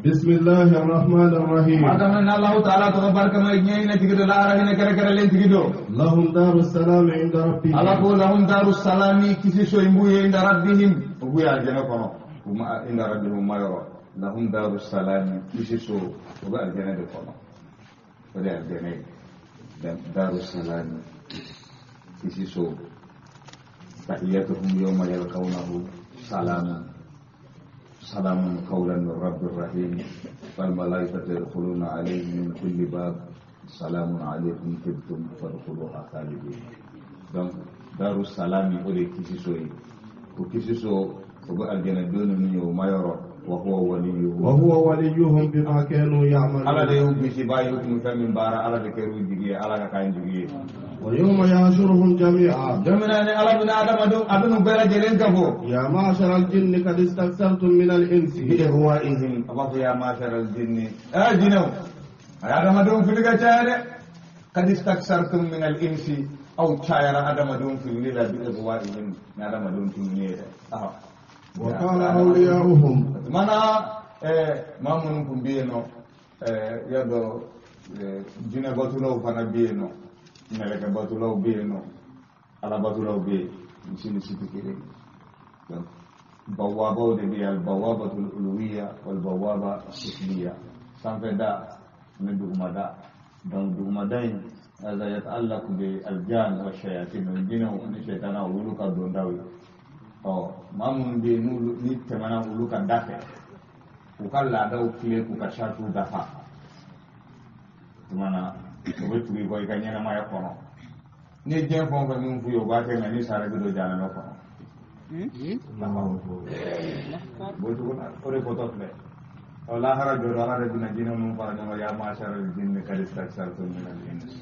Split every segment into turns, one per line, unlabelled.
بسم الله الرحمن الرحيم.
Adama na Allahu ta'ala to barka mai ñeyna tigido laara hina kere kere len tigido.
لهم دار السلام عند ربهم.
Ala ko lahum darus salami kisi so imbuye inda rabbihim buya aljana kono uma inda rabbihim mayoro lahum darus salami kisi so uga aljana de kono wala aljana darus salami kisi so tahiyatuhum yawma yalqawnahu salamun salamun qawlan min rabbir rahim wal malaikatu yadkhuluna alayhim min kulli bab salamun alaykum tibtum fadkhuluha khalidin. Donc daru salami o de kisi so ye o kisi so o bɛ aljana don ninnu ye o ma yɔrɔ wa huwa waliyuhum.
وهو وليهم بما كانوا
Ala de
يعملون.
y'u kisi ba ye u tun bɛ fɛn min baara Ala de kɛr'u jigi ye Ala ka k'an jigi ye.
ويوم يحشرهم جميعا.
Don min na ni Ala bɛna adamadenw a bɛn'u bɛɛ lajɛlen kafo.
يا معشر الجن قد استكثرتم من الإنس.
Bi ihwa'ihim a b'a fɔ ya ma'shara al-jinni ɛ jinɛw a ye adamadenw fili ka caya dɛ kad istaksartum min al-insi aw cayara adamadenw filili la bi ihwa'ihim ni adamadenw tununi ye dɛ.
وقال أولياؤهم.
Mana maa minnu tun bɛ yen nɔ y'a dɔn jinɛ batulaw fana bɛ yen nɔ mɛlɛkɛ batulaw bɛ yen nɔ ala batulaw bɛ yen misi ni si tɛ kelen ye. Donc bawabaw de bɛ yen albawabatul uluwiya wal bawaba sufliya sanfɛ da ani dugumada. Donc dugumada in هذا يتعلق بالجان والشياطين jinɛw ani sɛtanaw olu ka dondaw ye. Ɔ maa minnu bɛ yen n'olu ni tɛmɛna olu ka da fɛ k'u ka laadaw tile k'u ka saritiw dafa tuma na o bɛ tugu i kɔ i ka ɲɛnamaya kɔnɔ ni ye diɲɛ fɛn o fɛn min f'u ye o b'a kɛ nka n'i sara i bɛ don jahanama kɔnɔ. B'o cogo la o de fɔtɔ filɛ ɔ lahara jɔ don Ala de bɛna jinɛ ninnu fara ɲɔgɔn kan ya ma'ashara al-jinni qad istakthartum min al-ins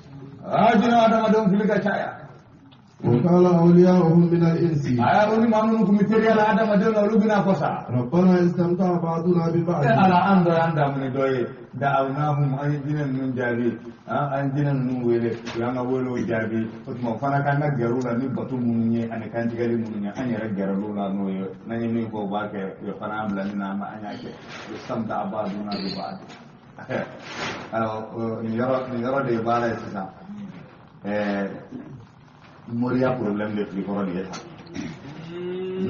aa jinɛ adamadenw fili ka caya.
وقال أولياؤهم من الإنس.
Aya o ni maa minnu tun bɛ teriya la adamadenw na olu bɛna fɔ sa.
ربنا استمتع بعضنا ببعض.
Ala an dɔ y'an damu ni dɔ ye da'awnahum an ye jinɛ ninnu jaabi an jinɛ ninnu wele u y'an ka welew jaabi o tuma o fana k'an ka gɛrɛw la ni bato minnu ye ani kantigɛli minnu ye an yɛrɛ gɛrɛl'u la n'o ye n'an ye min fɔ u b'a kɛ u ye fana an bila min na an y'a kɛ istamta'a ba'duna bi ba'd. Ayiwa nin yɔrɔ de ye baara ye sisan moriya problème de fili kɔrɔ de ye tan.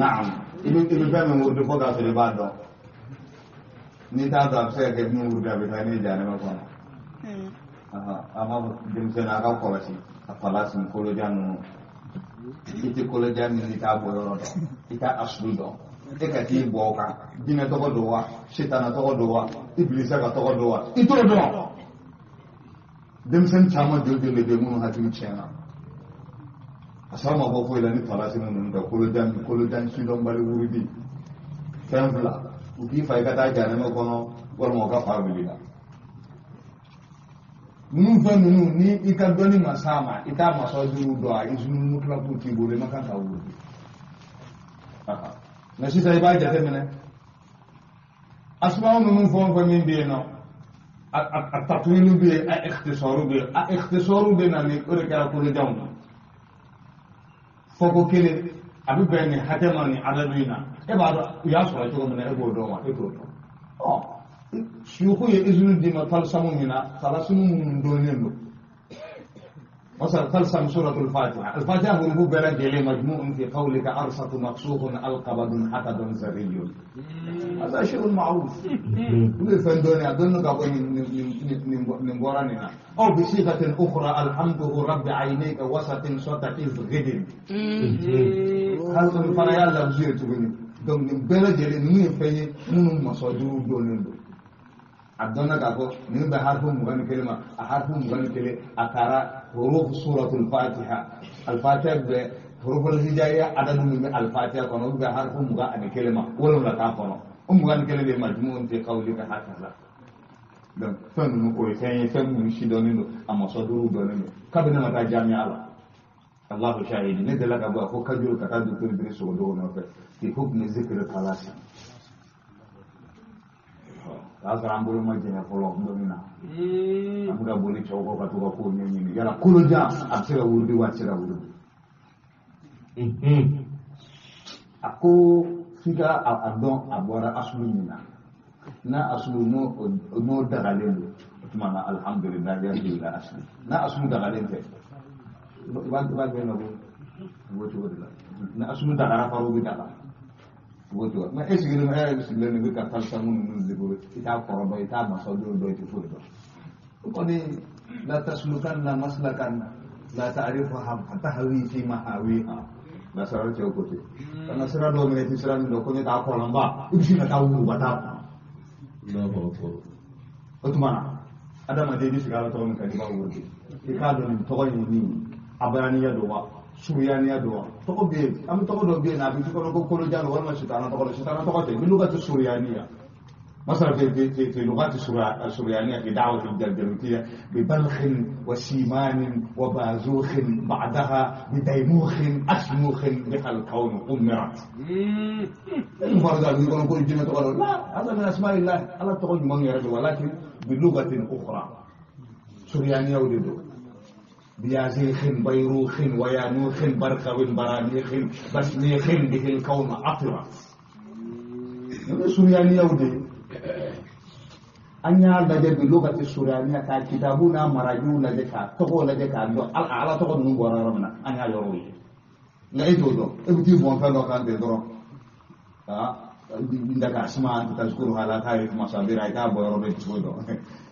Naam i bɛ fɛn min wurudi fo k'a sɔrɔ i b'a dɔn. N'i t'a dɔn a bɛ se ka kɛ min wurudi a bɛ taa n'i jahanama kɔnɔ. A b'a fɔ denmisɛnnin a ka kɔlɔsi a falasi kolojan ninnu i tɛ kolojan min i t'a bɔ yɔrɔ dɔn i t'a asulu dɔn e ka t'i bɔ o kan jinɛ tɔgɔ don wa sitana tɔgɔ don wa ibilisa ka tɔgɔ don wa i t'o dɔn. Denmisɛnnin caman joli joli de bɛ yen minnu hakili tiɲɛna a sɔrɔ ma bɔ foyi la ni falasi minnu tɛ kolojan sidɔnbali wurudi fɛn fila u k'i fa i ka taa jahanama kɔnɔ walima u ka fa wuli la. Ninnu fɛn ninnu ni i ka dɔnni ma s'a ma i t'a masɔjugu dɔn a izini mutulaku t'i bolo i ma kan ka wurudi. Nka sisan i b'a jateminɛ asumaw ninnu fɛn o fɛn min bɛ yen nɔ a tatuwilu bɛ yen a ikhtisaru bɛ yen a ikhtisaru bɛ na ni o de kɛra kolojanw na. Fɔko kelen a bɛ bɛn nin hakɛ ma nin adadu in na e b'a dɔn u y'a sɔrɔ cogo min na e b'o dɔn wa e t'o dɔn. Ɔ suyuku ye izini d'i ma talisamu min na talasimu minnu dɔnnen don مثلا تلسم سورة الفاتحة الفاتحة هو بلد مجموع في قولك أرصة مقصوخ ألقبد حتد زري هذا شيء معروف فندوني أظن من أو بصيغة أخرى الحمد رب عينيك وسط صوتك غد هل الفنايا لبزية تقولي donc nin bɛɛ lajɛlen ninnu ye fɛn ye minnu masɔjugu dɔnnen don a dɔnna k'a fɔ nin bɛ harifu 21 ma a harifu 21 a taara huruf suratul fatiha alfatiha bɛ huruful hijaiya adadu min bɛ alfatiha kɔnɔ olu bɛ harifu 21 ma 7 t'a kɔnɔ o 21 de majmu'un fi qawlika hakaza donc fɛn ninnu o ye fɛn ye fɛn minnu sidɔnnen don a masɔjugu dɔnnen don kabini ma taa jamiya la Allahu shahidi ne delila ka bɔ a ko kajuru ka taa docteur Idriss Sogodogo nɔfɛ fi hukmi zikri talasi o y'a sɔrɔ an bolo ma jɛngɛ fɔlɔ dɔnni na an bɛ ka boli cɛw kɔ ka to ka kow ɲɛɲini yala kolojan a bɛ se ka wurudi wa a tɛ se ka wurudi a ko f'i ka a dɔn a bɔra asulu min na N'a asulu n'o dagalen don, o tuma na alhamdulilah yarji ila asli. N'a asulu dagalen tɛ, i b'a gɛn ka bɔ o b'o cogo de la. Ni asulu dagara faro bɛ daga o b'o cogo. Mais e sigilen e yɛrɛ sigilen don i bɛ ka talisamu ninnu zikuru, i t'a kɔrɔ dɔn, i t'a masadenw dɔn, i tɛ foyi dɔn. O kɔni la taslukanna maslakan la ta'rifuha fatahwi fi mahawiha. Nasara cɛw ko ten. Ka na sira dɔw minɛ i tɛ sira min dɔn ko ne t'a kɔlɔnba, i bɛ sin ka taa wuruba t'a kɔnɔ. O tuma na adamaden bɛ sigi ala tɔgɔ min kan i b'a wuli i k'a dɔn nin tɔgɔ in nin abaraniya don wa suruyaniya don wa. Tɔgɔ bɛ yen, an bɛ tɔgɔ dɔ bɛ yen a bɛ kɔnɔ ko kolojan don walima sitana tɔgɔ don. Sitana tɔgɔ tɛ bilugati suruyaniya. مثلا في في في لغات السريانية في دعوة الجلجلوتية ببلخ وسيمان وبازوخ بعدها بديموخ أسموخ بها الكون أمرت. المفردات يقولون كل الجنة تقول لا، هذا من أسماء الله. الله تقول من يرد، ولكن بلغة أخرى سريانية ولدو بيازيخ بيروخ ويانوخ برخو برانيخ بسميخ به الكون عطرت. سريانية ولدو an y'a lajɛ bi lugati suriyaniya ka kitabu n'a marajiw lajɛ k'a tɔgɔw lajɛ k'a dɔn ala tɔgɔ ninnu bɔra yɔrɔ min na, an y'a yɔrɔw ye. Nka e t'o dɔn, e bɛ t'i bɔn fɛn dɔ kan ten dɔrɔn. Ndaka asma anta tazkuruha la ta'rifu masabira, i t'a bɔ yɔrɔ dɔn, i tɛ foyi dɔn.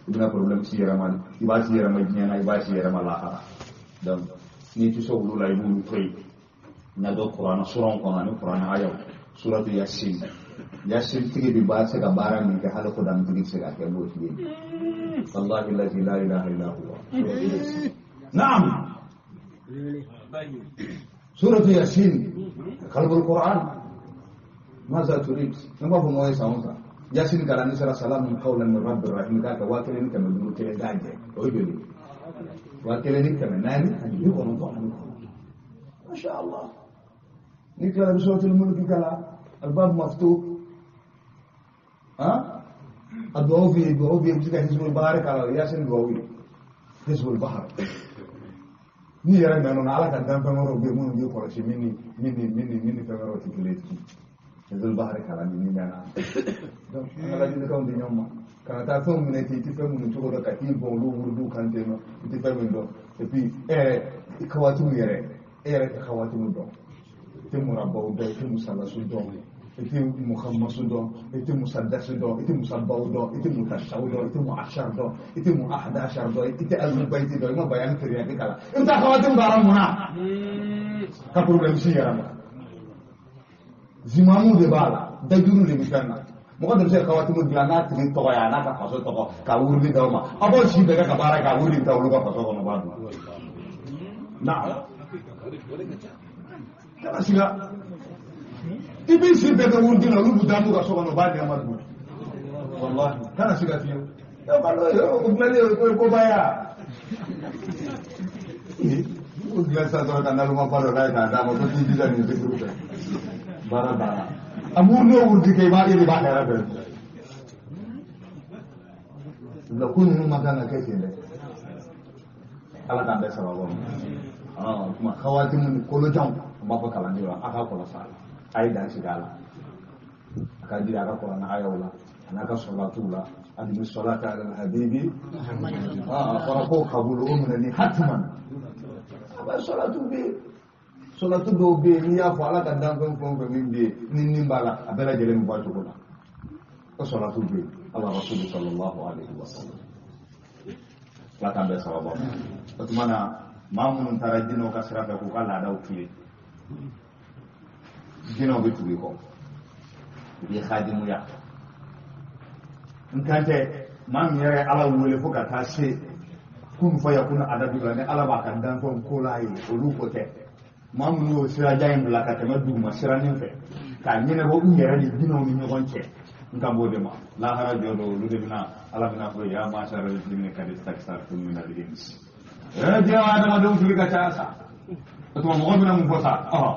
I bɛna problème si yɛrɛ ma, i b'a si yɛrɛ ma diɲɛ na, i b'a si yɛrɛ ma lahara. Donc n'i tɛ se olu la, i b'olu to yen. N'a dɔn kuranɛ suranw kɔnɔ ani kuranɛ ayaw, suratu Yasin. Yasin tigi bi ba se ka baara min kɛ, hali kodam tigi tɛ se ka kɛ n'o tigi ye. Wallahi allazi la ilaha illa huwa. Naam. Suratu Yasin, qalbul Quran. Maza turid. Ne b'a fɔ mɔgɔ ye san o san. Yasin kalan ni sera salamun qawlan min rabbir rahim k'a kɛ 1500 kelen k'a jɛ. O ye joli ye? 1499. Masha Allah. Ni tilala bi suratul mulki kalan, albab maftuh. ها؟ الدعاء في الدعاء في بسك حزب البحر قال ياسين دعاء حزب البحر. ni yɛrɛ mɛnna ala ka danfɛn wɛrɛw bɛ yen minnu b'i kɔlɔsi min ni min ni min ni min ni fɛn wɛrɛw tɛ kelen ye. Hizbul Bahri kalan ni mɛnna. Donc an ka ladilikanw di ɲɔgɔn ma, kana taa fɛnw minɛ ten, i tɛ fɛn minnu cogo dɔn, ka t'i bɔn olu wurudiw kan ten nɔ, i tɛ fɛn min dɔn. Et puis i ka waatiw yɛrɛ, e yɛrɛ tɛ ka waatiw dɔn, i tɛ murabaw dɔn, i tɛ musalasu dɔn, i tɛ muhammasu dɔn, i tɛ musaddasu dɔn, i tɛ musabaw dɔn, i tɛ mutashaw dɔn, i tɛ muashar dɔn, i tɛ muahdashar dɔn, i tɛ ahlul-bayti dɔn, i ma bayan tiriyaki kalan. I bɛ taa kawaatiw baara mun na? Ka problème si yɛrɛ ma. Zimamu de b'a la, dajuru de bɛ fɛn na. Mɔgɔ de bɛ se ka kawaatimu dilan n'a tigi tɔgɔ ye, a n'a ka faso tɔgɔ, ka wurudi d'aw ma. Aw b'aw si bɛɛ kɛ ka baara kɛ, a wurudi bɛ taa olu ka faso kɔnɔ, b'a dun. Naam. Kana siga. I b'i si bɛɛ kɛ wurudi la, olu bɛ taa n'u ka so kɔnɔ, u b'a nɛma dun. Wallahi, kana siga fiyewu. O dilanni o ye koba ye wa? O dilan sisan dɔrɔn ka naloma ba dɔ n'a ye k'a d'a ma ko t'i jija nin zikuru fɛ. Baara banna. A wurudi o wurudi kɛ, i b'a e de b'a hɛrɛ bɛɛ. Nka ko ninnu man kan ka kɛ ten dɛ. Ala k'an bɛɛ sababu ma. O tuma kawatimu ni kolojanw, n b'a fɔ kalandenw ye, a k'a kɔlɔsi a la. A ye dan sigi a la. A ka jira a ka kuranɛ ayaw la, a n'a ka sɔlatuw la. Ani sɔlata ala habibi. A fɔra ko kabulu o minɛ ni hatiman. A bɛ sɔlatu bɛ yen. Sɔlatu dɔw bɛ yen, n'i y'a fɔ ala ka danfɛn fɛn o fɛn min bɛ yen, ni nin b'a la, a bɛɛ lajɛlen bɛ bɔ a cogo la. O sɔlatu bɛ yen. Ala rasulu sallallahu alaihi wa sallam. Ala k'an bɛɛ sababu ma. O tuma na, maa minnu taara jinɛw ka sira fɛ k'u ka laadaw tilen, jinɛw bɛ tugu i kɔ, u b'i hadimuya. N kan tɛ maa min yɛrɛ ye ala wele fo ka taa se kun fɔ yakun adadu la, ni ala b'a ka danfɛnw ko l'a ye, olu ko tɛ. Maa minnu y'o sirajan in bila ka tɛmɛ duguma siranin fɛ k'a ɲɛnabɔ u yɛrɛ ni jinɛw ni ɲɔgɔn cɛ, n kan b'o de ma. Lahara jɔ don, olu de bɛna ala bɛna fɔ ya ma'shara al-jinni qad istaktartum min al-ins. Diɲɛ adamadenw fili ka ca sa. O tuma mɔgɔ bɛna mun fɔ sa?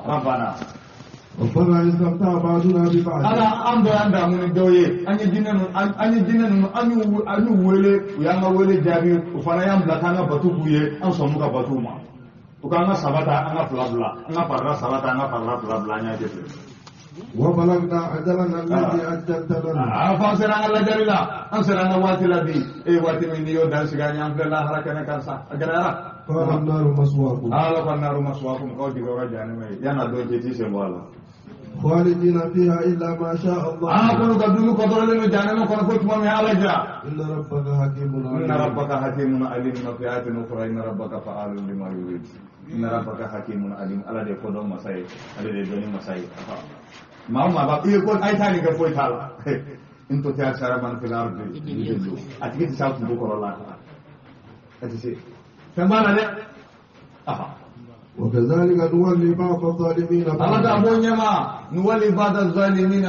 Rabbana.
ربنا استمتع بعضنا ببعض.
Ala an bɛɛ y'an damu ni dɔw ye, an ye jinɛ ninnu, an ye jinɛ ninnu, an y'u wele, u y'an ka wele jaabi, u fana y'an bila k'an ka batu k'u ye, an sɔnn'u ka batu ma. U k'an ka saba ta, an ka fila bila, an ka farila saba ta, an ka farila fila bila, an y'a kɛ ten.
وبلغنا أجلنا الذي أجلت لنا.
A fɔ an sera an ka lajɛli la, an sera an ka waati la bi. E ye waati min n'i y'o dan sigi an ye, an filɛ lahara kɛnɛ kan sa, a gɛlɛyara.
قال النار مثواكم.
Ala ko النار مثواكم, k'aw jigiyɔrɔ jahanama ye, yan'a don cɛ i t'i sen bɔ a la.
خالدين فيها إلا ما شاء الله.
Aa, k'olu ka dunu kɔtɔrɔlen don jahanama kɔnɔ fo tuma min Ala jira.
إن ربك حكيم
إن
عليم.
ربك حكيم عليم. في آية أخرى إن ربك فعال لما يريد. إن ربك حكيم عليم. Ala de ye kodɔn masa ye, ale de ye dɔnni masa ye. Maa o maa b'a i ye ko a ye taa nin kɛ, foyi t'a la. إن تطع أكثر من في الأرض يضلوك. A tigi tɛ se a kungo kɔrɔ la, a tɛ se fɛn b'a la dɛ.
وكذلك نولي بعض الظالمين
Ala
بعضا.
ka bɔ ɲɛma نولي بعض الظالمين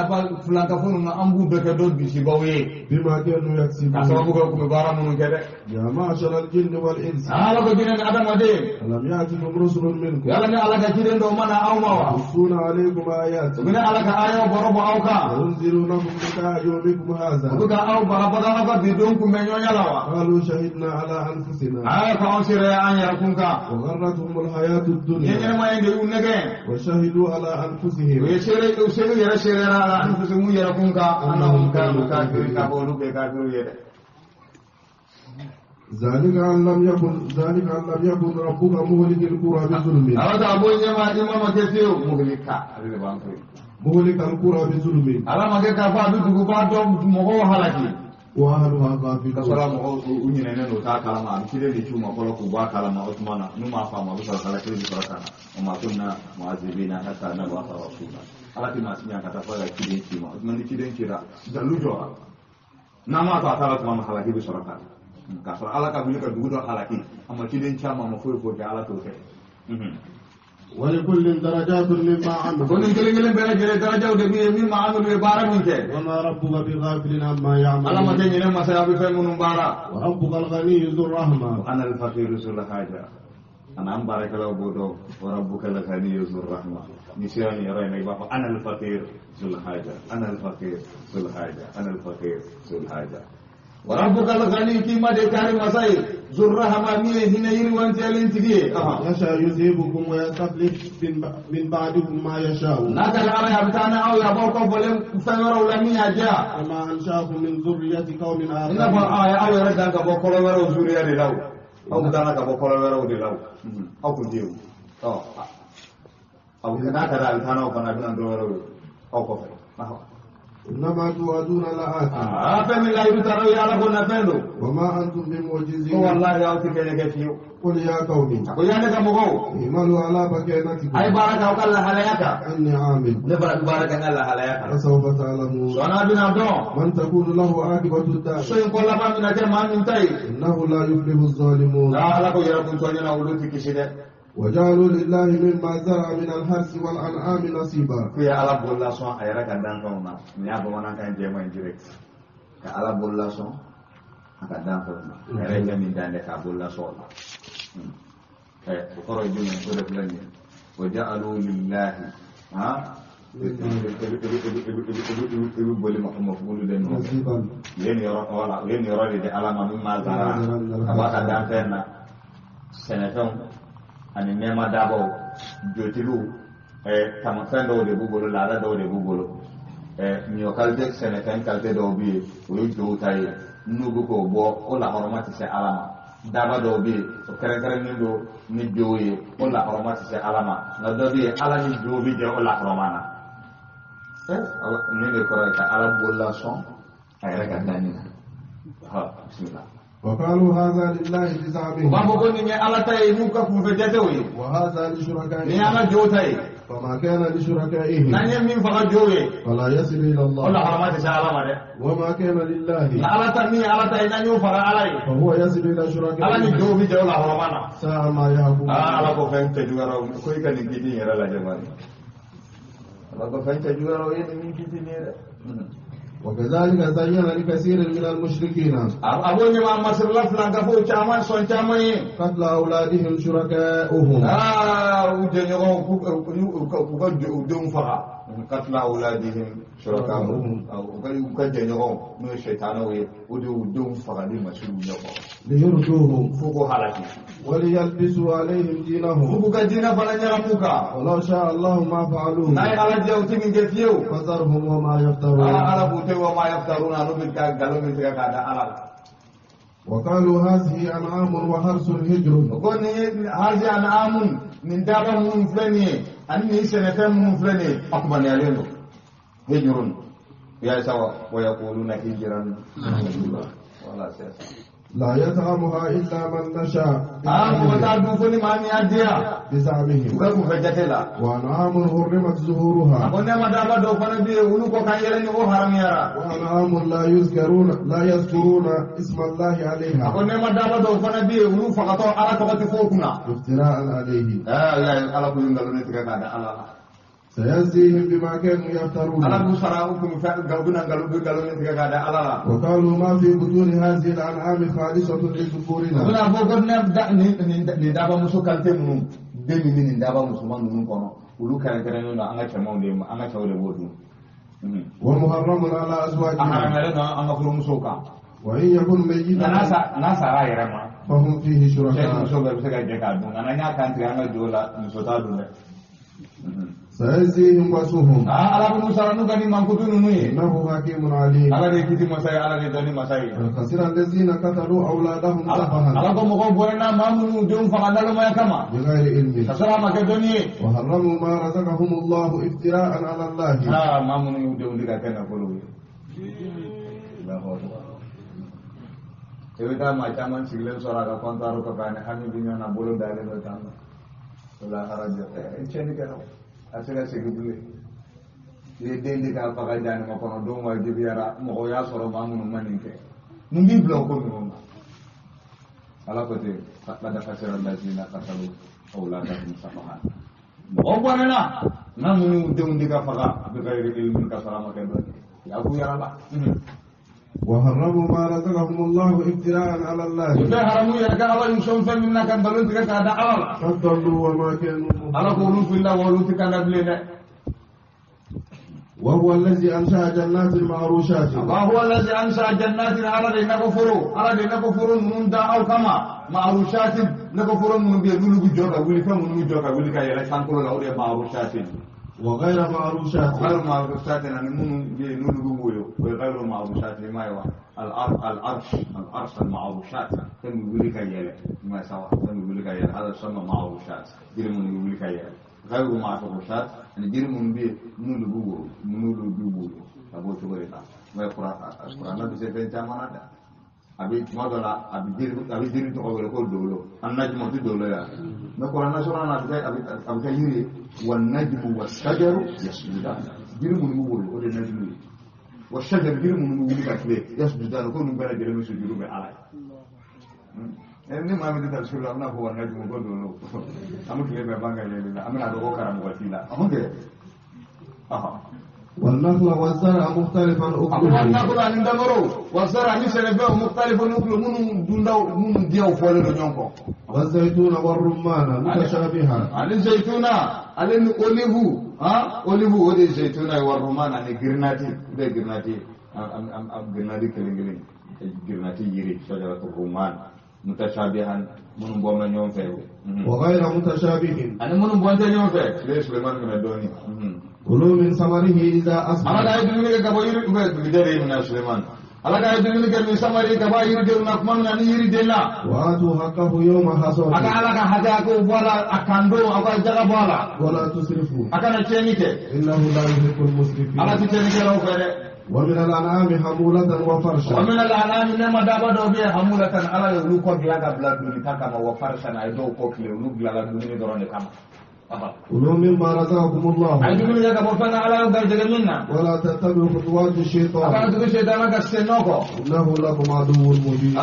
filankafo ninnu, an b'u bɛɛ kɛ dɔ bisibaw ye.
بما كانوا
Ka
يكسبون.
sababu kɛ u kun bɛ baara minnu kɛ dɛ.
يا معشر الجن والإنس.
Ala ko jinɛ ni adamaden.
ألم يأتكم رسل منكم
Yala ni Ala ka ciden dɔw mana aw ma wa?
يقصون عليكم آياتي
U bɛna Ala ka ayaw bɔrɔ bɔ aw kan.
وينذرونكم لقاء يومكم
U
هذا.
bɛ ka aw bagabaga aw ka bi don kunbɛn ɲɔgɔnya la wa?
قالوا شهدنا على أنفسنا.
Aa, ko anw seereya an yɛrɛ kun kan.
وغرتهم الحياة
Nin
الدنيا.
ɲɛnɛmaya in de y'u nɛgɛn.
وشهدوا على
U
أنفسهم
ye seere, u seere yɛrɛ seereyara على أنفسهم, u yɛrɛ kun kan, أنهم كانوا كافرين, k'a fɔ olu bɛɛ kafiru ye dɛ.
ذلك أن لم يكن ربك مهلك القرى بظلم.
Ala ta bɔ ɲɛma i ma kɛ fiyewu مهلك, ale de b'an fɛ.
مهلك القرى بظلم.
Ala ma kɛ k'a fɔ a bɛ duguba dɔ mɔgɔw halaki
وأهلها
ka
غافلون.
sɔrɔ mɔgɔw u ɲinɛnen don, u t'a kalama. A bɛ ciden de ci u ma fɔlɔ k'u bɔ a kalama. O tuma na n'u m'a faamu, a bɛ sɔrɔ ka kelen bɛ sɔrɔ ka na. وما كنا معذبين حتى نبعث رسولا. Ala tɛ maa si ɲɛ ka taa fɔ ka ciden ci ma. O tuma ni ciden cira, dalu jɔra, n'a m'a to a taara tuma min, halaki bɛ sɔrɔ ka na. K'a sɔrɔ Ala ka wuli ka dugu dɔ halaki, a ma ciden caman ma foyi foyi kɛ, Ala t'o kɛ.
ولكل درجات مما
Ko
عملوا.
nin kelen kelen bɛɛ lajɛlen darajaw de bɛ yen, مما عملوا, ye baara min kɛ.
وما ربك بغافل عما
Ala ma
يعملون.
kɛ ɲinɛ masa ye a bɛ fɛn minnu baara.
وربك الغني ذو الرحمة.
أنا الفقير ذو الحاجة, أنا أم بارك الله بودو. وربك الغني ذو الرحمة. نسيان يرين يبقى أنا الفقير ذو الحاجة, أنا الفقير ذو الحاجة, أنا الفقير ذو الحاجة. وربك الغني k'i ma de kari masa ye, ذو الرحمة, min ye hinɛ yiriwantiyalen tigi ye.
يشاء يذهبكم ويستخلف من بعدكم ما يشاء.
N'a ka di Ala ye, a bɛ taa ni aw ye, a b'aw kɔ bɔlen fɛn wɛrɛw la min y'a diya.
كما أنشأكم من ذرية قوم
I n'a fɔ
آخرين.
aw ye aw yɛrɛ dan ka bɔ kɔlɔ wɛrɛw zuriya de la o, aw danna ka bɔ kɔlɔ wɛrɛw de la o, aw kun tɛ yen o. Ɔ, a bɛ n'a ka di a bɛ taa n'aw fana, a bɛ na dɔ wɛrɛw ye aw kɔfɛ.
إنما توعدون لآت.
Aa, fɛn min layidu taara ye, Ala ko nafɛn don.
وما أنتم
Ko
بمعجزين.
walahi aw tɛ kɛɲɛ kɛ fiyewu.
قل يا قوم.
A ko yaa ne ka mɔgɔw.
اعملوا على
A ye
مكانتكم.
baara kɛ aw ka lahalaya kan.
إني عامل.
Ne fana bɛ baara kɛ n ka lahalaya kan.
فسوف تعلمون.
Sɔnna bɛna dɔn.
من تكون له عاقبة الدار.
So in kɔ laban bɛna kɛ maa min ta ye.
إنه لا يفلح الظالمون.
Aa, Ala ko yɛrɛ kun tɔɲɔna, olu tɛ kisi dɛ.
وجعلوا لله مما زرع من الحرث والأنعام نصيبا.
K'u ye Ala bolola sɔn a yɛrɛ ka danfɛnw na. Nin y'a bamanankan jɛman in direct, ka Ala bolola sɔn a ka danfɛnw na, a yɛrɛ ye fɛn min dan dɛ, k'a bolola sɔn o la. Ɛ, o kɔrɔ ye jumɛn? O de filɛ nin ye, وجعلوا لله. Ha, i bɛ boli mafulu de nɔfɛ.
نصيبا.
U ye nin yɔrɔ, wala u ye nin yɔrɔ de di Ala ma, مما زرع, ka bɔ a ka danfɛn na, sɛnɛfɛnw ani nɛɛma dabaw, jotigiw, tamafɛn dɔw de b'u bolo, laada dɔw de b'u bolo. Ɲɔ qualité, sɛnɛfɛn qualité dɔw bɛ yen, o ye jow ta ye, n'u bɛ k'o bɔ, o lahɔrɔma tɛ se Ala ma. Daba dɔw bɛ yen, o kɛrɛnkɛrɛnnen don ni jow ye, o lahɔrɔma tɛ se Ala ma. Nka dɔ bɛ yen, Ala ni jow bɛ jɛ o lahɔrɔma na. Nin de kɔrɔ ye ka Ala bolola sɔn a yɛrɛ ka danni na. Ha, bisimila.
وقالوا هذا لله
U
بزعمهم.
b'a fɔ ko nin ye Ala ta ye n'u ka kunfɛ jatew ye.
وهذا
Nin y'an
لشركائنا.
ka jow ta ye.
فما كان لشركائهم
N'an ye min faga jow ye,
فلا يصل إلى
o
الله.
lahɔrɔma tɛ se Ala ma dɛ.
وما كان لله
Nka Ala ta, min ye Ala ta ye, n'an y'o faga Ala ye,
فهو يصل إلى
Ala ni
شركائهم.
jow bi jɛ o lahɔrɔma na.
ساء ما يحكمون.
Aa, Ala ko fɛn cɛjuguyara o. Ko i ka nin kiti in yɛrɛ lajɛ bani. Ala ko fɛn cɛjuguyara o ye nin min kiti nin ye dɛ.
وكذلك زين لكثير من المشركين
A b'o ɲɛma masirila filankafow caman sɔn caman ye.
قتل أولادهم شركاؤهم.
Aa, u jɛɲɔgɔnw k'u ka u denw faga. Katla auladihim shurakahum u ka jɛɲɔgɔnw n'o ye sɛtanɛw ye o de y'u denw fagali masiw ɲɛkɔrɔ.
Liyurduhum
f'u k'o halaki.
Waliyalbisu alayhim dinahum
f'u k'u ka diinɛ fana ɲagamu kan.
Walaw shaa Allahu ma fa'aluhu
n'a ye Ala diya u tɛ nin kɛ fiyewu.
Fazarhum wa ma yaftarun
Ala b'u to wa ma yaftaruna n'u bɛ ka nkalon min tigɛ k'a da Ala la.
وقالوا هذه أنعام وحرث هجر
ko nin ye hazi an'amun nin daba minnu filɛ nin ye ani nin sɛnɛfɛn minnu filɛ nin ye a kubaniyalen don hijrun ya sawa wa yaquluna hijran voilà c'est ça.
لا يطعمها إلا من نشاء
mɔgɔ t'a dun fo ni maa min y'a diya
بزعمهم
u ka kunfɛ jate la.
وأنعام حرمت ظهورها
a ko ne ma daba dɔw fana bɛ yen olu ko k'an yɛrɛ ni o haramuyara.
وأنعام لا يذكرون اسم الله
a
عليها
ko ne ma daba dɔw fana bɛ yen olu fagatɔ Ala tɔgɔ tɛ fɔ o kunna.
افتراء عليه
Ala k'u nkalon ne tigɛ k'a da Ala la.
سيجزيهم بما كانوا يفترون
Ala b'u sara u kun fɛn u bɛna nkalon bɛ nkalon ne tigɛ k'a da Ala la.
وقالوا ما في بطون هذه الأنعام خالصة
U
لذكورنا
bɛna fɔ ko nin daba muso kalite ninnu den min bɛ nin daba musoman ninnu kɔnɔ olu kɛrɛnkɛrɛnnen don an ka cɛmanw de ma an ka cɛw de b'o dun.
ومحرم على
A
أزواجنا
haramuyalen don an ka furumusow kan.
وإن يكن
Nka
ميتا
n'a sara a yɛrɛ ma.
فهم فيه
Cɛ ni
شركاء
muso bɛɛ bɛ se ka jɛ k'a dun nka n'an y'a kan tigɛ an ka jo la muso t'a dun dɛ.
سيجزيهم وصفهم
Ala b'u sara n'u ka nin mankutu ninnu ye.
إنه حكيم عليم
Ala de ye kiti masa ye Ala de ye dɔnni masa ye.
خسر الذين قتلوا أولادهم سفها
Ala ko mɔgɔw bɔra n'a maa minnu denw faga nalomaya kama.
بغير علم
Ka sɔrɔ a ma kɛ dɔnni ye.
وحرموا ما رزقهم الله افتراء على الله
Maa minnu y'u denw di ka kɛ nafolo ye. I bɛ taa maa caman sigilen sɔrɔ a ka kɔntuwari kɔfɛ ani hami bɛ ɲɔgɔn na bolo dalen don tan nɔ. O la harajɔ tiɲɛni kɛra o. A tɛ se ka segin bilen. I ye den di k'a faga jahanama kɔnɔ don wajibiyara mɔgɔw y'a sɔrɔ maa minnu ma nin kɛ. Mun b'i bila o ko ninnu na? Ala ko ten laqad khasira allazina qatalu awladahum safahan. Mɔgɔw bɔnɛ na n'a minnu y'u denw di ka faga bi ghayri ilmin ka sɔrɔ a ma kɛ dɔnni ye. A b'u yɛrɛ la.
وحرموا ما رزقهم الله افتراء على الله
U bɛ haramu yɛrɛ kɛ Ala y'u sɔn fɛn min na ka nkalon tigɛ k'a da Ala la.
فضلوا وما كانوا
Ala k'olu filila wa olu tɛ kanda bilen dɛ.
وهو الذي أنشأ جنات معروشات
وهو الذي أنشأ جنات على دي نكفرو على دي نكفرو نون دا أو كما معروشات نكفرو نون بي نولو بجوكا ولي فم نون بجوكا ولي كاي لا سانكولو لا ودي معروشات
وغير معروشات
غير معروشات يعني نون بي نولو بويو وغير معروشات ما يوا العرش العرش المعروشات كم يقول كاي لا ما سوا كم يقول كاي هذا يسمى معروشات دير من يقول كاي غير معروشات يعني دير من بي نولو بويو نولو بويو abo cogo de la n'o ye kuranna bɛ se fɛn caman na dɛ a bɛ tuma dɔ la a bɛ jiri tɔgɔ wele ko dolo an najmu ti dolo ya mɛ kuranna sɔrɔ na a bɛ kɛ yiri ye wa najmu wa shajaru yasjudan jiri minnu bɛ wolo o de ye najmu ye wa shajaru jiri minnu bɛ wuli ka tile yasjudan ko ninnu bɛɛ lajɛlen bɛ sujuru bɛ Ala ye ni maa min tɛ tafsir la an bɛna fɔ wa najmu ko dolo an bɛ tile bɛɛ ban ka yɛlɛ la an bɛna dɔn ko karamɔgɔ t'i la a kɛ
والنخل والزرع مختلفا أكله
والنخل عن دمرو والزرع مثل مختلف أكله من دون من ديو فولو نيونكو
والزيتون والرمان متشابها
عن الزيتون على الأوليفو ها أوليفو ودي الزيتون والرمان عن الجرناتي ده جرناتي أم جرناتي كلين جرناتي يري شجرة الرمان متشابها من بوم نيون فيه
وغير متشابه
أنا من بوم نيون فيه ليش سليمان من الدنيا
كلوا من ثمره إذا أثمر
على قاعد يقول لك أبو يري من سليمان على قاعد يقول لك من ثمره كبا يري دون كمان أن يري دينا
وآتوا حقه يوم حصاده
أكا على حاجة أكو بولا أكاندو أكو جرا بولا
ولا تسرفوا
أكان تشينيك
إنه لا يحب المسرفين
على تشينيك لو كره
ومن الأنعام حمولة وفرشا
ومن الأنعام نما دابا دوبي حمولة على يلوكو بلاغا بلا دوني كما وفرشا أيدو كوكلي ولو بلا دوني دروني كما
كلوا مما رزقكم الله ولا تتبعوا خطوات الشيطان إنه لكم عدو مبين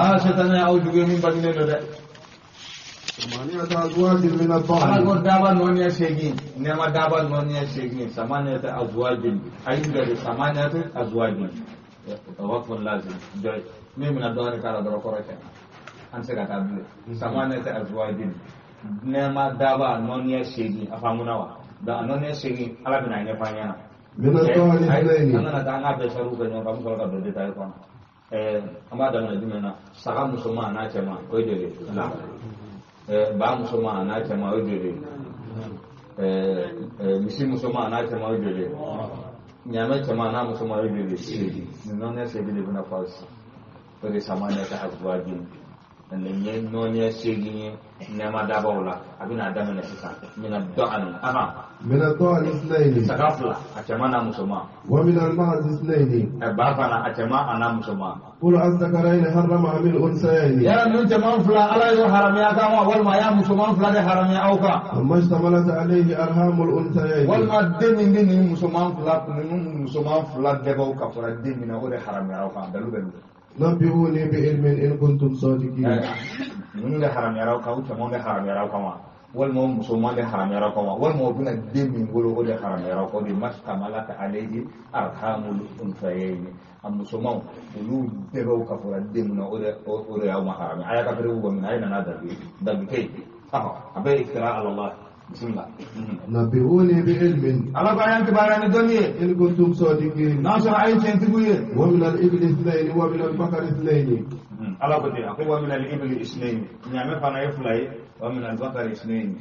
ثمانية أزواج من الضأن
ثمانية أزواج وقف لازم من الدوار كلا ثمانية أزواج nema daba nɔniya seegin a faamuna wa donc a nɔniya seegin Ala bɛna a ɲɛfɔ an ɲɛna
من الضأن اثنين.
An kana taa an k'a bɛɛ sariw kɛ ɲɔgɔn kan, an bɛ sɔrɔ ka don détail kɔnɔ. An b'a daminɛ jumɛn na? Saga musoman a n'a cɛman, o ye joli ye? 2. Ba musoman a n'a cɛman, o ye joli ye? Misi musoman a n'a cɛman, o ye joli ye? Ɲaamɛ cɛman a n'a musoman, o ye joli ye? 8. Nin nɔnɛ 8 de bɛna fɔ sisan. O de samaniya ta azwajin. Nin ye nɔnɛ 8 ye nɛɛma dabaw la. A bɛna daminɛ sisan. Mina dɔ'an.
من الضأن اثنين.
Saga 2, a cɛman n'a musoman.
ومن المعز اثنين.
Ba fana, a cɛman a n'a musoman.
قل الذكرين حرم أم الأنثيين.
Yala ninnu cɛman 2 Ala y'o haramiya kan wa, walima a y'a musoman 2 de haramiya aw kan?
أما اشتملت عليه أرحام الأنثيين.
Walima den min bɛ nin musoman 2, ninnu musoman 2 dɛbɛw ka fara den min na, o de haramuyara aw kan. Dalu bɛ min?
نبئوني بعلم إن كنتم صادقين.
Ninnu de haramuyara aw kan, u cɛman de haramuyara aw kan wa, walima o musoman de haramuyara aw kan wa, walima o bɛna den min wolo, o de haramuyara aw kan? O de mashtamalata alayhi arhamul unsayayn. A musomanw, olu dɛbɛw ka fara den min na, o de y'aw ma haramuya. A y'a ka perewu bɔ min na, a ye nana dalu dalu tɛ yen. A bɛɛ iftira ala Allah. Bismillah.
نبئوني بعلم.
Ala ko a y'an kibaruya ni dɔnni ye.
إن كنتم صادقين.
N'a sɔrɔ a ye tiɲɛtigiw ye.
ومن الإبل اثنين ومن البقر اثنين.
Ala ko ten, a ko wa min al-ibli isnayn. Ɲaamɛ fana ye 2 ye. Wa min al-bakari isnayn.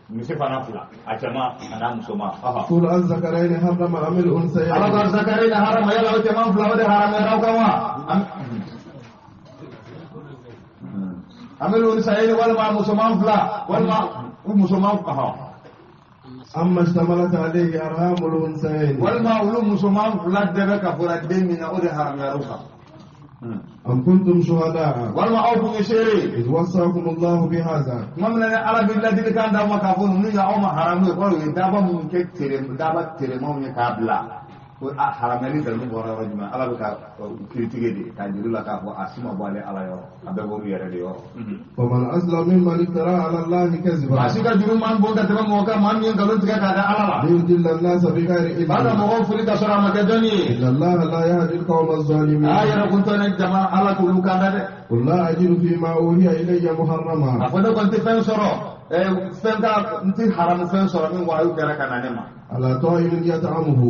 Misi fana 2, a cɛman a n'a musoman.
قل الذكرين حرم أم الأنثيين.
Ala ko az-zakarayni harama, yala o cɛman 2 o de haramuyara aw kan wa? Amel unsayni, walima musoman 2, walima u musoman.
أما اشتملت عليه أرحام الأنثيين.
Walima olu musoman 2 dɛbɛ ka fɔra den min na, o de haramuyara u kan.
أم كنتم شهداء.
Walima aw kun ye seere ye.
إذ وصاكم الله بهذا.
Tuma min na ni Ala bɛ ladilikan d'aw ma k'a fɔ ninnu ye aw ma haramu ye, kɔrɔ u ye daba minnu kɛ tere, daba teremaw ye k'a bila. Ko a haramuyali dalilu bɔra yɔrɔ jumɛn? Ala bɛ ka kiiritigɛ de k'a jira u la k'a fɔ a si ma bɔ ale Ala yɔrɔ, a bɛɛ bɔr'u yɛrɛ de yɔrɔ.
ومن أظلم ممن افترى على الله كذبا.
Maa si ka juru man bon ka tɛmɛ mɔgɔ kan, maa min ye nkalon tigɛ k'a da Ala la.
ليضل الناس بغير
Ba ka
علم.
mɔgɔw fili ka sɔrɔ a ma kɛ dɔnni ye.
إن الله لا يهدي القوم الظالمين.
A yɛrɛ kun tɔ ne jama Ala k'olu kan da dɛ.
قل لا أجد فيما أوحي إلي محرما.
A fɔ ne kɔni tɛ fɛn sɔrɔ, fɛn ka n tɛ haramu fɛn sɔrɔ min wahayu kɛra ka na ne ma.
على طائم يطعمه.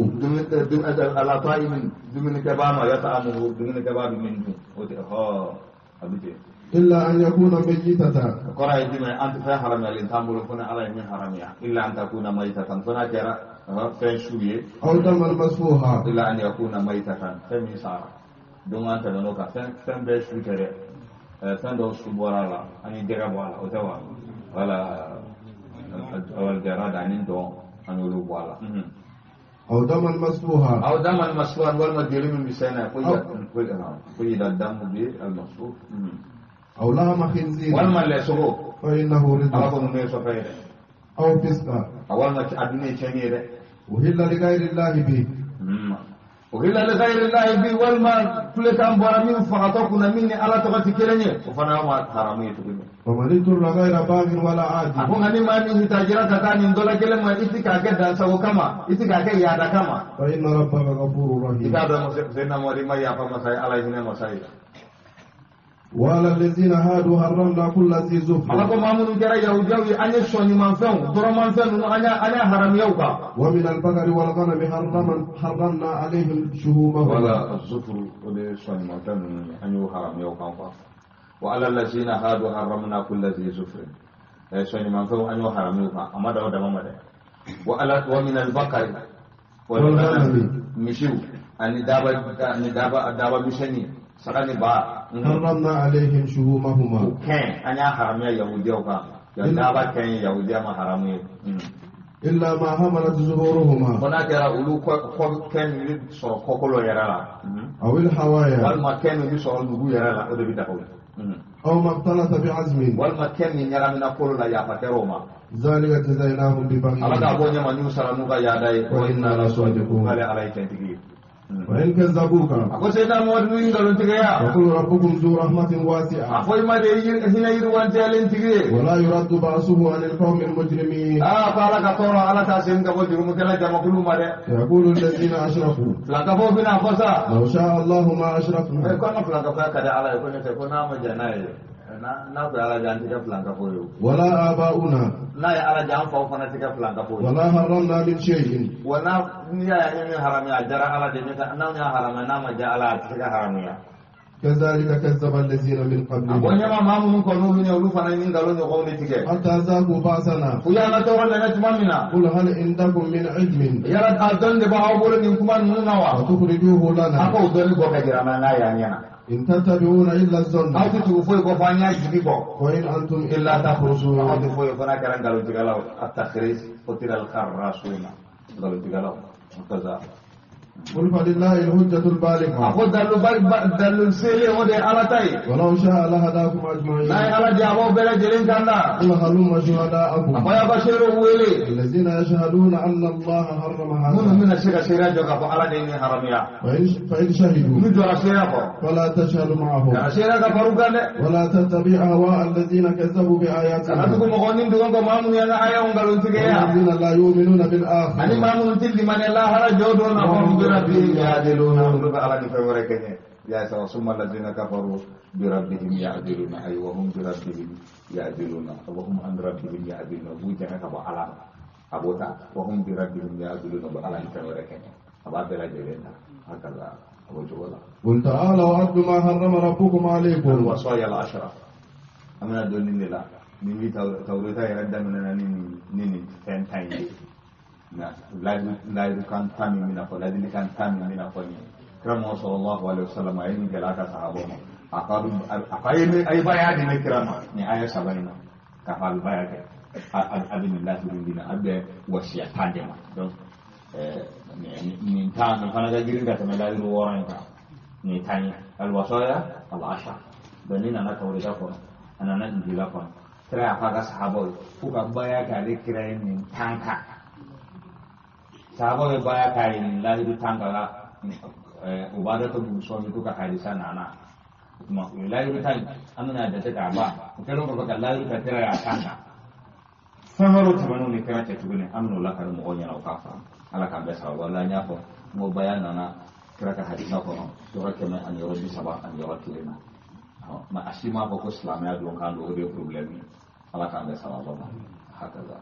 Ala ta'imin, dumunikɛbaa ma, yata'amuhu, dumunikɛbaa bɛ min dun, o tɛ a bɛ ten.
إلا أن يكون ميتة.
O kɔrɔ ye jumɛn? An tɛ fɛn haramuyalen t'an bolo fo ni Ala ye min haramuya. Illa an takuna mayitatan, fo n'a kɛra fɛn su ye.
أو دما مسفوحا.
Illa an yakuna mayitatan, fɛn min sara. Donc an tɛmɛn'o kan, fɛn bɛɛ su tɛ dɛ. Fɛn dɔw su bɔra a la, an ye jɛgɛ bɔ a la, o tɛ wa? Wala wal jarada ani dɔn, an y'olu bɔ a la.
أو دما مسفوحا.
أو دما مسفوحا, walima joli min bɛ sɛnɛ ko yida damu bi al-masfuh.
أو لحم خنزير.
Walima lɛsogo.
فإنه
Ala
رجس.
ko ninnu ye sɔfɛ ye dɛ.
أو فسقا.
A walima a dun ye tiɲɛni ye dɛ.
أهل لغير الله به.
Uhilla li ghayri llahi bi, walima kulekan bɔra min fagatɔ kunna min ni Ala tɔgɔ tɛ kelen ye, o fana y'aw ma haramu ye tuguni.
فمن اضطر غير باغ ولا عاد.
A ko nka ni maa min hitajira ka taa nin dɔ la kelen ma, i ti k'a kɛ dansago kama, i ti k'a kɛ yaada kama.
فإن ربك غفور
I
رحيم.
k'a dɔn Seyidina Mamadu ma yafa masa ye, Ala ye hinɛ masa ye.
وعلى الذين هادوا حرمنا كل ذي
Ala
زفر.
ko maa minnu kɛra yahudiyaw ye, an ye sɔnɲumanfɛnw, dɔrɔmanfɛn ninnu, an y'a haramuya u kan.
ومن البقر والغنم حرمنا عليهم شهومهما.
Wala zufuru, o de ye sɔnɲumanfɛn ninnu ye, an y'o haramuya u kan quoi. Wa ala lazina hadu haramna kulla zi zufrin, sɔnɲumanfɛnw an y'o haramuya u kan, a ma dan o dama ma dɛ. Wa ala wa min al-baqari wal ghanam, misiw ani daba misɛnni, saga ni ba.
حرمنا عليهم شهومهما.
O kɛn, an y'a haramuya yahudiyaw kan. Ya daba kɛn ye yahudiya ma haramu ye.
إلا ما حملت ظهورهما.
Fo n'a kɛra olu kɔ kɛn min bɛ sɔrɔ kɔkolo yɛrɛ la.
أو الحوايا.
Walima kɛn min bɛ sɔrɔ nugu yɛrɛ la, o de bɛ daga o ye.
أو ما اختلط بعزم.
Walima kɛn min ɲagamina kolo la, yafa kɛra o ma.
ذلك جزيناهم
Ala k'a
ببغيهم.
bɔ ɲɛma n'u sara n'u ka yaada ye.
وإنا لصادقون.
K'ale Ala ye tiɲɛtigi ye.
وإن كذبوك.
A ko Seyidina Mamadu n'u y'i nkalontigiya.
فقل ربكم ذو رحمة
A
واسعة.
fɔ i ma de ye hinɛ yiriwantiyalen tigi ye.
ولا يرد بأسه عن القوم المجرمين.
Aa, ko Ala ka tɔɔrɔ, Ala t'a sen ka bɔ jurumukɛla jamakulu ma dɛ.
يقول الذين أشركوا.
Filankafow bɛna fɔ sa.
لو شاء الله ما
Ko
أشركنا.
an ka filankafoya ka di Ala ye, ko n'o tɛ ko n'a ma jɛn n'a ye. n'a ko ala jan tɛ filan ka fɔ ye
wala abauna
n'a ye ala jan faw fana tɛ filan ka fɔ ye
wala haramna min shay'in
wa n'a n'i y'a ye min haramuya a jara ala de n'anw y'a haramuya n'a ma ja ala a tɛ se ka haramuya
كذلك كذب الذين من قبلهم
أبونا ما من كانوا يقولوا فنانين قالوا نقوم نتيجة
حتى ذاقوا بأسنا
ويا نتورا لنا تمامنا
قل هل عندكم من علم
يا رب أدن دبا أقول إنكم نونا
وتخرجوه لنا
أقول دل بوكا جرانا يا
إن تتبعون إلا الظن
أو تتوفوا بفانيا يجيبوا
وإن أنتم
إلا تخرجون أو تتوفوا فنا كران قالوا تقالوا التخريج قتل الخراسون قالوا تقالوا كذا
قل فلله الحجة البالغة
أخذ دلو سيلي ودي على تاي
ولو شاء لهداكم أجمعين
لا على جابو بلا جلين كنا
قل هلم شهداءكم
أخويا بشير ويلي
الذين يشهدون أن الله حرم هذا
من الشيخ شيرا جوكا على دين حرميا
فإن شهدوا
نجوا شيرا
فلا تشهد معهم
شيرا كفروا
ولا تتبع أهواء الذين كذبوا بآياتنا
أنتم مغنين دون مامون يا آية
الذين لا يؤمنون بالآخرة
أني مامون تلي من الله رجودون بربهم يعدلون على نفورك يا سوا ثم الذين كفروا بربهم يعدلون أي وهم بربهم يعدلون وهم عن ربهم يعدلون بوجه كبو على أبوتا وهم بربهم يعدلون على نفورك أبا بلا جيرنا هكذا أبو جوالا
قل تعالوا أتل ما حرم ربكم عليكم
الوصايا العشرة أمنا دون لا نيجي توريتا يرد من نيني فنتين layidu kan tan min bɛna fɔ ladilikan tan min bɛna fɔ nin ye kira mɔgɔ sallallahu alaihi wasallam a ye nin gɛlɛya ka sahaba ma a ko a ye baya di ne kira ma nin aya saba in na k'a fɔ a bɛ baya kɛ a bɛ nin layidu di na a bɛ wasiya tan de ma donc nin tan nin fana ka girin ka tɛmɛ layidu wɔɔrɔ in kan nin tan ye alwasaya al-ashar donc ni nana tawureta kɔnɔ a nana injila kɔnɔ kira y'a fɔ a ka sahabaw ye k'u ka baya kɛ ale kira ye nin tan kan sahaba bɛ baya k'a ye nin layidu tan kan u b'a dɔ to buruso min ko ka hadisa nana o tuma u ye layidu tan an bɛna jate k'a ban u kɛlen kɔfɛ ka layidu ta kira y'a tan kan fɛn wɛrɛw tɛmɛn'u ni kira cɛ tuguni an bɛn'o lakari mɔgɔw ɲɛna u k'a faamu ala k'an bɛɛ sababu la n y'a fɔ n ko baya nana kira ka hadisa kɔnɔ yɔrɔ 131 na mɛ a si m'a fɔ ko silamɛya don kan don o de ye problème ye ala k'an bɛɛ sababu ma hakaza.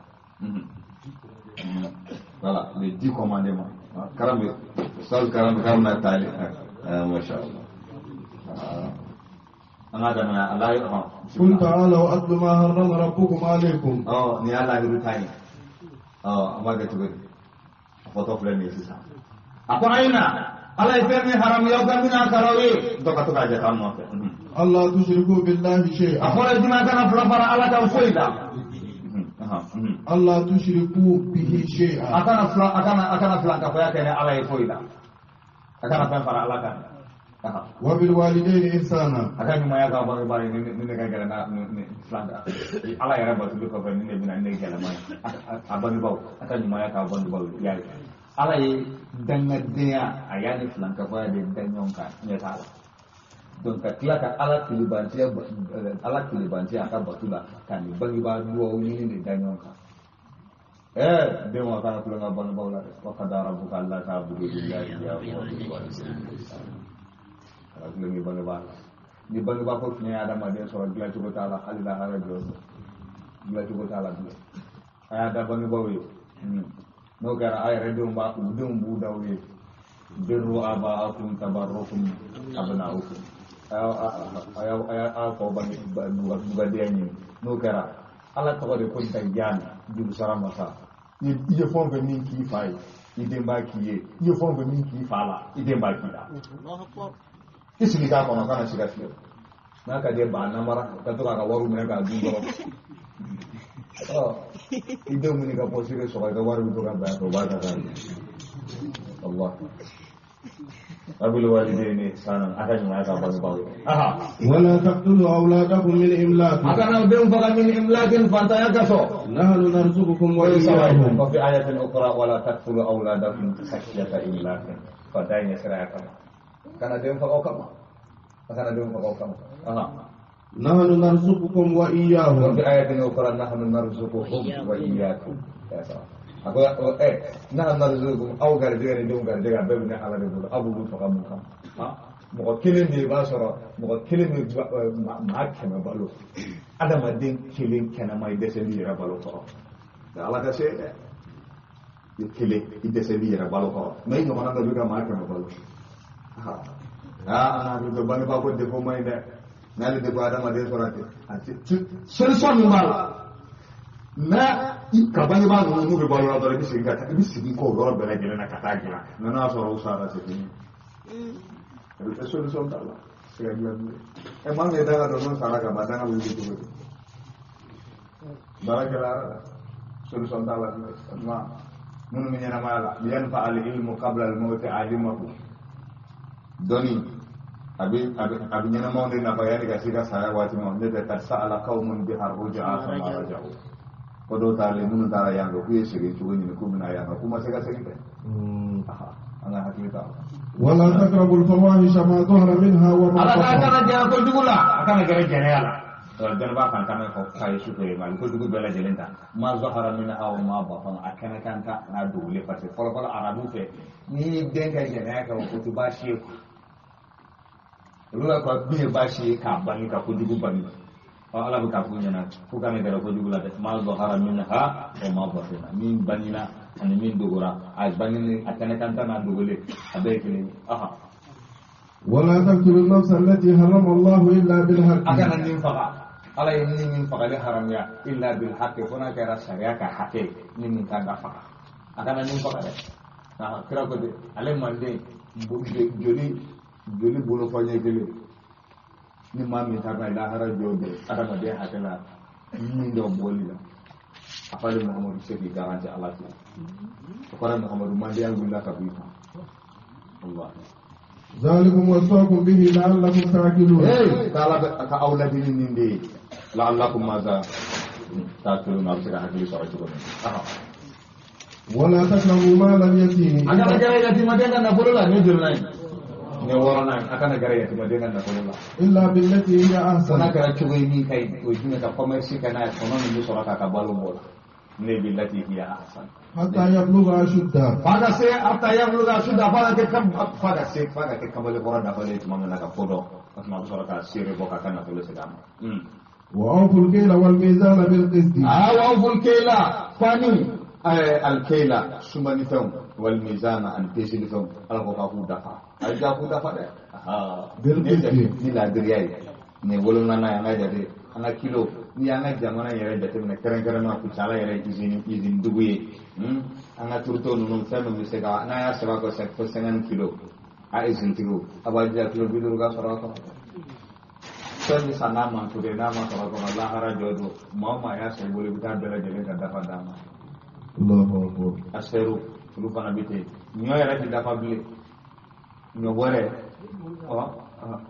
Voilà, les 10 commandements. Karambe, Ustaz Karambe Karambe Tali. Masha Allah. أنا دمنا الله يرحم.
قل تعالوا أتل ما حرم ربكم عليكم.
ني الله يرتاني. أما كتبت. فوتو فلان يسسا. أكو عينا. الله يفهمني حرام يوم من أكروي. دوكا توكا جاتا ما.
الله تشركوا بالله شيئا.
أقول الجماعة كان فلان الله توفيدا.
الله تشركوا به شيئا.
أكنا فلان كفاية كان الله يفويدا. أكنا فلان فرع الله كان.
وبالوالدين إحسانا.
أكنا ما يقع باري باري نيجا كلا فلان الله يرى بس بكفر نيجا بنا نيجا كلا ما أبان باو أكنا ما يقع أبان باو يعني الله يدنا الدنيا أيان فلان كفاية الدنيا كان نتعلم. Donc ka tila ka ala kilibantiya a ka bato la ka nin bangebaa duwawu ɲini de da ɲɔgɔn kan. Den wa kana tulonkɛ bangebaaw la dɛ. Wa qada rabbuka alla ta'budu illa iyyahu wa bil walidayni ihsana. Kana tulonkɛ bangebaa la. Ni bangebaa ko fiɲɛ ye adamaden sɔrɔ dilancogo t'a la hali lahara jɔ don. Dilancogo t'a la bilen. A y'a da bangebaaw ye. N'o kɛra a yɛrɛ denw b'a u denw b'u da u ye. Birru aba'akum tabarrukum abna'ukum. A fɔ bange dugadenya ɲini n'o kɛra ala tɔgɔ de ko dayan jurusara masa i ye fɛn o fɛn min k'i fa ye i den b'a k'i ye i ye fɛn o fɛn min k'i fa la i den b'a k'i la i sigi k'a kɔnɔ kana siga fiyewu n'a ka di ba namara ka to k'a ka wariw minɛ k'a dun dɔrɔn i denw minɛ ka pɔsi de sɔgɔ i ka wari bɛ to ka ban o b'a ta k'a ye Allah. وبالوالدين إحسانا أكن ما يقبل.
ولا تقتلوا أولادكم من إملاق.
أكن بهم فقط من إملاق فانتيكسوا.
نحن نرزقكم وإياهم.
وفي آية أخرى ولا تقتلوا أولادكم خشية إملاق. فدين يسرع كما. كان بهم فقط كما. كان بهم فقط كما.
نحن نرزقكم وإياهم.
وفي آية أخرى نحن نرزقهم وإياكم. يا سلام. Aku nah narzukum au garjega ni dong garjega bɛɛ bɛ ne ala de bolo aw b'olu faga mun kama Mɔgɔ kelen de b'a sɔrɔ mɔgɔ kelen bɛ maa 100 balo adamaden kelen kɛnɛma i dɛsɛ b'i yɛrɛ balo kɔrɔ ala ka se dɛ i kelen i dɛsɛ b'i yɛrɛ balo kɔrɔ mɛ i ɲɔgɔnna dɔ bɛ ka maa 100 balo aa an hakili to bangebaa ko defo man ɲi dɛ n'ale de ko adamaden sɔrɔ a tɛ solution min b'a la n'a ka bangebaa ninnu n'u bɛ balo la dɔrɔn i bɛ segin ka taa i bɛ segin kɔ o yɔrɔ bɛɛ lajɛlen na ka taa dilan nka n'a y'a sɔrɔ u sara c'est fini. Solution t'a la se ka dilan bilen ɛ maa min ye danga dɔn n'o sara ka ban danga bɛ wuli cogo di baara gɛlɛyara dɛ solution t'a la bilen o tuma minnu bɛ ɲɛnamaya la yanfa al ilmu qabla al mawti alimahu dɔnni a bɛ ɲɛnamaw de nafa yanni ka se ka saya waati ma ne tɛ kad sa'ala qawmun biha ruj'a fama raja'u ko dɔw taalen minnu taara yan fɛ k'u ye segin cogo ɲini k'u bɛna yan fɛ k'u ma se ka segin dɛ an ka hakili t'a la.
wala taqrabu al-fawahisha ma dhahara minha wa ma
ala
batana.
K'a kana gɛrɛ kojugu la a kana gɛrɛ jɛnɛya la dɔnni b'a kan kana fɔ k'a ye su ye mali kojugu bɛɛ lajɛlen ta ma zahara minha wa ma batana a kɛnɛ kan ta n'a dogolen parce que fɔlɔfɔlɔ arabu fɛ n'i y'i den ka jɛnɛya kɛ o ko tɛ baasi ye quoi olu ka ko min ye baasi ye k'a bange ka kojugu bange ala bɛ k'a f'u ɲɛna k'u kana gɛrɛ kojugu la dɛ ma zahara minha wa ma batana min bangena ani min dogora a bangenen a kɛnɛ kan ta n'a dogolen a bɛɛ ye kelen ye.
wala taqtulu nafsa allati harrama Allahu illa bil haqqi.
A kana nin faga ala ye ni min fagali haramuya illa bil haqqi fo n'a kɛra sariya ka hakɛ ni min kan ka faga a kana nin faga dɛ kira ko ten ale manden joli bolo fɔ ɲɛ kelen ni maa min taara lahara jɔ don adamaden hakɛ la min dɔ bɔli la a f'ale Muhamadu se k'i garanti ala fɛ o kɔrɔ Muhamadu mandenya wulila ka bɔ i kan walahi.
zalikum wasaakum bihi la'allakum ta'qilun.
Ee k'ala bɛ ka aw ladili nin de ye la'allakum maza ta'qilun a bɛ se ka hakili sɔrɔ cogo min.
wala taqrabu mala al-yatimi.
A kana gɛrɛ yatimaden ka nafolo la nin ye joli ye. Nin ye wɔɔrɔnan ye a kana gɛrɛ yatimaden ka nafolo la.
illa billati hiya ahsan.
Fo n'a kɛra cogo ye min ka ɲi o ye jumɛn ka commerce kɛ n'a ye tɔnɔ min bɛ sɔrɔ k'a ka balo bɔ o la. Ne billati hiya ahsan.
hatta yablugha ashudda.
F'a ka se hatta yablugha ashudda f'a ka se f'a ka kɛ kamalenkɔrɔ dafalen tuma min na ka ko dɔn o tuma a bɛ sɔrɔ ka seere bɔ k'a ka nafolo segin a ma.
wa awful kayla wal mizana bil qisti.
Wa awful kayla fani alkayla sumanifɛnw wal mizana ani peselifɛnw ala ko k'a k'u dafa a ye k'u dafa dɛ.
Bil qisti.
Ni laadiriya ye nin ye wolonwulanan ye an ka jate an ka kilo n'i y'an ka jamana yɛrɛ jateminɛ kɛrɛnkɛrɛnnenya Kucala yɛrɛ izini dugu ye an ka turuto ninnu fɛn min bɛ se ka n'an y'a sɛbɛn ko fo 50 kilo a izinitigiw a b'a jija kilo 50 ka sɔrɔ a kɔnɔ fɛn min san n'a man ture n'a ma sɔrɔ a kɔnɔ lahara jɔ don maa o maa y'a sɔrɔ i bolo i bɛ taa bɛɛ lajɛlen ka dafa d'a ma. A seru olu fana bɛ ten ɲɔ yɛrɛ tɛ dafa bilen ɲɔ bɔrɛ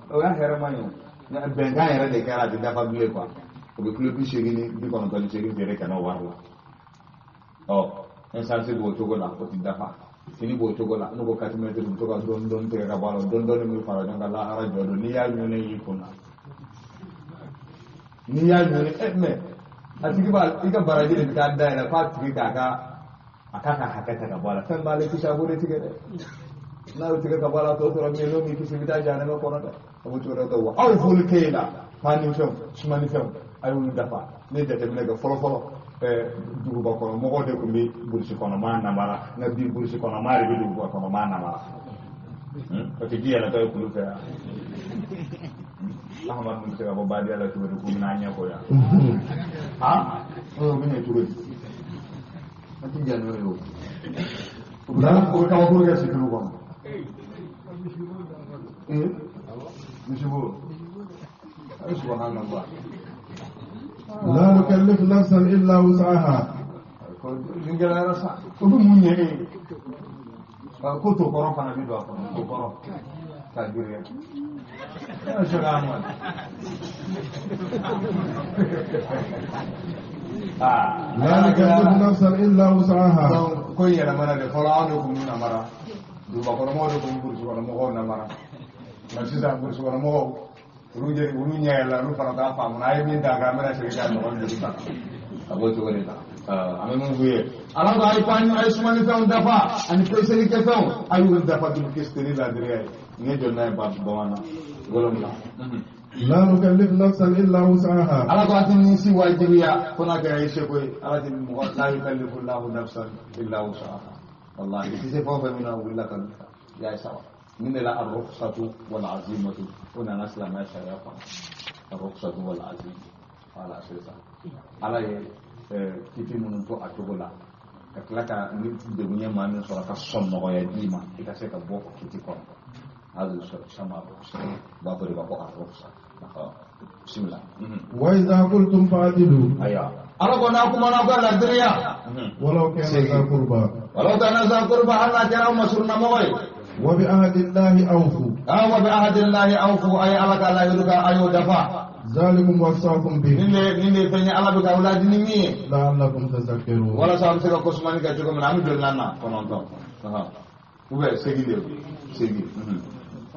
o y'a hɛrɛma ye o bɛnkan yɛrɛ de kɛra a tɛ dafa bilen quoi o bɛ kilo 80 ni 98 feere ka n'o wari la ɔ ɛsansi b'o cogo la o tɛ dafa fini b'o cogo la n'u ko 4 mètres u bɛ to ka dɔɔni dɔɔni tigɛ ka bɔ a la dɔɔni dɔɔni bɛ fara ɲɔgɔn kan lahara jɔ don n'i y'a ɲɔni y'i kun na n'i y'a ɲɔni ɛ mɛ a tigi b'a i ka baraji de bɛ taa dayɛlɛ f'a tigi k'a ka a k'a ka hakɛ ta ka bɔ a la fɛn b'ale kisi a b'o de tigɛ dɛ n'a y'o tigɛ ka bɔ a la tɔ tora min ye n'o m'i kisi i bɛ taa jahanama kɔnɔ dɛ a b'o cogo de la wa aw foli kɛ la fani fɛnw sumani fɛnw a y'olu dafa ne ye jateminɛ kɛ fɔlɔ fɔlɔ duguba kɔnɔ mɔgɔw de tun bɛ burusi kɔnɔ maa namara nka bi burusi kɔnɔ maa de bɛ duguba kɔnɔ maa namara o tɛ ji yɛlɛtɔ ye kulu fɛ yan Ahmadu bɛ se ka bɔ baadiya la cogo di k'u bɛna an ɲɛfɔ yan o bɛ ɲɛ cogo di an ti jɛn n'o ye o o bɛ kabakuru kɛ situlu kɔnɔ misibo ayi subhanallah.
La nukallifu nafsan illa wus'aha.
Nin gɛlɛyara sa o bɛ mun ɲɛ e ye ko to kɔrɔ fana bɛ don a kɔnɔ to kɔrɔ ka girinya.
La nukallifu nafsan illa wus'aha.
Donc ko in yɛlɛmana de fɔlɔ anw de tun b'u namara duguba kɔnɔmɔgɔw de tun bɛ burusi kɔnɔmɔgɔw namara nka sisan burusi kɔnɔmɔgɔw olu ɲɛ yɛlɛla olu fana t'a faamu n'a ye min d'a kan an bɛna segin k'a ɲɔgɔn joli ta a b'o cogo de la an bɛ mun f'u ye ala ko a ye sumani fɛnw dafa ani peseli kɛfɛnw a y'olu dafa bil qisti ni laadiriya ye. Ni joli n'a ye bamanan wolonwula.
La nukallif nafsan illa wus'aha.
Ala ko a tɛ ni si wajibiya fo n'a kɛra i seko ye. Ala tɛ mɔgɔ la yukallifu Allahu nafsan illa wus'aha. Wallahi i tɛ se fɛn o fɛn min na wulila ka ya ye saba. Nin de la ar-rukhsatu wal azimatu o nana silamɛya sariya kɔnɔ. Ar-rukhsatu wal azimatu. Voilà, c'est ça. Ala ye kiti minnu to a cogo la ka tila ka ni degun ye maa min sɔrɔ ka sɔn nɔgɔya d'i ma i ka se ka bɔ o kiti kɔnɔ. هذا يسمى الرخصة باطل بقى الرخصة بسم الله
وإذا قلتم فعدلوا
أيوة أنا قلنا لكم أنا قلنا الدنيا
ولو كان ذا قربى
ولو كان ذا قربى أن كان مسرنا موي
وبعهد الله أوفوا
وبعهد الله أوفوا أي ألك لا يلك أيو دفع
ذلكم وصاكم به
نيني فني الله بك أولاد نمي
لعلكم تذكرون
ولا سامسك قسماني كتشوف من عمي جلنا كنتم وبس سجل سجل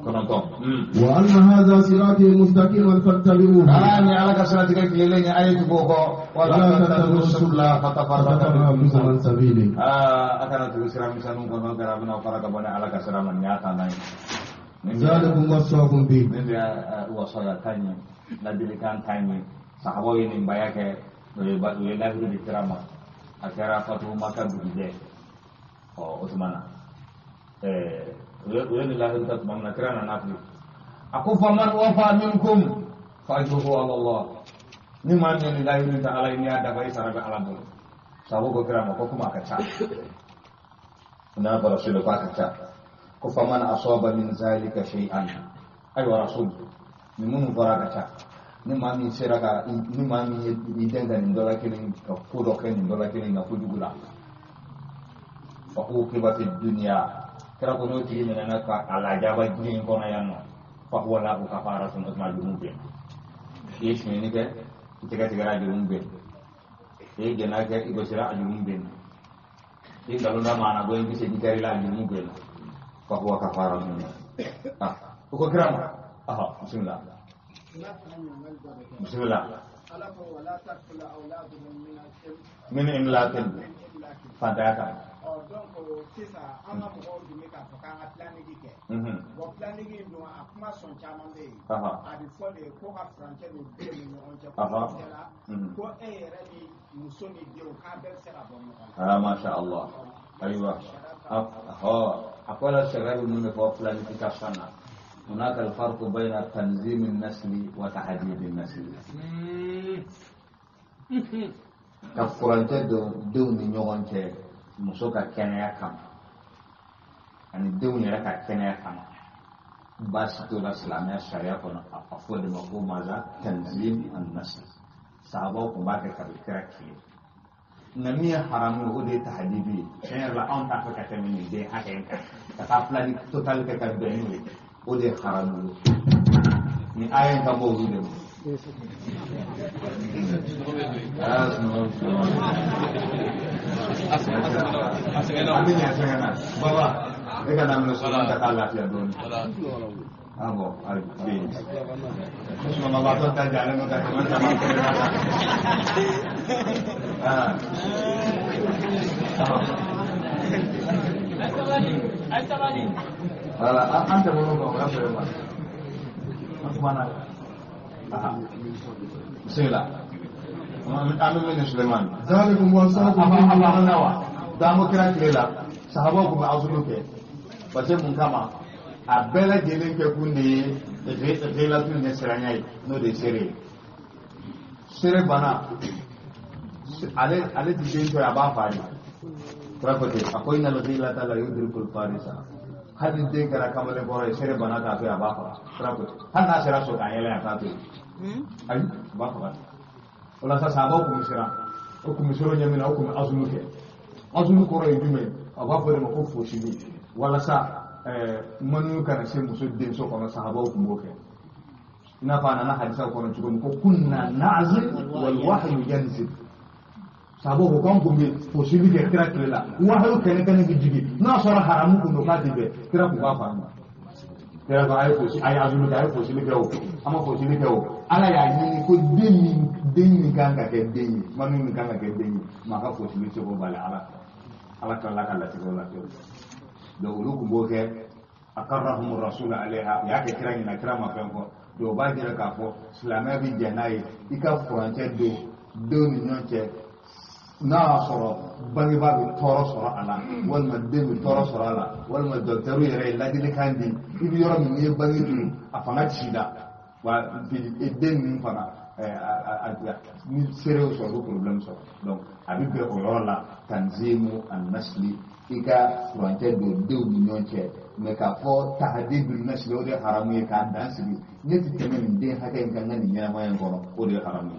وأن هذا صراطي مستقيما فاتبعوه.
أنا على كسرتك كلين آية بوكو ولا تتبعوا السبل فتفرق
بكم عن سبيله.
أكنا تبصر مثلا كنا كرامنا وفرق بنا على كسر من ياتنا.
ذلكم وصاكم به.
Ini wasaya tanya, ladilikan tanya, sahabat ini bayar ke, lahiru di ceramah, akhirnya Fatu Makkah begitu. Oh, Utsmana. Uya ni lahir tak bangna kerana nafi. Aku faman wafa minkum fajruhu ala Allah. Ni man ni lahir ta ala ini ada bai saraga ala bol. Sabo ko kerama ko kuma kaca. Na ba rasul ko kaca. Ko faman asaba min zalika shay'an. Ay wa rasul. Ni mun fara kaca. Ni man ni seraka ni man ni denga ni dola kelin ka ko do ken ni dola kelin na ko dugula. Fa uqiba fi dunya. Kira ko n'o tigi minɛna ka a lajaba diɲɛ in kɔnɔ yan nɔ fa wala ko kafaratun o tuma jurumu bɛ i ye sonyɛni kɛ i tɛgɛ tigɛra a jurumu bɛ i ye jɛnɛ kɛ i gosira a jurumu bɛ i ye nkalon da maa na bɔ i bɛ segin kɛr'i la a jurumu bɛ fa huwa kafaratun o ko kira ma bisimila bisimila min imlakin fantanya kan.
Donc sisan an ka mɔgɔw dun bɛ k'a fɔ k'an ka planning kɛ. Bon planning in dun a kuma sɔn caman bɛ yen. A bɛ fɔ de ko ka furancɛ don denw ni ɲɔgɔn cɛ. Ko kɛra ko e yɛrɛ ni muso ni denw k'a bɛɛ bɛ se ka bɔ ɲɔgɔn na.
Masha Allah. Ayiwa. A ko la sariya bɛ mun de fɔ planification na. هناك الفرق بين تنظيم النسل وتحديد النسل. Ka furancɛ don denw ni ɲɔgɔn cɛ. Muso ka kɛnɛya kama ani denw yɛrɛ ka kɛnɛya kama baasi t'o la silamɛya sariya kɔnɔ a fɔ de ma ko maza tanzim an-nasl sahabaw tun b'a kɛ kabi kira tile nka min ye haramu ye o de ye tahadidu ye tiɲɛ yɛrɛ la anw t'a fɛ ka tɛmɛ nin den hakɛ in kan ka taa filani total kɛ ka bɛn n'o ye o de ye haramu ye ni aya in ka bɔ olu de ma. Baba, e ka daminɛ sɔgɔma ka taa lafiya dɔɔni. Ah bon, ayi, bi. Sunɔgɔbaatɔ ta jalen don ka tɛmɛ sama kɛnɛ kan. Voilà, an tɛmɛn'o kan o y'a sɔrɔ ma. An kumana. Bismillah. An bɛ min ni Sulemani.
Zalikum wasaakum
bihi. A b'a wa. Daamu kira tile la, sahabaw tun bɛ azulu kɛ. Parce que mun kama a bɛɛ lajɛlen kɛ kun de ye ghilatu ɲɛsiranya ye n'o de ye seere ye. Seere banna ale ti den to ye a b'a fa de. Kira ko ten a ko innal ghilata la yudrikul farisa. Hali ni den kɛra kamalen kɔrɔ ye seere banna k'a to yen a b'a faga. Kira ko ten hali n'a sera so k'a yɛlɛ a t'a to yen. Ayi a b'a faga. O la sa sahabaw tun bɛ siran o tun bɛ siran ɲɛ min na o tun bɛ azulu kɛ. Azulu kɔrɔ ye jumɛn ye a b'a fɔ de ma ko fosili walasa manu kana se muso denso kɔnɔ sahabaw tun b'o kɛ i n'a fɔ a nana hadisaw kɔnɔ cogo min ko kunna na'zil wal wahyu yanzil sahabaw ko k'an tun bɛ fosili kɛ kira tile la wahyu kɛnɛ kɛnɛ bɛ jigin n'a sɔrɔ haramu kun don k'a ti bɛn kira tun b'a faamu kira ko a ye fosi a ye azulu kɛ a ye fosili kɛ o a ma fosili kɛ o ala y'a ɲini ko den min kan ka kɛ den ye manu min kan ka kɛ den ye maa ka fosili cogo bali ala fɛ ala tilala ka latigɛw la pewu. Donc olu tun b'o kɛ Akarrahum rasul alaiha u y'a kɛ kira ɲɛna, kira ma fɛn fɔ. Donc o b'a jira k'a fɔ silamɛya bɛ jɛn n'a ye i ka furancɛ don denw ni ɲɔgɔn cɛ, n'a y'a sɔrɔ bangebaa bɛ tɔɔrɔ sɔrɔ a la, walima den bɛ tɔɔrɔ sɔrɔ a la, walima dɔkitɛriw yɛrɛ ye ladilikan di, i bɛ yɔrɔ min n'i ye bange turu a fanga ci la, wa den ninnu fana ni seerew sɔrɔ u bɛ problème sɔrɔ. Donc a bɛ bɛn o yɔrɔ la, tanzimu an-nasli, i ka furancɛ don denw ni ɲɔgɔn cɛ. Mais k'a fɔ tahdidu nasli, o de ye haramu ye, k'a dan sigi ne tɛ tɛmɛ nin den hakɛ in kan n ka nin ɲɛnamaya in kɔnɔ, o de ye haramu ye.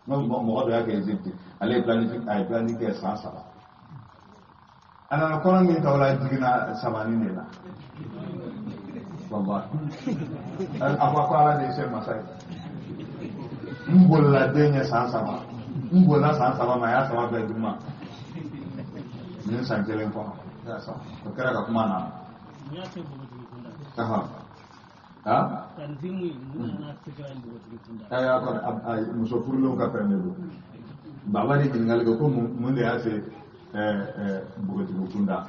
Mɔgɔ dɔ y'a kɛ Egypte, ale ye planifié kɛ san 3, a nana kɔnɔ min ta o la, a jiginna sabanin de la. Wallahi a ko ala de ye se masa ye, n bolila den ɲɛ san 3, n bolila san 3 ma, a y'a 3 bɛɛ di n ma nin san 1 kɔnɔ. O kɛra ka kuma na. Muso furulenw ka fɛn de don. Baba de ɲininkali kɛ ko mun de y'a se npogotigi kunda.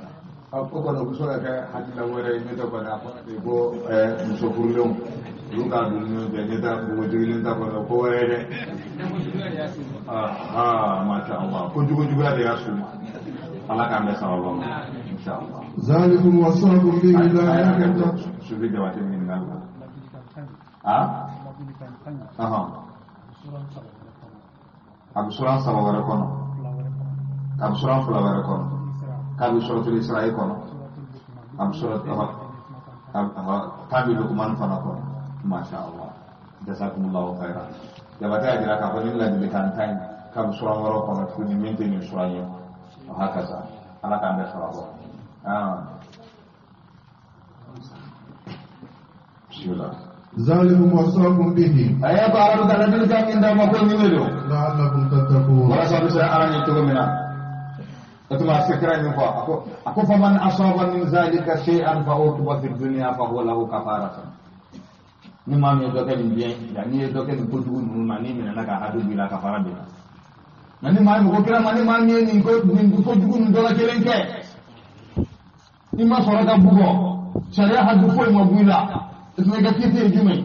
O kɔni o bɛ se ka kɛ hakilina wɛrɛ ye, ne tɛ kɔni a fɔra de ko muso furulenw olu k'a don ni ɲɔgɔn cɛ, ne tɛ npogotiginin ta kɔni o ko wɛrɛ ye dɛ. Masha Allah, ko jugujuguya de y'a s'u ma. Ala k'an bɛɛ sababu ma, insha Allah.
Zalikum wasaakum bihi la'allakum tattaqun.
Sufi Jabate ɲininkali la. A bɛ suran 3 wɛrɛ kɔnɔ, a bɛ suran 2 wɛrɛ kɔnɔ, k'a bɛ suratul Isra'i kɔnɔ, a bɛ surat k'a bɛ Luqman fana kɔnɔ. Masha Allah, jazakumullahu khairan. Jabate y'a jira k'a fɔ nin ladilikan tan in k'a bɛ suran wɛrɛw kɔnɔ tuguni min tɛ nin suran ye. O hakaza, Ala k'an bɛɛ sababu. Bismillah.
Zalikum wasaakum bihi.
A y'a ko ala bɛ ka ladilikan min d'a ma ko nin de don.
La'allakum tattaqun.
Walasa a bɛ se ala ɲɛ cogo min na. O tuma a se kira nin fɔ, a ko faman asaba min zalika shay'an fa uqiba fi dunya fa huwa lahu kafaratun. Ni maa min ye dɔ kɛ nin diɲɛ, n'i ye dɔ kɛ nin kojugu ninnu na, n'i minɛna ka hadu b'i la, kafara b'i la. Nka ni maa min ko kira ma, ni maa min ye nin kojugu ninnu dɔ la kelen kɛ, i ma sɔrɔ ka bugɔ, sariya hadu foyi ma bɔ i la, o tuma i ka kiti ye jumɛn ye?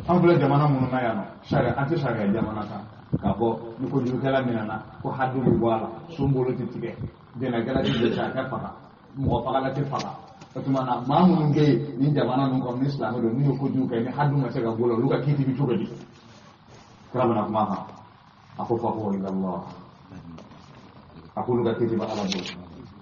An filɛ jamana minnu na yan nɔ, sariya an tɛ sariya jamana kan k'a fɔ ni kojugukɛla minɛna ko hadu bɛ bɔ a la, sun bolo tɛ tigɛ, jɛnɛkɛla tɛ jɛ a ka faga, mɔgɔ fagala tɛ faga. O tuma na maa minnu bɛ yen nin jamana ninnu kɔnɔ ni silamɛ don, n'u ye kojugu kɛ ni hadu ma se ka bɔ o la, olu ka kiti bɛ cogo di? Kira bɛna kuma kan, a ko fa huwa ila Allah, a k'olu ka kiti bɛ Ala bolo.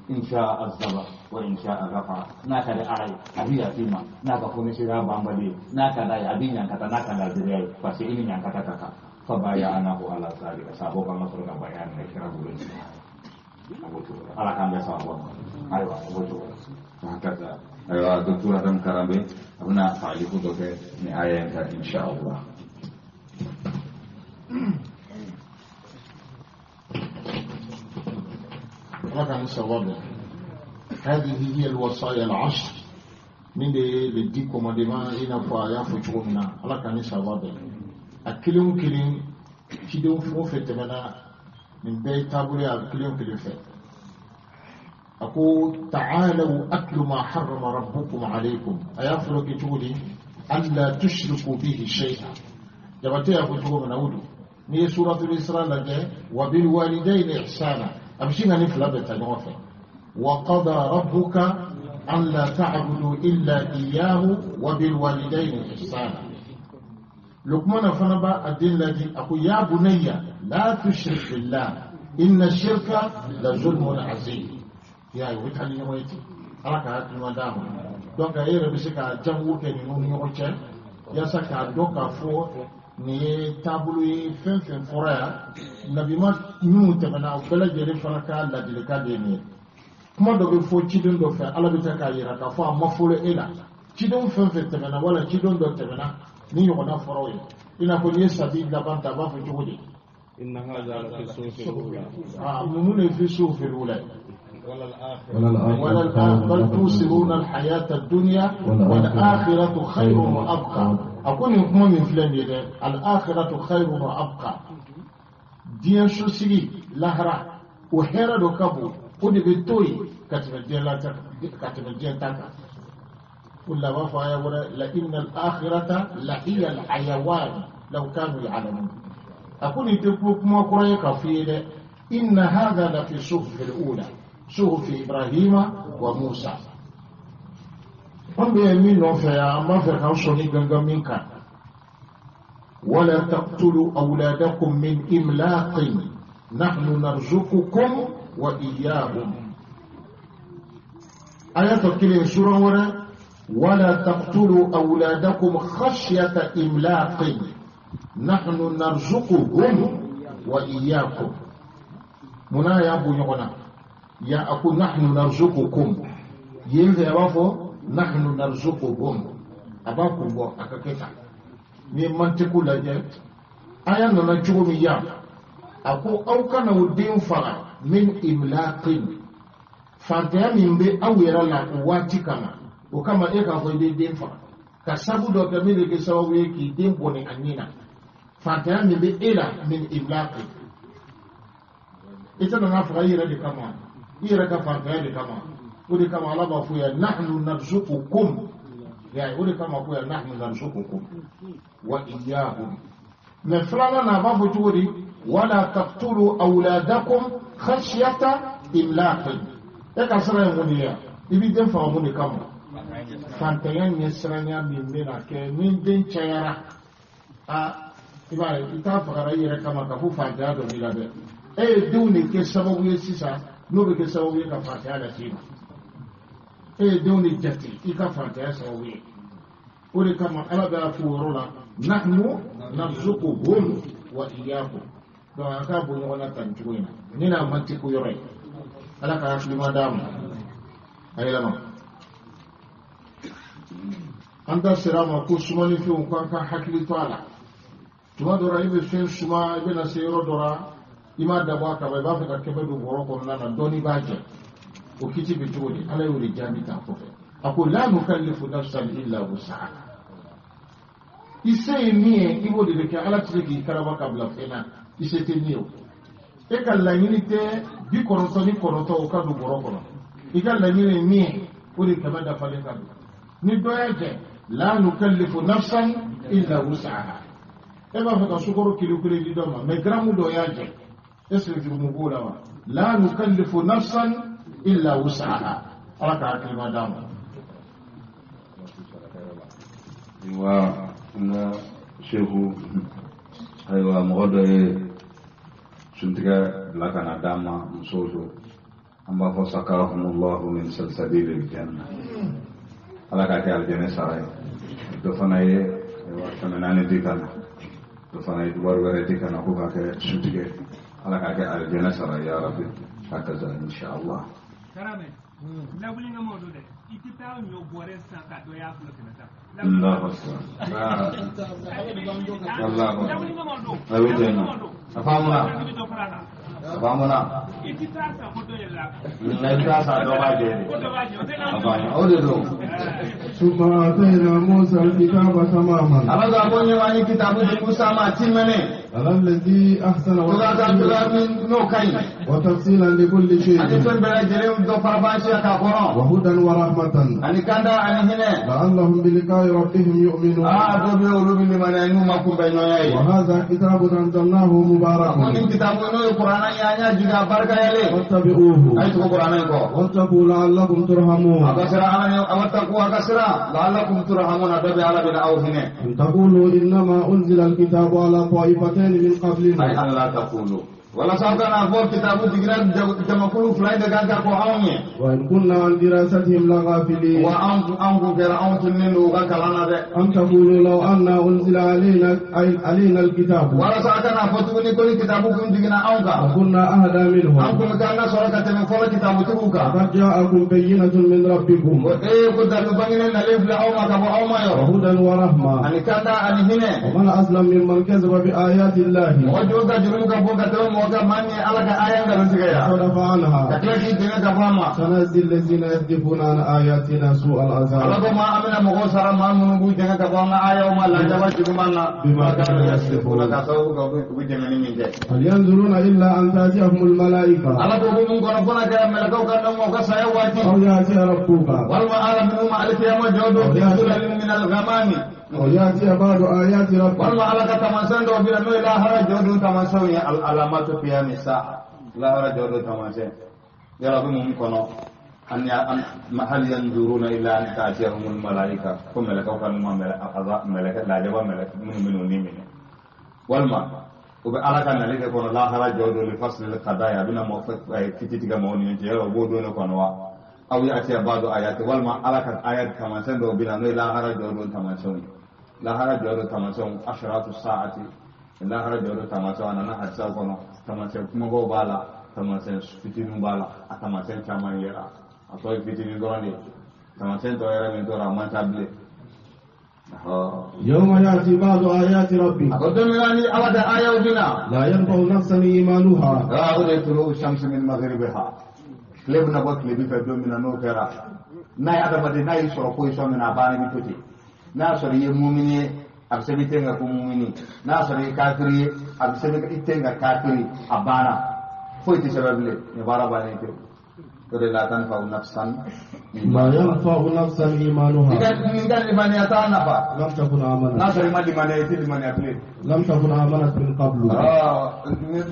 In sha'a azaba wa in sha'a ghafara. N'a ka di Ala ye a bɛ yafa i ma, n'a ka fonisira banbali ye, n'a ka d'a ye a bɛ ɲankata, n'a ka laadiriya ye, parce que i ni ɲankata ka kan. Fa baya'nahu ala zalika, sababu kan ka sɔrɔ ka baya minɛ kira bolo. A b'o cogo la, Ala k'an bɛɛ sababu ma. Ayiwa, a b'o cogo la. Hakaza. Ayiwa, docteur Adam Karambe a bɛna taaliku dɔ kɛ nin aya in kan insha Allah.
رقم الصواب. هذه هي الوصايا العشر من les 10 commandements i n'a fɔ a y'a fɔ cogo min na. Ala k'an ni sawaba bɛn. A kelen o kelen cidenw fɛn o fɛn tɛmɛna nin bɛɛ ye taabolo ye a kelen o kelen fɛ. A ko ta'alaw atlu ma harrama rabbukum alaykum. A y'a fɔlɔ kɛ cogo di? Alla tushriku bihi shay'a. Jabate y'a fɔ cogo min na o don. N'i ye suratul Isra lajɛ, wa bil walidayni ihsana, a bɛ sin ka nin fila bɛɛ ta ɲɔgɔn fɛ. Wa qada rabbuka an la ta'budu illa iyyahu wa bil walidayni ihsana. Luqman fana b'a a den ladi, a ko ya bunayya la tushrik billah inna shirka la zulmun azim. Ya ye o bɛ taa ni ɲɔgɔn ye ten. Ala ka hakilina d'a ma. Donc e yɛrɛ bɛ se ka jango kɛ ninnu ni ɲɔgɔn cɛ yaasa k'a dɔn k'a fɔ nin ye taabolo ye, fɛn fɛn fɔra yan nabima minnu tɛmɛna o bɛɛ lajɛlen fana ka ladilikan de ye nin ye. Kuma dɔ bɛ fɔ ciden dɔ fɛ, Ala bɛ taa k'a yira k'a fɔ a ma fɔlɔ e la. Ciden fɛn fɛn tɛmɛna wala ciden dɔ tɛmɛna ni ɲɔgɔnna fɔra o ye. I n'a fɔ n'i ye sabi laban ta, a b'a fɔ cogo di?
Inna hadha la fi suhufil ula.
Mun de fi suhufil ula? Bal tusiruna al-hayata ad-dunya wal-akhiratu khayrun wa abqa. A ko nin kuma min filɛ nin ye dɛ, al-akhiratu khayrun wa abqa. Diɲɛ sosigi lahara o hɛrɛ dɔ ka bon, o de bɛ to yen. ka tɛmɛ diɲɛ la ka tɛmɛ diɲɛ ta kan. O la b'a fɔ aya wɛrɛ la inna al-akhirata la hiya al-hayawan law kanu ya'lamun. A ko nin tɛ kuma kɔrɔ ye k'a f'i ye dɛ. Inna hadha la fi suhufi al-ula suhufi Ibrahima wa Musa. An bɛ min nɔfɛ yan an b'a fɛ k'an sɔnni gangan min kan. Wala taqtulu awladakum min imlaqin nahnu narzuqukum wa iyyahum. Aya tɔ kelen sura wɛrɛ wala taqtulu awladakum khashyata imlaqin nahnu narzuquhum wa iyyakum. Munna y'a bɔ ɲɔgɔn na ya a ko nahnu narzuqukum yen fɛ a b'a fɔ nahnu narzuquhum a b'a kun bɔ a ka kɛ tan. N'i ye mantiku lajɛ aya nana cogo min yan a ko aw kana o den faga min imlaqin fantanya min bɛ aw yɛrɛ la o waati kama o kama e k'a fɔ i bɛ den faga ka sabu dɔ kɛ min bɛ kɛ sababu ye k'i den bɔnɛ a nin na fantanya min bɛ e la min imlaqin i tɛ nana faga i yɛrɛ de kama i yɛrɛ ka fantanya de kama o de kama ala b'a fɔ yan nahnu narzuqukum ya o de kama ko yan nahnu narzuqukum wa iyyahum. Mais filanan na a b'a fɔ cogo di wala taqtulu awladakum khashyata imlaqin. E ka sira ye mun de ye i b'i den faga mun de kama fantanya ɲɛsiranya min bɛna kɛ ni den cayara a i b'a ye i t'a fagara i yɛrɛ kama ka fɔ fantanya dɔ b'i la dɛ. E ye denw de kɛ sababu ye sisan n'o bɛ kɛ sababu ye ka fantanya lase i ma. E ye denw de jate i ka fantanya sababu ye. O de kama ala b'a fɔ o yɔrɔ la nahnu narzuquhum wa iyyakum. Donc a k'a bɔ ɲɔgɔn na tan cogo in na ni n'a man tɛ ko yɔrɔ ye. Ala ka hakilima d'a ma. A yɛlɛma. An da sera a ma ko sumanifɛnw k'an ka hakili to a la. Tuma dɔ la i bɛ fɛn suma i bɛna se yɔrɔ dɔ la i m'a dabɔ a kama i b'a fɛ ka kɛmɛ don bɔrɔ kɔnɔna na dɔɔni b'a jɛ. O kiti bɛ cogo di ala y'o de jaabi ta kɔfɛ. A ko la nukallifu nafsan illa wus'aha. I se ye min ye i b'o de kɛ ala tɛ se k'i karaba ka bila fɛn na i se tɛ min ye o. E ka laɲini tɛ 99 o ka don bɔrɔ kɔnɔ. I ka laɲini ye min ye o de 100 dafalen ka don. Ni dɔ y'a jɛ la nukallifu nafsan illa wus'aha. E b'a fɛ ka sukaro kilo kelen di dɔ ma mais garamu dɔ y'a jɛ. Est ce que jurumu b'o la wa? La nukallifu nafsan illa wus'aha. Ala ka hakilima d'a ma.
Wa n ka seku ayiwa mɔgɔ dɔ ye suntigɛ bila ka na d'an ma musow don an b'a fɔ sakahumullahu min salsabilil janna ala k'a kɛ alijɛnɛ sara ye. Dɔ fana ye ayiwa 400 di ka na dɔ fana ye wari wɛrɛ di ka na ko k'a kɛ suntigɛ ala k'a kɛ alijɛnɛ sara ye ya rabbi hakaza inshallah.
Karame lawuli ŋa mɔdɔ dɛ i tɛ taa ɲɔ bɔrɛ san ka dɔ y'a kulo 100.
Allahu akbar. Allahu akbar. A bɛ ten nɔ. A faamuna. A faamuna.
I tɛ taa san ko dɔ yɛlɛ la.
Nka i bɛ taa san dɔ b'a jɛ de. A faamuna o de don.
ثم آتينا موسى الكتاب تماما.
Ala ko ko ɲɛ an ye kitabu di Musa ma a timɛnen.
على الذي أحسن وتفصيلا لكل شيء وهدى ورحمة لعلهم بلقاء ربهم يؤمنون. وهذا كتاب أنزلناه مبارك فاتبعوه واتقوا لعلكم ترحمون. أن تقولوا إنما أنزل الكتاب على طائفتين من قبلنا.
أي أن لا تقولوا ولا سألنا فور كتابو ديغرا جماكولو فلاي دغان كو اوني
وان كنا عن دراستهم لغافلين
وان ان غير اون تنين وكلانا ده
ان تقولوا لو ان انزل علينا الكتاب
ولا سألنا فتوني كل كتابو كن ديغنا اونكا
كنا اهدى منهم
ان كنا كان سورة تم فور كتابو تبوكا
قد جاءكم بينة من ربكم
اي كنت بغينا نلف لا او ما كبو او ما يو
وهدى ورحمة
ان كان ان هنا
ومن اسلم ممن كذب بآيات الله
وجوزا جرمك بوكا mɔgɔ kan maa min ye Ala ka aya nkalon tigɛ ya.
وصدف عنها.
Ka tila k'i dɛmɛ ka bɔ a ma.
سنجزي الذين يصدفون عن آياتنا سوء العذاب.
Ala ko maa an bɛna mɔgɔw sara maa minnu b'u jɛngɛ ka bɔ an ka ayaw ma lajaba juguman na.
بما كانوا يصدفون.
Ka sababu kɛ u bɛ jɛngɛni min kɛ.
هل ينظرون إلا أن تأتيهم الملائكة.
Ala ko ko mun kɔnɔ fo n'a kɛra mɛlɛkɛw ka na u ka saya waati.
أو يأتي ربك.
Walima ala minnu ma alikiyama jɔ don fi zulalin min al-ghamami.
أو يأتي بعض آيات ربك.
Walima ala ka taamasiyɛn dɔw bɛ na n'o ye lahara jɔ don taamasiyɛnw ye alamatu qiyami sa'a lahara jɔ don taamasiyɛn yala bɛ mun kɔnɔ hal yanzuruna illa an ta'tiyahumul malaika ko mɛlɛkɛw ka n'u ma mɛlɛkɛ lajaba mɛlɛkɛ minnu bɛ n'u ni minɛ walima u bɛ ala ka nali de kɔnɔ lahara jɔ don li faslil qadaya a bɛna mɔgɔ kiti tigɛ mɔgɔw ni ɲɔgɔn cɛ yala u b'o don de kɔnɔ wa aw ya'tiya ba'du ayati walima ala ka ayat taamasiyɛn dɔw bɛ na n'o ye lahara jɔ don taamasiyɛnw ye lahara jɔ don taamasiyɛnw ashratu sa'ati lahara jɔ don taamasiyɛnw a nana hadisaw kɔnɔ taamasiyɛn kumabaw b'a la taamasiyɛn fitininw b'a la a taamasiyɛn caman yera a tɔ ye fitinin dɔrɔn de ye taamasiyɛn tɔ yɛrɛ min tora a man ca bilen.
يوم يأتي بعض آيات ربك.
A ko don min na ni ala ka ayaw bɛ na.
لا ينفع نفسا إيمانها.
O de ye tulu shamsi min maghribiha tile bɛna bɔ tilebin fɛ don min na n'o kɛra n'a ye adamaden n'a y'i sɔrɔ position min na a banna i bɛ to ten n'a y'a sɔrɔ i ye mumini ye a bɛ sɛbɛn i ten kan ko mumini n'a y'a sɔrɔ i ye kafiri ye a bɛ sɛbɛn i ten kan kafiri a banna foyi tɛ sɛbɛn bilen nin baara bannen pewu o de la tanfa'u nafsan
لا ينفع نفسا إيمانها.
I ka limaniya t'a nafa.
لم تكن آمنت.
N'a sɔrɔ i ma limaniya i tɛ limaniya bilen.
لم تكن آمنت من قبل.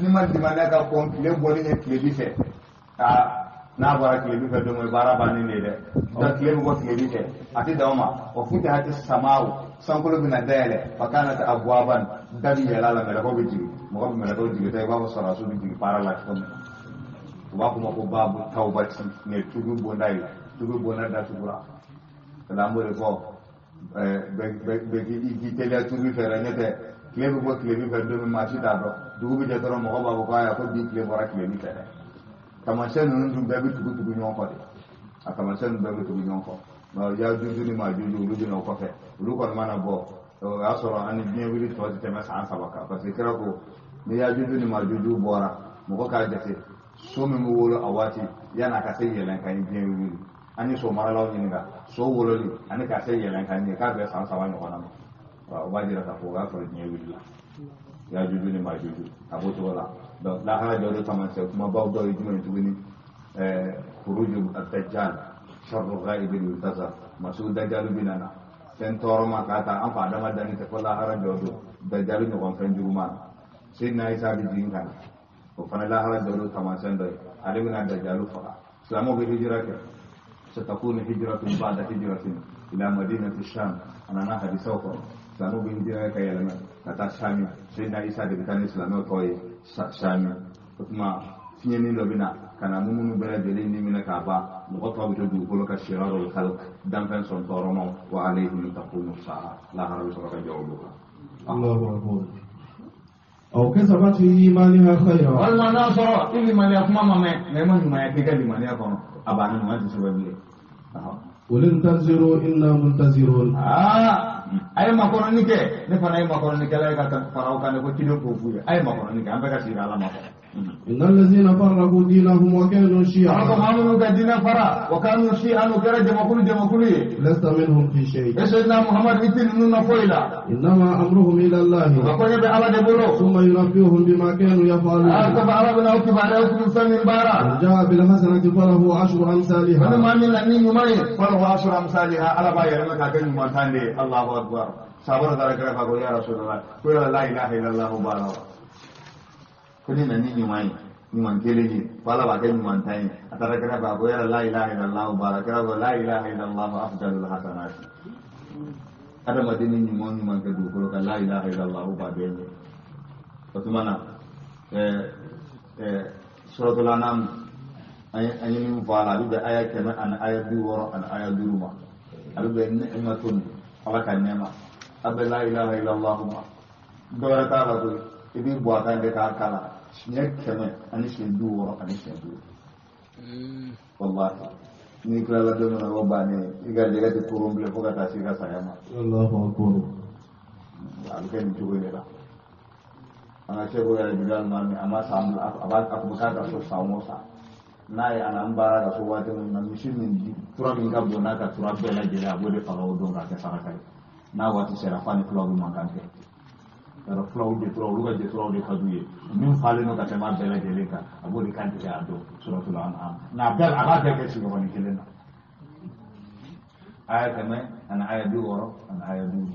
N'i ma limaniya ka kɔn tile bɔli ɲɛ tilebin fɛ n'a bɔra tilebin fɛ don min baara bannen de ye dɛ donc tile bɛ bɔ tilebin fɛ a tɛ dan o ma wa futihati samaaw sankolo bɛna dayɛlɛ fa kanat abwaban da bɛ yɛlɛ a la mɛlɛkɛw bɛ jigin mɔgɔ bɛ mɛlɛkɛw jigin ta i b'a fɔ sɔrɔdasiw bɛ jigin baara la cogo min na u b'a fɔ ma ko baabu tawbati nin ye tuubi bonda ye tuubi bonda datugura o la an b'o de fɔ bɛɛ k'i teliya tuubi fɛ dɛ n'o tɛ tile bɛ bɔ tilebin fɛ don min maa si t'a dɔn dugu bɛ jɛ dɔrɔn mɔgɔ b'a fɔ ko ayiwa ko bi tile bɔra tilebin fɛ dɛ taamasiyɛn ninnu dun bɛɛ bɛ tugu tugu ɲɔgɔn kɔ de a taamasiyɛn ninnu bɛɛ bɛ tugu ɲɔgɔn kɔ nka Yajuju ni Majuju olu bɛ na o kɔfɛ olu kɔni mana bɔ o y'a sɔrɔ an ni diɲɛ wuli tɔ tɛ tɛmɛ san 3 kan parce que kira ko ni Yajuju ni Majuju bɔra mɔgɔ k'a jate so min bɛ wolo a waati yan'a ka se yɛlɛnkan ye diɲɛ wuli an ye so maralaw ɲininka so wololi ani ka se yɛlɛnkan ye k'a bɛ san 3 ɲɔgɔnna ma o b'a jira k'a fɔ o y'a sɔrɔ diɲɛ wulila Yajuju ni Majuju a b'o cogo la donc lahara jɔ don taamasiyɛn kumabaw dɔw ye jumɛn ye tuguni khuruju ad-dajjal sharru ghaibin yuntazar masihu dajjalu bɛ na fɛn tɔɔrɔ ma k'a ta an fa adama danni tɛ fo lahara jɔ don dajjalu ɲɔgɔn fɛn juguman Seydina Isa bɛ jigin ka na o fana lahara jɔ don taamasiyɛn dɔ ye ale bɛna dajjalu faga silamɛw bɛ hijira kɛ satakunu hijratun ba'da hijratin ila madinati sham a nana hadisaw kɔnɔ silamɛw bɛ hijira kɛ ka yɛlɛma ka taa Sami Seydina Isa de bɛ taa ni silamɛw tɔw ye Sami o tuma fiɲɛnin dɔ bɛ na ka na minnu bɛɛ lajɛlen ni minɛ k'a ban mɔgɔ tɔw bɛ to dugukolo ka shirarul khalq danfɛn sɔn tɔɔrɔmaw wa alayhim taqumu sa'a lahara bɛ sɔrɔ ka jɔ olu kan.
Allahu akbar. أو كسبت في إيمانها خيرا.
Walima n'a sɔrɔ i limaniya kuma ma mɛn mɛ i ma ɲumanya k'i ka limaniya kɔnɔ a banna ɲuman tɛ sɛbɛn bilen.
قل انتظروا إنا منتظرون.
A ye makɔnɔni kɛ ne fana ye makɔnɔnikɛla ye ka fara aw kan ne ko ciden k'o f'u ye a ye makɔnɔni kɛ an bɛɛ ka sigi ala makɔnɔ.
إن الذين فرقوا دينهم وكانوا شيعا.
Ala ko maa minnu ka diinɛ fara wa kanu shi'an u kɛra jamakulu jamakulu ye.
لست منهم في شيء.
E Seydina Muhammad i tɛ ninnu na foyi la.
إنما أمرهم إلى الله.
U ka koɲɛ bɛ ala de bolo.
ثم ينبئهم بما كانوا يفعلون.
Ala kɔfɛ ala bɛna aw kibaruya aw kun fɛn min baara.
من جاء بالحسنة فله عشر أمثالها.
Ni maa min na ni ɲuman ye falahu ashru amsaliha ala b'a yɛlɛma k'a kɛ ɲuman tan de ye Allahu akbar. Sahaba dɔ taara kira fɛ ko ya Rasulallah ko yala la ilaha illallah b'a la wa. Ko ni nana ni ɲuman ye ɲuman kelen ye ko ala b'a kɛ ɲuman tan ye a taara kira fɛ a ko yala la ilaha illallah b'a la kira ko la ilaha illallah afdalul hasanati adamaden ni ɲuman ɲuman kɛ dugukolo kan la ilaha illallah b'a bɛɛ ɲɛ o tuma na suratul anam an ye min fɔ a la a bɛ bɛn aya 100 ani aya 60 ani aya 5 ma a bɛ bɛn ni'matun ala ka nɛɛma a bɛ la ilaha illallah ma dɔ wɛrɛ t'a la koyi i b'i bɔ a kan de k'a kala siɲɛ 100 ani siɲɛ 60 ani siɲɛ 5 wallahi n'i tilala don min na o bannen i ka jɛgɛ tɛ koron bilen fo ka taa se i ka saya ma.
Allahu akbar.
A bɛ kɛ nin cogo in de la. An ka seko yɛrɛ juguya ma a ma san a b'a a kun bɛ k'a ka so san o san n'a ye a n'an baara ka so waati min na misi min tura min ka bon n'a ka tura bɛɛ lajɛlen a b'o de faga o don k'a kɛ saraka ye n'a waati sera f'a ni fulaw bɛ mankan kɛ yɔrɔ fulaw jɛturaw olu ka jɛturaw de ka d'u ye min falen don ka tɛmɛ a bɛɛ lajɛlen kan a b'o de kan tigɛ a don suratul an'am nka a bɛɛ a b'a bɛɛ kɛ sigiɲɔgɔnnin kelen na aya 100 ani aya 60 ani aya 5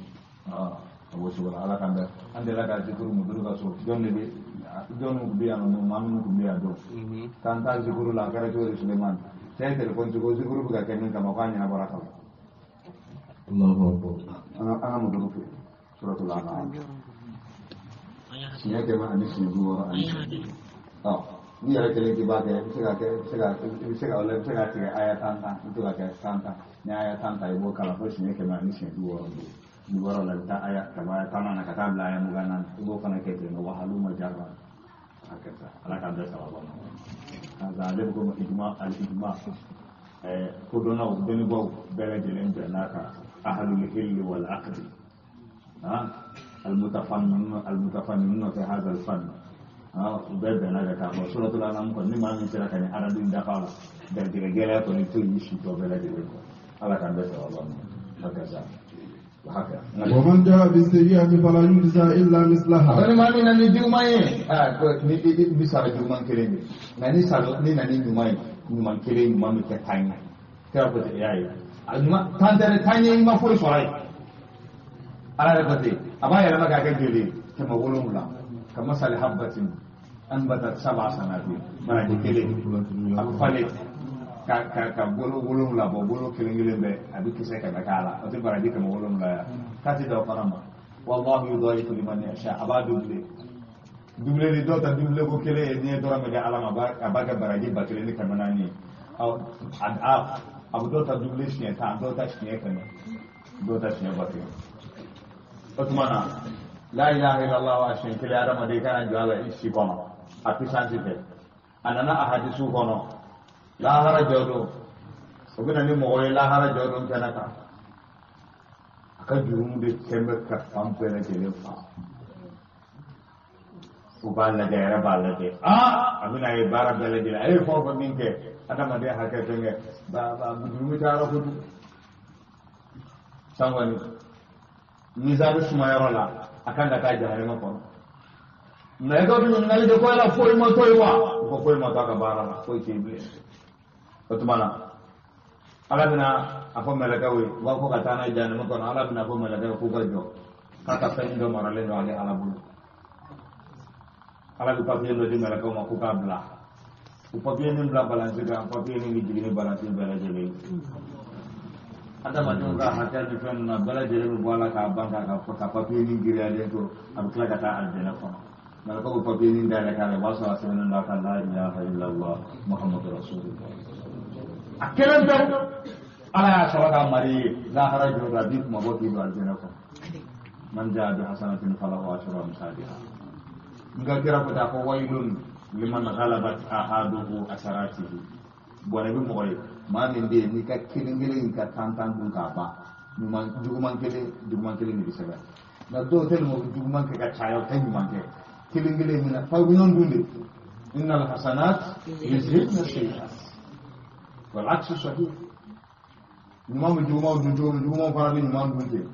a b'o cogo la ala k'an bɛn an delila ka zikuru muduru ka so jɔn de bɛ jɔn bɛ yan nɔ maa minnu tun bɛ yan don k'an taa zikuru la a kɛra cogo di Sulemani cɛ ye telefɔni ci ko zikuru bɛ ka kɛ min kama k'a ɲɛnabɔra ka ban an ka muduru fɛ suratul an'am siɲɛ 100 ani siɲɛ 60 ani siɲɛ 5 n'i yɛrɛ kelen k'i b'a kɛ i bɛ se ka kɛ i bɛ se ka i bɛ se ka tigɛ aya 10 i bɛ to ka kɛ 10 ni aya 10 ta i b'o kalan fo siɲɛ 100 ani siɲɛ 65 n'i bɔra o la i bɛ taa aya ka bɔ aya 10 na ka taa bila aya 24 i b'o fana kɛ ten wahalu ma jara a kɛ sa ala k'an bɛɛ sababa ma ale bɛ komi ijma al ijma kodɔnnaw dɔnnibaaw bɛɛ lajɛlen bɛnn'a kan ahlul hilli wal aqdi المتفننون في هذا الفن u bɛɛ bɛnna kan k'a fɔ suratul an'am kɔni ni maa min sera ka nin arabu in dafa la garijɛgɛ gɛlɛya kɔni to y'i si tɔ bɛɛ lajɛlen kɔ ala k'an bɛɛ sababa ma hakaza
ومن جاء بالسيئة فلا يجزى إلا مثلها.
Ni maa min na ni juguman ye ni i bɛ sara juguman kelen de nka ni sara ni na ni ɲuman ye ɲuman kelen ɲuman bɛ kɛ tan ye kira ko ten i y'a ye a ɲuman tan tɛ dɛ tan ye i ma foyi sɔrɔ yen ala yɛrɛ ko ten a b'a yɛlɛma k'a kɛ joli ye 700 kamasali habbatin anbatat sab'a sanabil baraji kelen a bɛ falen ka bolo 7 bɔ bolo kelen kelen bɛɛ a bɛ kisɛ 100 k'a la o tɛ baraji 700 ya k'a tɛ dan o fana ma wallahu yudaifu liman yasha a b'a double double ni dɔw ta double ko kelen ye n'i ye dɔrɔmɛ di ala ma a b'a kɛ baraji 1400 ye a bɛ dɔw ta double siɲɛ 10 dɔw ta siɲɛ 100 dɔw ta siɲɛ 1000 o tuma na la ilaha illallah a siɲɛ kelen adamaden kana jɔ a la i si kɔnɔ a puissance fɛ a nana a hadisiw kɔnɔ lahara jɔ don o bɛ na ni mɔgɔ ye lahara jɔ don kɛnɛ kan a ka jurumu de kɛn bɛ ka fan bɛɛ lajɛlen fa u b'a lajɛ a yɛrɛ b'a lajɛ a bɛna ye baara bɛɛ lajɛlen a ye fɛn o fɛn min kɛ adamaden hakɛ fɛn kɛ jurumu cayara kojugu san kɔni mizan bɛ suma yɔrɔ la a kan ka taa jahanama kɔnɔ nka i ka ɲininkali kɛ ko yala foyi ma to yen wa u ko foyi ma to a ka baara la foyi tɛ yen bilen o tuma na ala bɛna a fɔ mɛlɛkɛw ye u b'a fɔ ka taa n'a ye jahanama kɔnɔ ala bɛna fɔ mɛlɛkɛw k'u ka jɔ k'a ka fɛn dɔ maralen don ale ala bolo ala bɛ papiye dɔ di mɛlɛkɛw ma k'u k'a bila u papiye min bila balansi kan papiye min bɛ jigin ni balansi bɛɛ lajɛlen ye adamadenw ka hakɛ ni fɛn ninnu na bɛɛ lajɛlen bɛ bɔ a la k'a ban ka papiye min giriyalen to a bɛ tila ka taa alijɛnɛ kɔnɔ mɛlɛkɛw bɛ papiye min dayɛlɛ k'a la o b'a sɔrɔ a sɛbɛnnen don a kan la ilaha illallah muhammadu rasulullah a kelen pewu ala y'a sɔrɔ k'a mari ye lahara jɔ a b'i kuma bɔ k'i don alijɛnɛ kɔnɔ man jaa bi hasanatin falahu ashru amsaliha nka kira ko taa ko waylun liman ghalabat ahaduhu asaratihi bɔnɛ bɛ mɔgɔ ye maa min bɛ yen n'i ka kelen kelen ka tan tan dun k'a ban ɲuman juguman kelen juguman kelen de bɛ sɛbɛn nka dɔw tɛ mɔgɔ juguman kɛ ka caya o tɛ ɲuman kɛ kelen kelen min na fa ɲɔgɔn dun de innal hasanat yuzhibna sayyi'at wal aksu sahih ɲuman bɛ jugumanw dun cogo min jugumanw fana bɛ ɲuman dun ten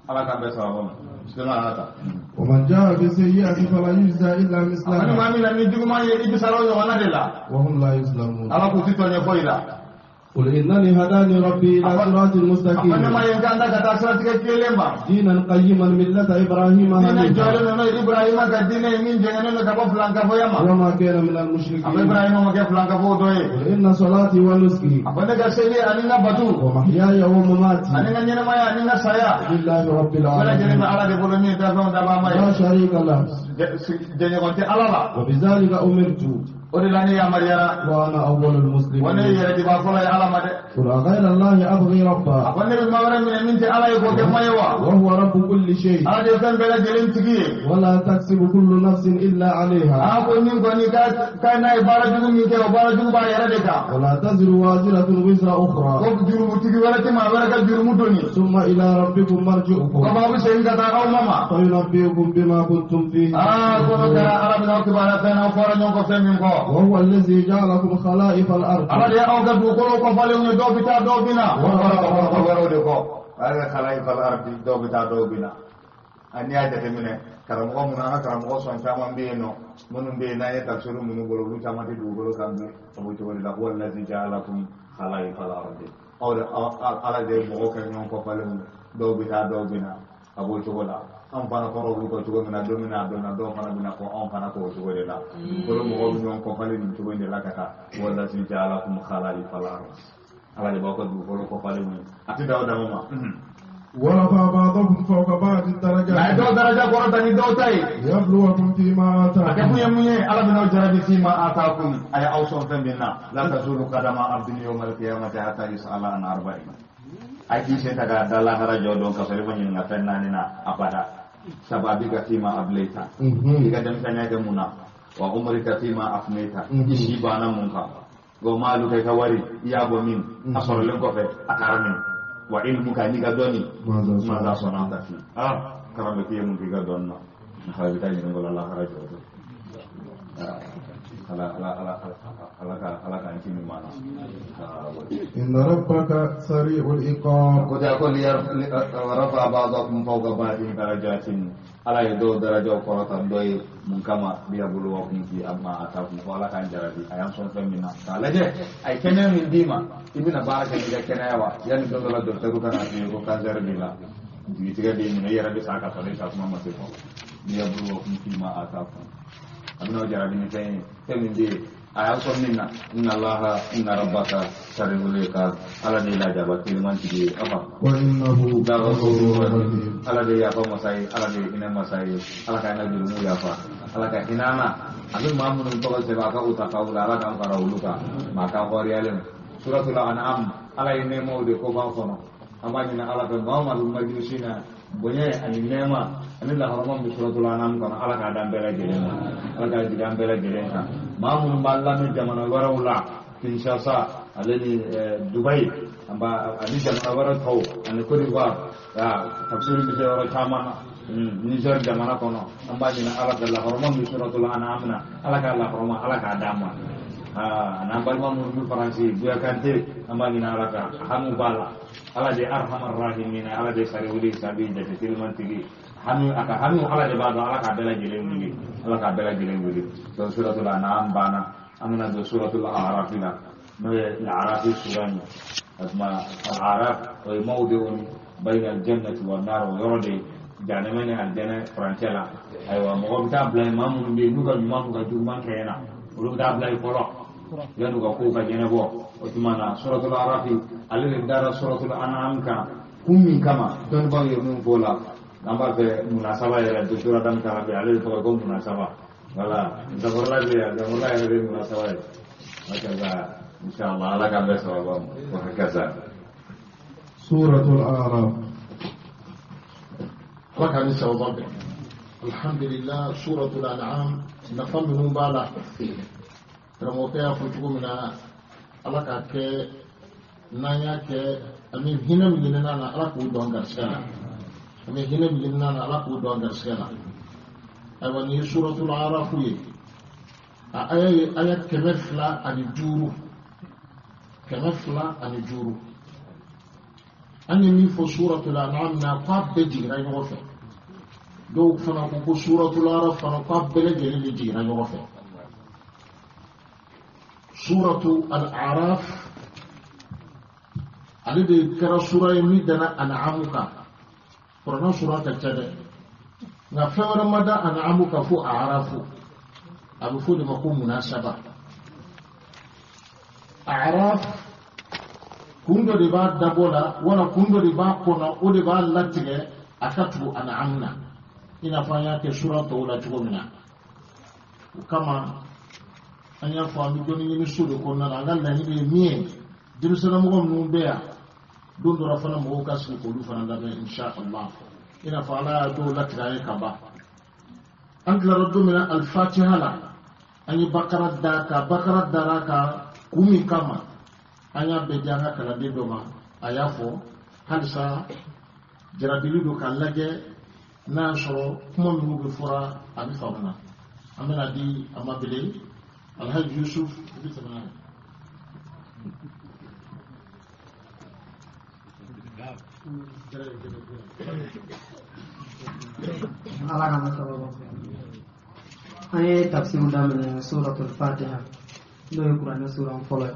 ala k'an bɛɛ sababa ma silamɛ an ka taa.
ومن جاء بالسيئة فلا يجزى إلا مثلها.
ani maa min na ni juguman ye i bɛ sara o ɲɔgɔnna de la.
وهم لا يظلمون.
ala k'u ti tɔɲɔ foyi la.
قل إنني هداني ربي إلى صراط مستقيم.
a ko ne ma ye n kan da ka taa siratigɛ tilenlen ma.
دينا قيما ملة إبراهيم حنيفا.
diinɛ jɔlen don n'o ye Ibrahima ka diinɛ ye min jɛngɛnnen don ka bɔ filankafoya ma.
وما كان من المشركين.
a ko Ibrahima ma kɛ filankafo dɔ ye.
قل إن صلاتي ونسكي.
a ko ne ka seli ani n ka batu.
ومحياي ومماتي.
ani n ka ɲɛnamaya ani n ka saya.
لله رب العالمين.
bɛɛ lajɛlen bɛ Ala de bolo min ye dafɛnw dabaa ma ye.
لا شريك له.
jɛɲɔgɔn tɛ Ala la.
وبذلك أمرت.
O de la ne yamaruyara.
وأنا أول المسلمين.
wa ne ye yɛrɛdibaa fɔlɔ ye Ala ma dɛ.
قل أغير الله أبغي ربا.
أقول ما ورا من أنت على يقول ما يوا.
وهو رب كل شيء.
هذا يفهم بلا جلين تجي.
ولا تكسب كل نفس إلا عليها.
أقول من قني كان عبارة جم من كه عبارة جم بايرة دكا.
ولا تزر وازرة وزر أخرى.
جرم تجي ولا تما ولا كجرم دوني.
ثم إلى ربكم مرجعكم.
كما هو سين كذا أو ماما.
فينبئكم بما كنتم فيه. وهو الذي جعلكم خلائف الأرض.
خلائف الأرض أني أجد منه karamɔgɔ minnu an ka karamɔgɔ sɔn caman bɛ yen nɔ minnu bɛ yen n'an ye tafsiru minnu bolo olu caman tɛ dugukolo kan bi o bɛ cogo de la huwa allazi ja'alakum khala'ifa al-ardi aw de ala de ye mɔgɔw kɛ ɲɔgɔn kɔfalen dɔw bɛ taa dɔw bɛ na a b'o cogo la anw fana kɔrɔ olu kɔ cogo min na don min na a donna dɔw fana bɛna fɔ anw fana kɔ o cogo de la dugukolo mɔgɔw bɛ ɲɔgɔn kɔfalen nin cogo in de la ka taa huwa allazi ja'alakum khala'ifa al-ardi ala de b'aw ka dugukolo kɔfalen ye a tɛ dan o dama ma.
ورفع بعضكم فوق بعض الدرجات.
درجة قرطني دوتاي.
ليبلوكم فيما آتاكم.
أكفوا يمني على بنو جرب فيما آتاكم أي أوصوا فمنا لا تزول قدم عبد يوم القيامة حتى يسأل عن أربعين. أكيد سيتك دلّا هرجو دون كسر من نفناننا أبدا. سبابك فيما أبليتا. إذا دم سنة منا وعمرك فيما أفنيتا. إشيبانا منك. ومالك كواري يا بومين أصل لك في أكرمين. وعلمك نيكا دوني ماذا صنعت فيه كرامك يمكن دونا نخرج تاني نقول الله خرج على على على على على كان في مانا
إن ربك سريع العقاب
قد يقول رفع بعضكم فوق بعض درجات على يدو درجة قرة دوي من كما ليبلوكم في أما آتاكم ولا كان جربي أيام صنف منا قال جه أي كنا من ديما ابن بارك إذا كنا يوا يعني دولة دكتور كان أبيه كان زربيلا جيتك دي من يربي ساكا فليس أسمع مسيحه ليبلوكم فيما آتاكم أبناء جربي نتاين تمن دي أيام صنف منا إن الله إن ربك سريع العقاب على دي لا جابت لمن تجي أبا
وإنه لغفور رحيم
على دي يا قوم مساي على دي إن مساي على كأن جرمو يا فا على كأن أنا أبي ما من تقول سباقة أتقول على كم كراولك ما كان قريالهم سورة الأنعام على إن مود كوبا أما إن على كم المجلسين بني أن نعمة أن الله رحمة بسورة الأنعام كان على كأدم بلا جريمة على كأدم بلا جريمة ما من بالله من زمان وراولا كينشاسا على دبي أما أني زمان ورا ثو أني كوريوا تفسير بيجي ورا شامانا نيجر زمان كنا أما إن على الله رحمة بسورة الأنعام على كأ الله رحمة على كأدم أنا بالما من فرنسي بيا كانتي أما إن على كأ هم بالا على جي أرحم الراحمين على جي سريولي سبي جت تلمان تيجي هم أكا هم على جي بعض على كابلا جلين ولي على كابلا جلين ولي سورة الأنعام بانا أمنا دو سورة الأعراف لا الأعراف سورة أسمع الأعراف موضع بين الجنة والنار ويردي جانبين الجنة فرنسلا أيوة مقابل بلا ما من بينو كم ما من كجومان كينا ولو بلا يقرأ yannu ka kow ka ɲɛnabɔ o tuma na suratul arafi ale de dara suratul an'am kan kun min kama dɔnnibaaw ye mun fɔ o la an b'a fɛ munasaba yɛrɛ docteur Adam Karabe ale de tɔgɔ ko munasaba voilà Zaforla bɛ yan Zaforla yɛrɛ de munasaba ye hakaza inshallah ala k'an bɛɛ sababa ma wa hakaza
suratul araf
ala k'an ni sababa bɛn alhamdulillah suratul an'am nafa minnu b'a la karamɔgɔkɛ y'a fɔ cogo min na ala k'a kɛ n'an y'a kɛ an bɛ hinɛ min ɲini na ala k'o dɔn garisigɛ la an bɛ hinɛ min ɲini na ala k'o dɔn garisigɛ la ayiwa nin ye suratul arafu ye a aya ye aya 205 205 an ye min fɔ suratul an'am na k'a bɛɛ jiginna ɲɔgɔn fɛ dɔw fana ko ko suratul araf fana k'a bɛɛ lajɛlen de jiginna ɲɔgɔn fɛ سورة الأعراف على كرا سورة يمدنا أنعامك قرآن سورة كتير نفهم مدى أنعامك فوق أعراف أبو فوق مقوم مناسبة أعراف كندو دبا دبولا ولا كندو دبا كنا أو دبا لاتيه أكتب أنعامنا إن فانيا كسورة طولة تقولنا وكما an y'a fɔ an bɛ dɔnni ɲini so de kɔnɔna na an ka laɲini ye min ye Denmisɛnninmɔgɔ minnu bɛ yan don dɔ la fana mɔgɔw ka sigi k'olu fana lamɛn insha Allah i n'a fɔ ala y'a dɔw latigɛ an ye ka ban. An tilara don min na alifatiha la an ye bakara da ka bakara dara ka kun min kama an y'a bɛɛ di an ka kalanden dɔ ma a y'a fɔ halisa jarabili don k'a lajɛ n'a y'a sɔrɔ kuma minnu bɛ fɔra a bɛ faamu na an bɛna di a ma bele Alhaji Yusuf i bɛ tɛmɛ n'a ye.
Ala kana sababu an ye tafsiru daminɛ suratul fatiha n'o ye kuranɛ suran fɔlɔ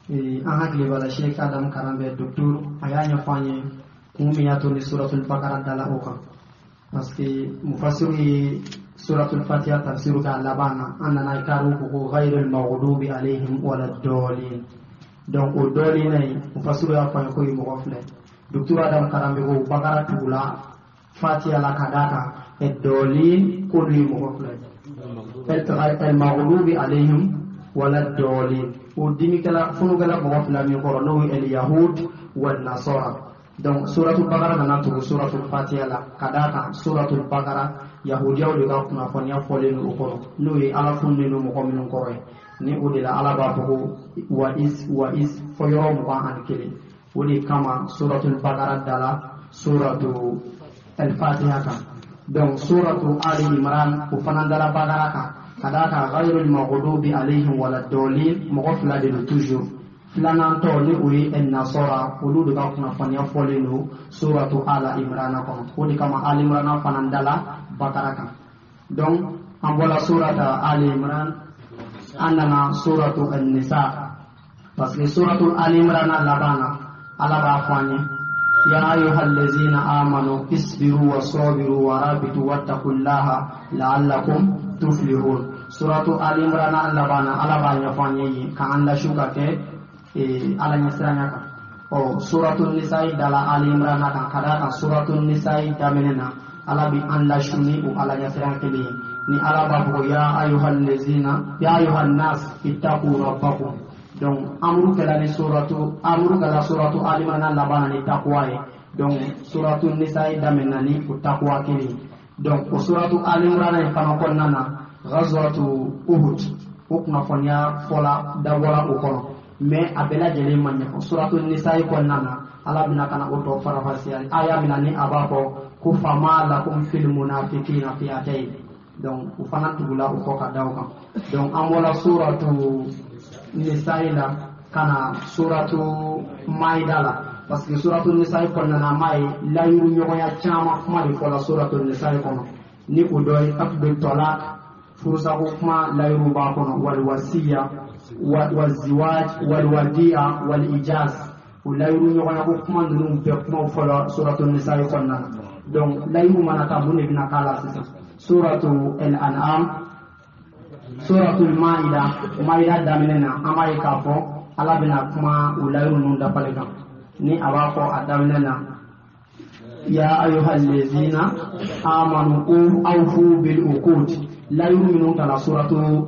ye. An hakili b'a la Sheikh Adam Karanbɛ docteur a y'a ɲɛfɔ an ye kun min y'a to ni suratul bakara dala o kan parce que mufasiru ye suratul fatiha tafsiru k'a laban na an nana kariw ko ko ghayril maghdubi alayhim wala dɔɔlin. Donc o dɔɔlin na yen mufasiru y'a fɔ an ye ko ye mɔgɔ filɛ. Docteur Adam Karanbɛ ko bakara tugula fatiha la ka d'a kan dɔɔlin k'olu ye mɔgɔ filɛ el maghdubi alayhim wala dɔɔlin. O dimikɛla funukɛla mɔgɔ fila min kɔrɔ n'o ye el yahud wal nasara. Donc suratul bakara nana tugu suratul fatiha la ka d'a kan suratul bakara yahudiyaw de ka kunnafoniya fɔlen don o kɔnɔ n'o ye ala fununen don mɔgɔ minnu kɔrɔ ye ni o de la ala b'a fɔ ko wa is wa is fɔ yɔrɔ 21. O de kama suratul bakara dala suratu al-fatiha kan. Donc suratu ali imran o fana dala bakara kan ka d'a kan ghayrul maghdubi alayhim wala dɔɔlin mɔgɔ fila de don toujours. Filanan tɔ ni o ye nasɔra olu de ka kunnafoniya fɔlen don suratu ala imrana kɔnɔ. O de kama ali imrana fana dala bakara kan. Donc an bɔla surata ali imran an nana suratu an-nisa parce que suratu ali imrana laban na ala b'a fɔ an ye ya ayyuhallazina amanu isbiru wa sabiru wa rabitu wattaqullaha la'allakum tuflihun. Suratu ali imrana laban na ala b'a ɲɛfɔ an ye yen k'an lasu ka kɛ ala ɲɛsiranya kan. Ɔ suratu nisa'i dala ali imrana kan ka d'a kan suratu nisa'i daminɛ na ala bi an lasu ni o ala ɲɛsiran kelen ye ni ala b'a fɔ ko ya ayyuhallazina ya ayyuhan nas ittaqu rabbakum. Donc amuru kɛla ni suratu amuru kɛla suratu ali imrana laban na ni takuwa ye. Donc suratu nisa'i daminɛ na ni o takuwa kelen ye. Donc o suratu ali imrana in fana kɔnɔna na ghazwatu uhud o kunnafoniya fɔla dabɔla o kɔnɔ mais a bɛɛ lajɛlen ma ɲɛfɔ. Suratu nisa'i kɔnɔna na ala bɛna ka na o tɔ farafasiya aya min na ni a b'a fɔ ko fama lakum fil munafiqina fi'atayn. Donc o fana tugula o kɔ ka da o kan. Donc an bɔla suratu nisa'i la ka na suratu maida la parce que suratu nisa'i kɔnɔna na an b'a ye layiru ɲɔgɔnya caman kuma de fɔla suratu nisa'i kɔnɔ ni o dɔ ye aqdu talaq furusako kuma layiru b'a kɔnɔ wal wasiya والزواج والوديعة والإجاز ولاyiru ɲɔgɔnya ko kuma ninnu bɛɛ kumaw fɔlɔ suratu nisa'i kɔnɔna na. Donc layiru mana taa mun de bɛna k'a la sisan suratu al-an'am suratu al-maida maida daminɛ na an b'a ye k'a fɔ ala bɛna kuma o layiru ninnu dafalen kan ni a b'a fɔ a daminɛ na ya ayyuhallazina amanu awfu bil uqud. Layiru minnu tala suratu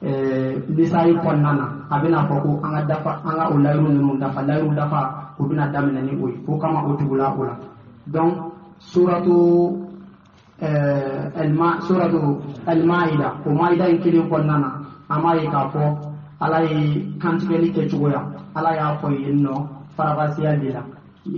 nisa'i kɔnɔna na a bɛna fɔ ko an ka dafa an ka o layiru ninnu dafa layiru dafa o bɛna daminɛ ni o ye o kama o tugula o la. Donc suratu suratu al-maida o maida in kelen kɔnɔna na an b'a ye k'a fɔ ala ye kantigɛli kɛ cogoya ala y'a fɔ yen nɔ farafasiya de la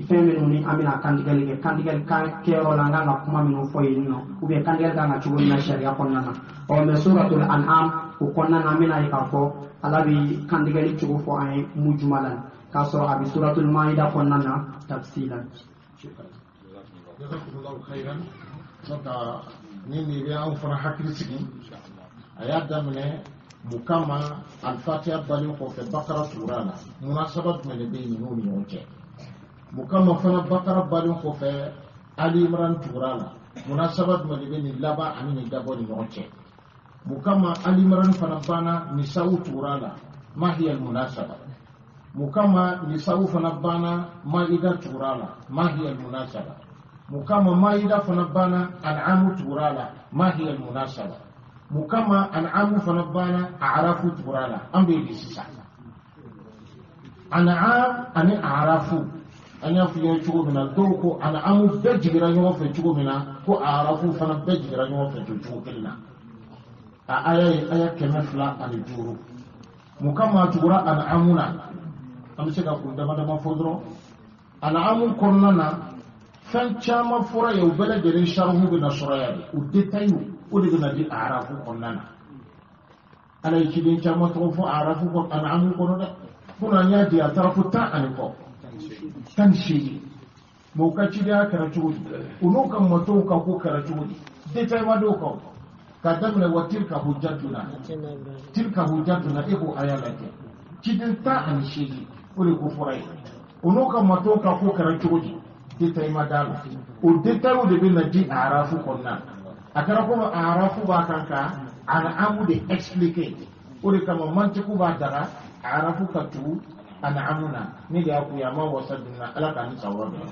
fɛn minnu ni an bɛna kantigɛli kɛ kantigɛli kɛyɔrɔ la an kan ka kuma minnu fɔ yen nɔ ou bien kantigɛli kan ka cogo min na sariya kɔnɔna na. Ɔ mais suratul an'am o kɔnɔna na an bɛna ye k'a fɔ ala bɛ kantigɛli cogo fɔ an ye mujmalan k'a sɔrɔ a bɛ suratul maida kɔnɔna na tafsilan.
Jazakumullahu khairan. Donc ni nin bɛ anw fana hakili sigi a y'a daminɛ mun kama alifatiha balen kɔfɛ bakara tugura la munasaba jumɛn de bɛ yen ninnu ni ɲɔgɔn cɛ mun kama fana bakara balen kɔfɛ ali imran tugura la munasaba jumɛn de bɛ nin laban ani nin dabɔ ni ɲɔgɔn cɛ mun kama ali imran fana banna nisawu tugura la ma hiya almunasaba mun kama nisawu fana banna maida tugura la ma hiya almunasaba mun kama maida fana banna an'amu tugura la ma hiya almunasaba mun kama an'amu fana banna a'rafu tugura la an bɛ di sisan. An'am ani Arafu an y'a f'i ye cogo min na dɔw ko An'amu bɛɛ jiginra ɲɔgɔn fɛ cogo min na ko Arafu fana bɛɛ jiginra ɲɔgɔn fɛ ten cogo kelen na a aya ye aya 205 mun kama a tugura An'amu na an bɛ se ka kun dama dama fɔ dɔrɔn An'amu kɔnɔna na fɛn caman fɔra yen u bɛɛ lajɛlen sarihu bɛ na sɔrɔ yan de o détail o de bɛ na di Arafu kɔnɔna na Ala ye ciden caman tɔgɔ fɔ Arafu kɔnɔ An'amu kɔnɔ dɛ kunun an y'a di a taara fo 10 ani kɔ 18 mɛ u ka cidenya kɛra cogo di u n'u ka mɔtɔw ka ko kɛra cogo di détail ma d'o kan k'a daminɛ wa tilka hujjatuna tilka hujjatuna e k'o aya lajɛ ciden 18 o de ko fɔra ye u n'u ka mɔtɔw ka ko kɛra cogo di détail ma d'a la o détail de bɛ na di Arafu kɔnɔna a kɛra komi Arafu b'a kan ka An'amu de expliquer o de kama mantiku b'a daga Arafu ka tugu An'amu na ne de y'a kun ye a ma wasa dun na Ala k'an ni sawaba bɛn.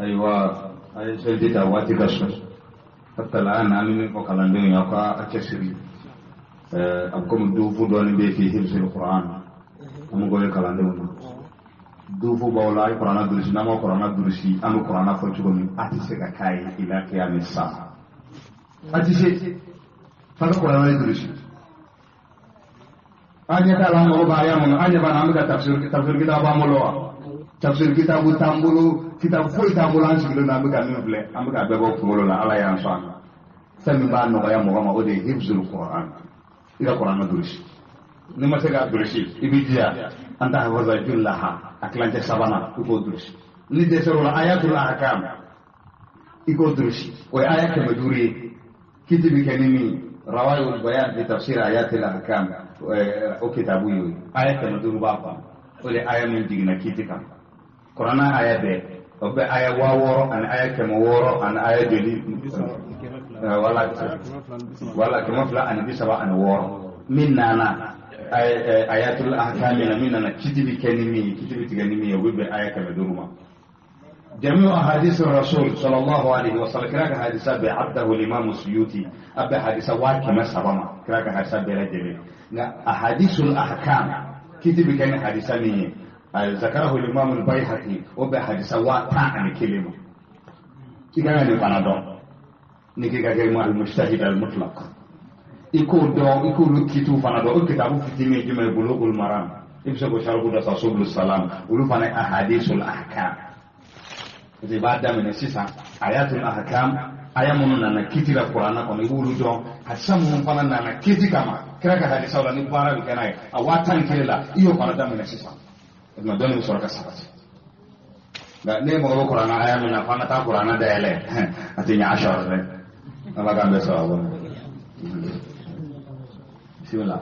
Ayiwa a ye seliji ta waati ka sɔn hatta la an bɛ min fɔ kalandenw ye aw ka a cɛsiri a bɛ komi duufu dɔɔnin bɛ yen fi hifzil Qur'an an bɛ k'o ye kalandenw na duufu b'aw la a ye kuranna durusi n'an ma kuranna durusi an bɛ kuranna fɔ cogo min a tɛ se ka k'a ye ila kiyami saa a tɛ se f'a ka kuranna de durusi an ɲɛ t'a la an mago b'a aya mun na an ɲɛ b'a la an bɛ ka tafsir kitabu b'an bolo wa tafsir kitabu t'an bolo kitabu foyi t'an bolo an sigilen don an bɛ ka min filɛ an bɛ ka bɛɛ bɔ kunkolo la Ala y'an sɔn a na fɛn min b'a nɔgɔya mɔgɔ ma o de ye hifzul Qur'an i ka kuranna durusi n'i ma se k'a durusi i b'i jija an ta hafaza jullaha a tilancɛ sabanan i k'o durusi ni dɛsɛr'o la ayatul ahkam i k'o durusi o ye aya 500 ye kiti bɛ kɛ ni min rawayul bayan fi tafsir ayatil ahkam o kitabu ye aya 500 b'a kɔnɔ o de aya min jiginna kiti kan kuranna aya bɛɛ o bɛ aya 6000 ani aya 600 ani aya joli wala 236 min nana ayatul ahkam na min nana kiti bɛ kɛ ni min ye kiti bɛ tigɛ ni min ye o bɛ bɛn aya 500 ma جميع أحاديث الرسول صلى الله عليه وسلم كراك حديثة بعبده الإمام السيوطي أبي حديثة واكما سبما كراك حديثة بلا جميع أحاديث الأحكام كتب كان حديثة مني ذكره الإمام البيهقي وبي حديثة واتا كلمة إذا كان يبانا نكي كلمة المجتهد المطلق يكون دون يكون كتب فانا دون كتابه في تيمي جمع بلوغ المرام يمسكوا شربوا دسا السلام ولو أحاديث الأحكام i b'a daminɛ sisan ayatul ahkam aya minnu nana kiti la kuranna kɔnɔ i b'olu dɔn hadisa minnu fana nana kiti kama kira ka hadisaw la ni baara bɛ kɛ n'a ye a 11,000 la i y'o fana daminɛ sisan o tuma dɔnni bɛ sɔrɔ ka sabati nka ne mago bɛ kuranna aya min na f'an ka taa kuranna dayɛlɛ a tɛ ɲɛ a sɔrɔ dɛ Ala k'an bɛɛ sababu ma bisimila.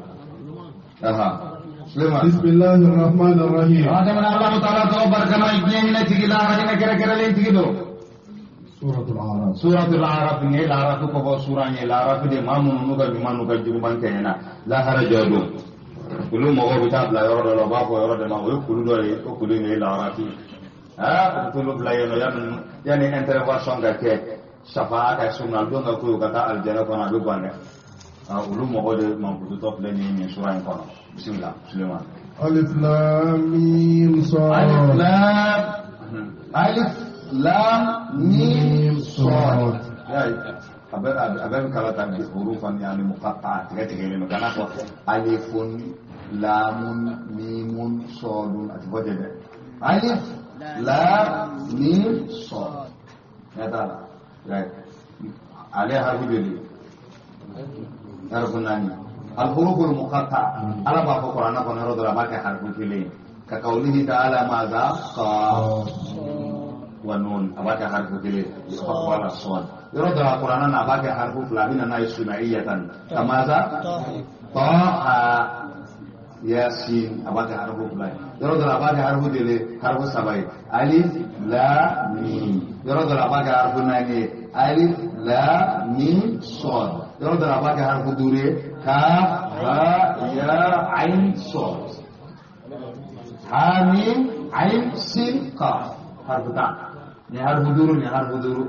بسم الله الرحمن الرحيم. سورة الأعراف.
سورة الأعراف ni الأعراف ko fɔ sura ye الأعراف de maa minnu n'u ka ɲuman n'u ka juguman kɛɲɛna lahara jɔ don olu mɔgɔw bɛ taa bila yɔrɔ dɔ la u b'a fɔ yɔrɔ dɔ ma o ye kulu dɔ ye o kulu in de ye الأعراف ye u bɛ t'olu bila yen nɔ yanni intervention ka kɛ safa ka sunna don ka ko ka taa alijana kɔnɔ a bɛ gan dɛ olu mɔgɔw de mankututɔ filɛ nin ye nin sura in kɔnɔ. بسم الله سليمان.
ألف لام ميم صاد.
ألف لام ميم صاد. أبان كلا حروفا يعني مقطعة تجي كان ألف لام ميم صاد أتفوجد ألف لام ميم صاد يا ترى عليها حرف حرف ناني الحروف المقطعة على باب القرآن كون رد ربك حرف كلين كقوله تعالى ماذا قاف ونون أباك حرف كلين ولا صاد يرد القرآن أباك حرف فلابين ناي سمعية كماذا طه ياسين أباك حرف فلابين يرد أباك حرف دلي حرف سبعي ألف لا ميم يرد أباك حرف ناني ألف لا ميم صاد يرد أباك حرف دوري كاف باء ياء عين صاد حاميم عين سين قاف حرف تاء ni harfu duuru ni harfu duuru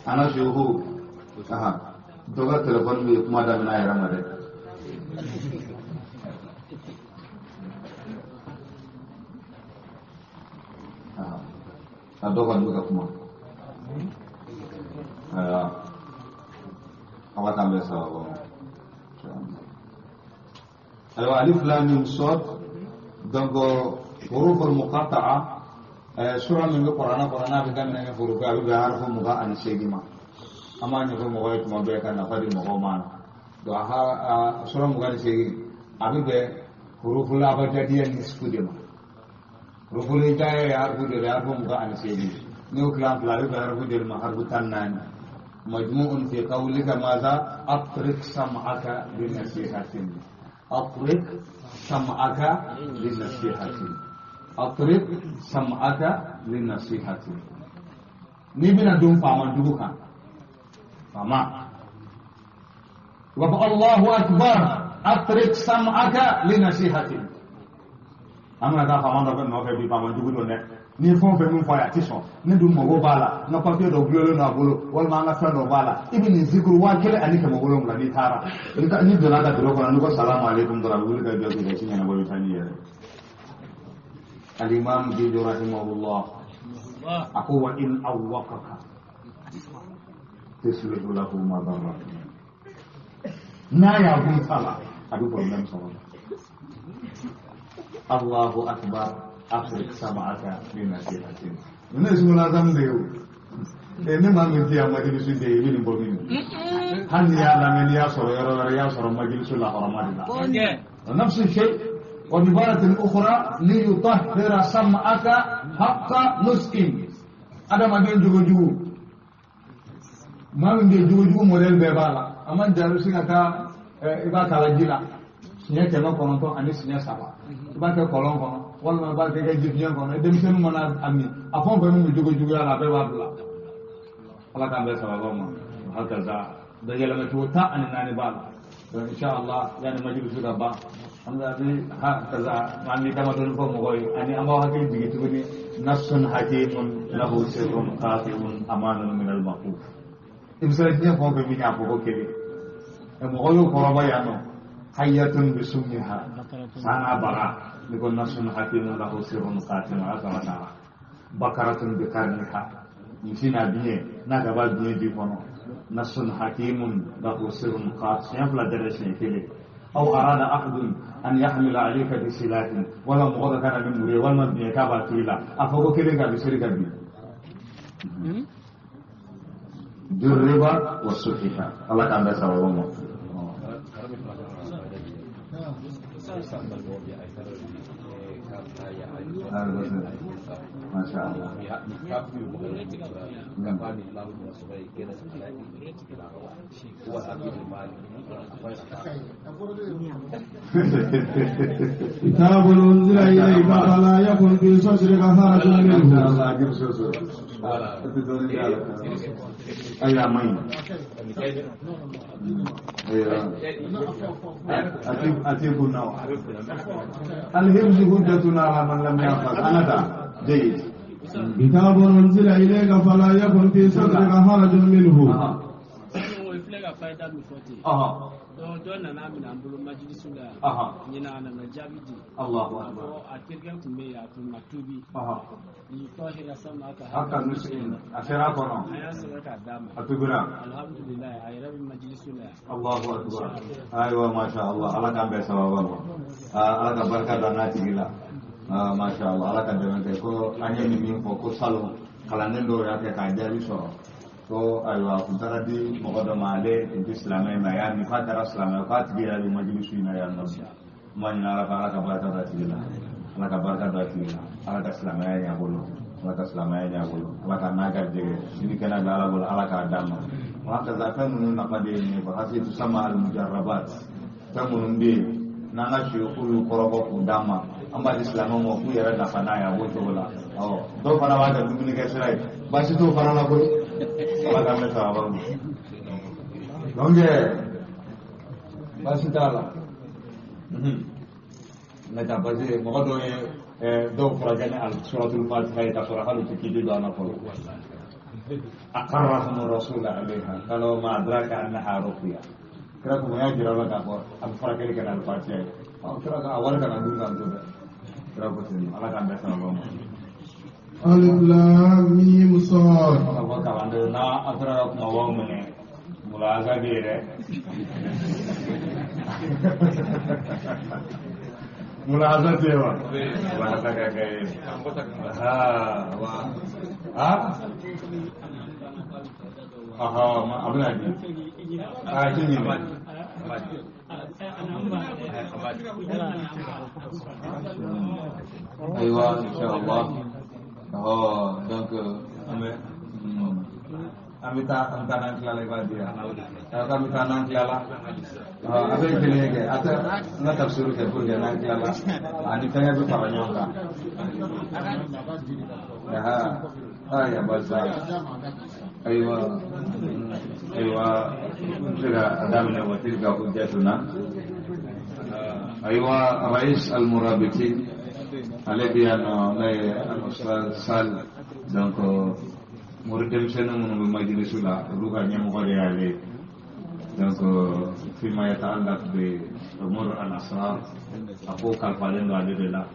ana suhu aha dɔ ka telefɔni bɛ kuma daminɛ a yɛrɛ ma dɛ. A dɔ kɔni bɛ ka kuma. Ayiwa, Ala k'an bɛn sababu ma. Ayiwa, alif lam mim sad, donc huruf al-muqatta'a, sura min bɛ Kuranɛ kɔnɔ n'a bɛ daminɛ ni hurufu a bɛ bɛn harafu 28 ma. An b'a ɲɛfɔ mɔgɔw ye tuma bɛɛ ka nafa di mɔgɔw ma. Donc a sura 28 a bɛ bɛn hurufu abajadiya nisfu de ma. Hurufu hijaya ye harafu de ye, harafu 28. N'i y'o tilan fila, a bɛ bɛn harafu de ma, harafu 14. Majmu'un fi qawlika maza atrik sam'aka li nasihatin. Atrik sam'aka li nasihatin. Atrik sam'aka li nasihatin. N'i bɛna don faama dugu kan, faama, i b'a fɔ Allahu akbar, atrik sam'aka li nasihatin. An bɛna taa faama dɔ nɔfɛ bi, faama jugu don dɛ. Ni fɛn o fɛn min fɔ a ye, a ti sɔn. Ne dun mago b'a la, n ka papiye dɔ gulonlen don a bolo, walima an ka fɛn dɔ b'a la. I bɛ nin zikuru 1700 n'i taara. N'i donna a ka biro kɔnɔ, n'i ko salamu aleykum dɔrɔn, a bɛ wuli ka jɔ k'i ka ci ɲɛnabɔ, i bɛ taa n'i yɛrɛ ye. Alimami Jojo rahimahullah a ko wa in awwaqaka tuslihu lahu madarra. N'a y'a bɔ i la, a bɛ problème sɔrɔ. Allahu akbar, afrik sam'aka li nasihatin. Ninnu ye sugula de ye o. Ne maa min tɛ yan majilisu de ye, i bɛ nin bɔ min? Hali n'i y'a lamɛn, n'i y'a sɔrɔ yɔrɔ wɛrɛ, i y'a sɔrɔ majilisu la hɔrɔma de la. Nafsu shay wa bibaratin ukhra li yutahhira sam'aka haqqa nuskin. Adamaden jogojugu, maa min bɛ yen jogojugu modèle bɛɛ b'a la, a man jan i bɛ se ka taa i b'a kala ji la siɲɛ 900 ani siɲɛ 3, i b'a kɛ kɔlɔn kɔnɔ walima i b'a kɛ jifiɲɛ kɔnɔ. Denmisɛnnin mana a min, a fɛn o fɛn min bɛ jogojuguya la, a bɛɛ b'a bila. Ala k'an bɛn sababa ma. Hakaza da yɛlɛmacogo 14 b'a la. Donc inshallah, yanni majilisu ka ban, an bɛ hakaza an bɛ damadɔni fɔ mɔgɔw ye, ani an b'aw hakili jigin tuguni nassun hakimun lahu sirrun qati'un amanun min al-maquf. I bɛ se ka diɲɛ fɛn o fɛn min a fɔ ko kelen, mɔgɔ y'o kɔrɔbɔ yan nɔ. Hayyatun bisummiha sana bara ni ko nassun hakimun lahu sirrun qati'un ala ta'ala. Bakaratun bi qarniha, misi n'a biɲɛ n'a ka b'a biɲɛ di kɔnɔ. Nassun hakimun lahu sirrun qati'un, siɲɛ fila dɛrɛ siɲɛ kelen. Aw arada ahadun an yahmila alayka bi silahin, wala mɔgɔ dɔ kana ni muru ye walima biɲɛ k'a b'a turu i la, a fɔ ko kelen ka bi seri ka bin. Jurriba wa sufiha. Ala k'an bɛɛ sababu ma. ما شاء الله.
كتاب أنزل إليك فلا يكن في صدرك حرج منه.
الهمز هجتنا على من لم يحفظ. أنا جيد.
كتاب أنزل إليك فلا يكن في صدرك حرج منه.
Dɔ nana minɛ an bolo majilisu la ɲinan, a nana jaabi di.
Allahu akbar.
A terikɛ tun bɛ yen, a tun ma tubi. Tɔhira sama ka
haka nusin a sera a kɔnɔ.
A y'a sɛbɛn k'a d'a ma.
A tubira.
Alhamdulilayi, a yɛrɛ bɛ majilisu la yan.
Allahu akbar. Ayiwa, masha Allah, Ala k'an bɛn sababa ma. Ala ka barika don n'a tigi la. Masha Allah, Ala ka dɛmɛ kɛ. Ko an ye nin min fɔ ko salon kalanden dɔw y'a kɛ k'a jaabi sɔrɔ. Ko ayiwa, a kun taara di mɔgɔ dɔ ma, ale tun tɛ silamɛ ye, mɛ a y'a min k'a kɛra silamɛ ye, k'a tigi yɛrɛ bɛ majilisu in na yan nɔ. N b'a ɲini Ala fɛ, Ala ka barika don a tigi la. Ala ka barika don a tigi la. Ala ka silamɛya ɲɛ a bolo. Ala ka silamɛya ɲɛ a bolo. Ala ka n'a garijɛgɛ sini kɛnɛ bɛ Ala bolo, Ala k'a d'a ma. Wa hakaza fɛn ninnu nafa de ye nin ye quoi. Hasi tusama al-mujarrabat, fɛn minnu bɛ yen n'an ka siyoko y'u kɔrɔbɔ k'u d'a ma, an b'a di silamɛw ma k'u yɛrɛ nafa n'a ye, a b'o cogo la. Awɔ, dɔw fana b'a kɛ dumunikɛ sira ye, baasi t'o fana la koyi. Ala k'an bɛn sababa ma. Donc baasi t'a la. Ne ta parce que mɔgɔ dɔw ye dɔw furakɛ ni suratul fatiha ye k'a sɔrɔ hali u tɛ kiti dɔn a la fɔlɔ. Aqarrahum rasul alayha qala ma adraka annaha ruqya. Kira ko y'a jira la k'a fɔ a bɛ furakɛli kɛ ni alifatiha ye. Ɔ kira ka a wari kana dun k'an to dɛ. Kira ko ten, Ala k'an bɛn sababa ma.
Alif lam mim sad.
Ka kalandenw n'a a taara ka kumabaw minɛ mulahaza bɛ yen dɛ. Mulahaza tɛ yen wa? Mulahaza ka kɛ yen. Aha, a bɛna di. A ti ɲinɛ. Ayiwa, inshallah. Donc an bɛ taa an taa n'an tilala i b'a di yan. K'an bɛ taa n'an tilala. A bɛ kelen kɛ a tɛ n ka tafsiru kɛ pour que n'an tilala ani fɛnkɛ bɛ fara ɲɔgɔn kan. Aya basa. Ayiwa ayiwa n bɛ se ka a daminɛ wa tilka hujjatuna. Ayiwa rais al-murabitin ale bɛ yan nɔ n'o ye al-ustaz Sall donc mori denmisɛnnin minnu bɛ majilisu la olu ka ɲɛmɔgɔ de y'ale ye donc fima yata'allaq bi umur al-asrar a ko kalifalen don ale de la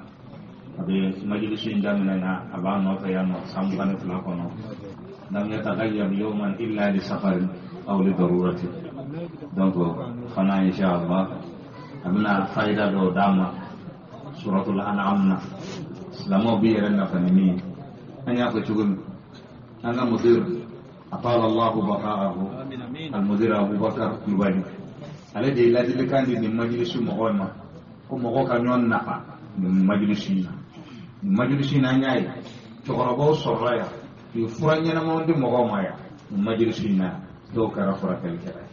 a bɛ majilisu in daminɛ na a b'a nɔfɛ yan nɔ san 22 kɔnɔ lam yataghayyar yawman illa li safarin aw li daruratin donc fana inshallah a bɛna fayida dɔw d'a ma suratul an'am na silamɛw b'i yɛrɛ nafa ni min ye an y'a fɔ cogo min an ka mudir atala Allahu baqa'ahu al-mudir Abubakar Kulubali ale de ye ladilikan di nin majilisu mɔgɔw ma ko mɔgɔw ka ɲɔgɔn nafa nin majilisu in na nin majilisu in na an y'a ye cɛkɔrɔbaw sɔrɔla yan u ye fura ɲɛnamaw di mɔgɔw ma yan nin majilisu in na dɔw kɛra furakɛlikɛla ye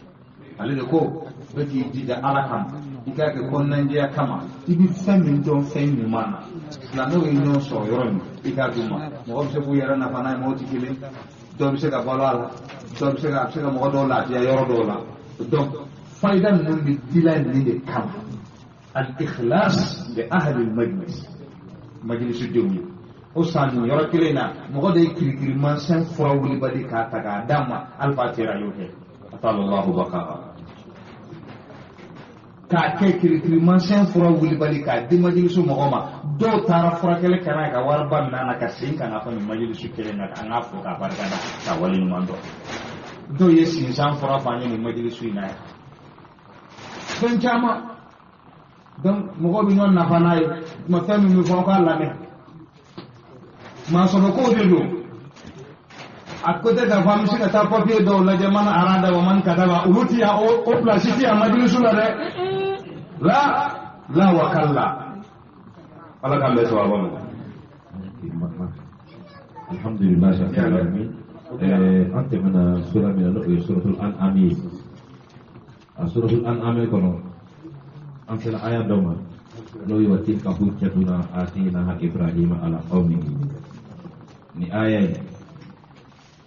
ale de ko bɛɛ k'i jija Ala kama i k'a kɛ kɔnɔnajɛya kama i bɛ fɛn min dɔn fɛn ɲuman na silamɛw ye ɲɔgɔn sɔrɔ yɔrɔ min i k'a d'u ma mɔgɔ bɛ se k'u yɛrɛ nafa n'a ye mɔgɔw tɛ kelen dɔw bɛ se ka balo a la dɔw bɛ se ka a bɛ se ka mɔgɔ dɔw lafiya yɔrɔ dɔw la donc fayida ninnu bɛ dila nin de kama al-ikhlas li ahli al-majlis majlisidenw ye o san nin yɔrɔ kelen na mɔgɔ de ye kirikirimasiyɛn fura wulibali k'a ta k'a d'a ma Alpha Tera y'o kɛ atalallahu baqa'a k'a kɛ kirikirimasiyɛn fura wulibali k'a di majilisu mɔgɔ ma dɔw taara furakɛli kɛ n'a ye ka wariba minɛ a na ka segin ka na fɔ nin majilisu kelen na an k'a fo k'a barika da k'a waleɲuman dɔn dɔw ye sinsan fura fɔ an ye nin majilisu in na yan fɛn caman donc mɔgɔw bɛ ɲɔgɔn nafa n'a ye tuma fɛn min bɛ fɔ aw k'a lamɛn maasɔrɔkow de don a ko tɛ k'a fɔ an bɛ se ka taa papiye dɔw lajɛ man arada wa man kataba olu ti yan o pilasi ti yan majilisu la dɛ la la wa kalla ala k'an bɛɛ sɔrɔ ma.
Alhamdulilayi rabbil alamin an tɛmɛna sura min na n'o ye suratul an'am ye a suratul an'am kɔnɔ an sera aya dɔ ma n'o ye wa tilka hujjatuna atinaha ibrahima ala qawmihi ni aya ye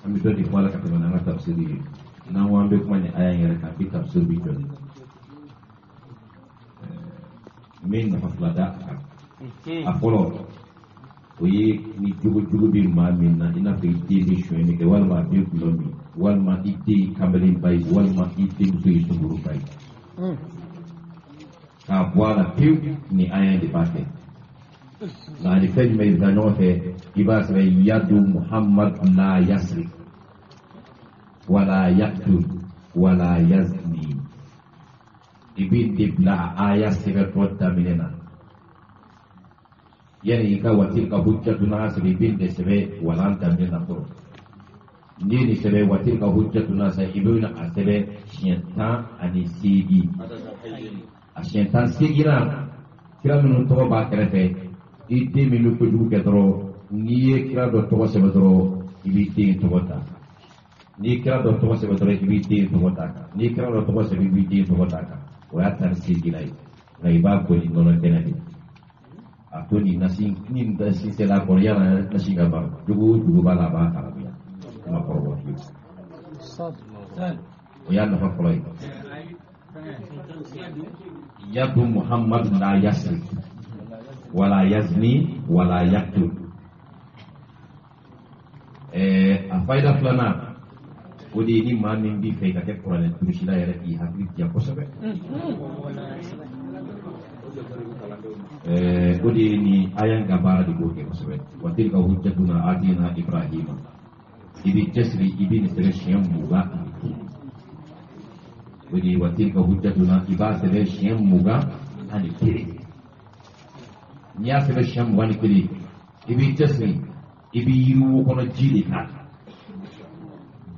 an bɛ dɔ de fɔ a la ka tɛmɛ n'an ka tafsiri ye n'an ko an bɛ kuma ni aya in yɛrɛ kan bi tafsiri bi jɔ n bɛ nafa fila da a kan a fɔlɔ o ye ni jogojugu bɛ maa min na i n'a fɔ i den bɛ sonyɛli kɛ walima a bɛ gulɔ min walima i den ye kamalenba ye walima i denmuso ye sunkuruba ye k'a bɔ a la pewu ni aya in de b'a kɛ nka ni fɛn jumɛn bɛ taa ɲɔgɔn fɛ i b'a sɛbɛn yadu muhammad la yasri wala yaktul wala yazni i bɛ de bila a aya sɛbɛntɔ daminɛ na yanni i ka wa tilka hujjatuna sɛbɛn i bɛ nin de sɛbɛn walan daminɛ na fɔlɔ n'i ye nin sɛbɛn wa tilka hujjatuna sa i bɛ na a sɛbɛn siɲɛ 18 a siɲɛ 18 na kira minnu tɔgɔ b'a kɛrɛfɛ i den min bɛ kojugu kɛ dɔrɔn n'i ye kira dɔ tɔgɔ sɛbɛn dɔrɔn i b'i den tɔgɔ ta n'i ye kira dɔ tɔgɔ sɛbɛn dɔrɔn i b'i den tɔgɔ ta kan n'i ye kira dɔ tɔgɔ sɛbɛn i b'i den tɔgɔ ta kan o y'a 18 ye nka i b'a ko ni nɔnɔ kɛnɛ de a to nin nasi ni nasi sera a kɔrɔ yala nasi ka ban jogo o jogo b'a la a b'a haramuya kuma kɔrɔbɔ fiyewu o y'a nafa fɔlɔ ye yadu muhammad la yasri wala yazni wala yaktul a fayida filanan o de ye ni maa min b'i fɛ i ka kɛ kuranɛ turusila yɛrɛ k'i hakili diya kosɛbɛ. O de ye ni aya in ka baara de b'o kɛ kosɛbɛ. Wa tilka hujjatuna atina Ibrahima. I b'i cɛsiri, i bɛ nin sɛbɛn siɲɛ 21. O de ye wa tilka hujjatuna, i b'a sɛbɛn siɲɛ 21. N'i y'a sɛbɛn siɲɛ 21, i b'i cɛsiri, i bɛ yiriwo kɔnɔ ji de ta.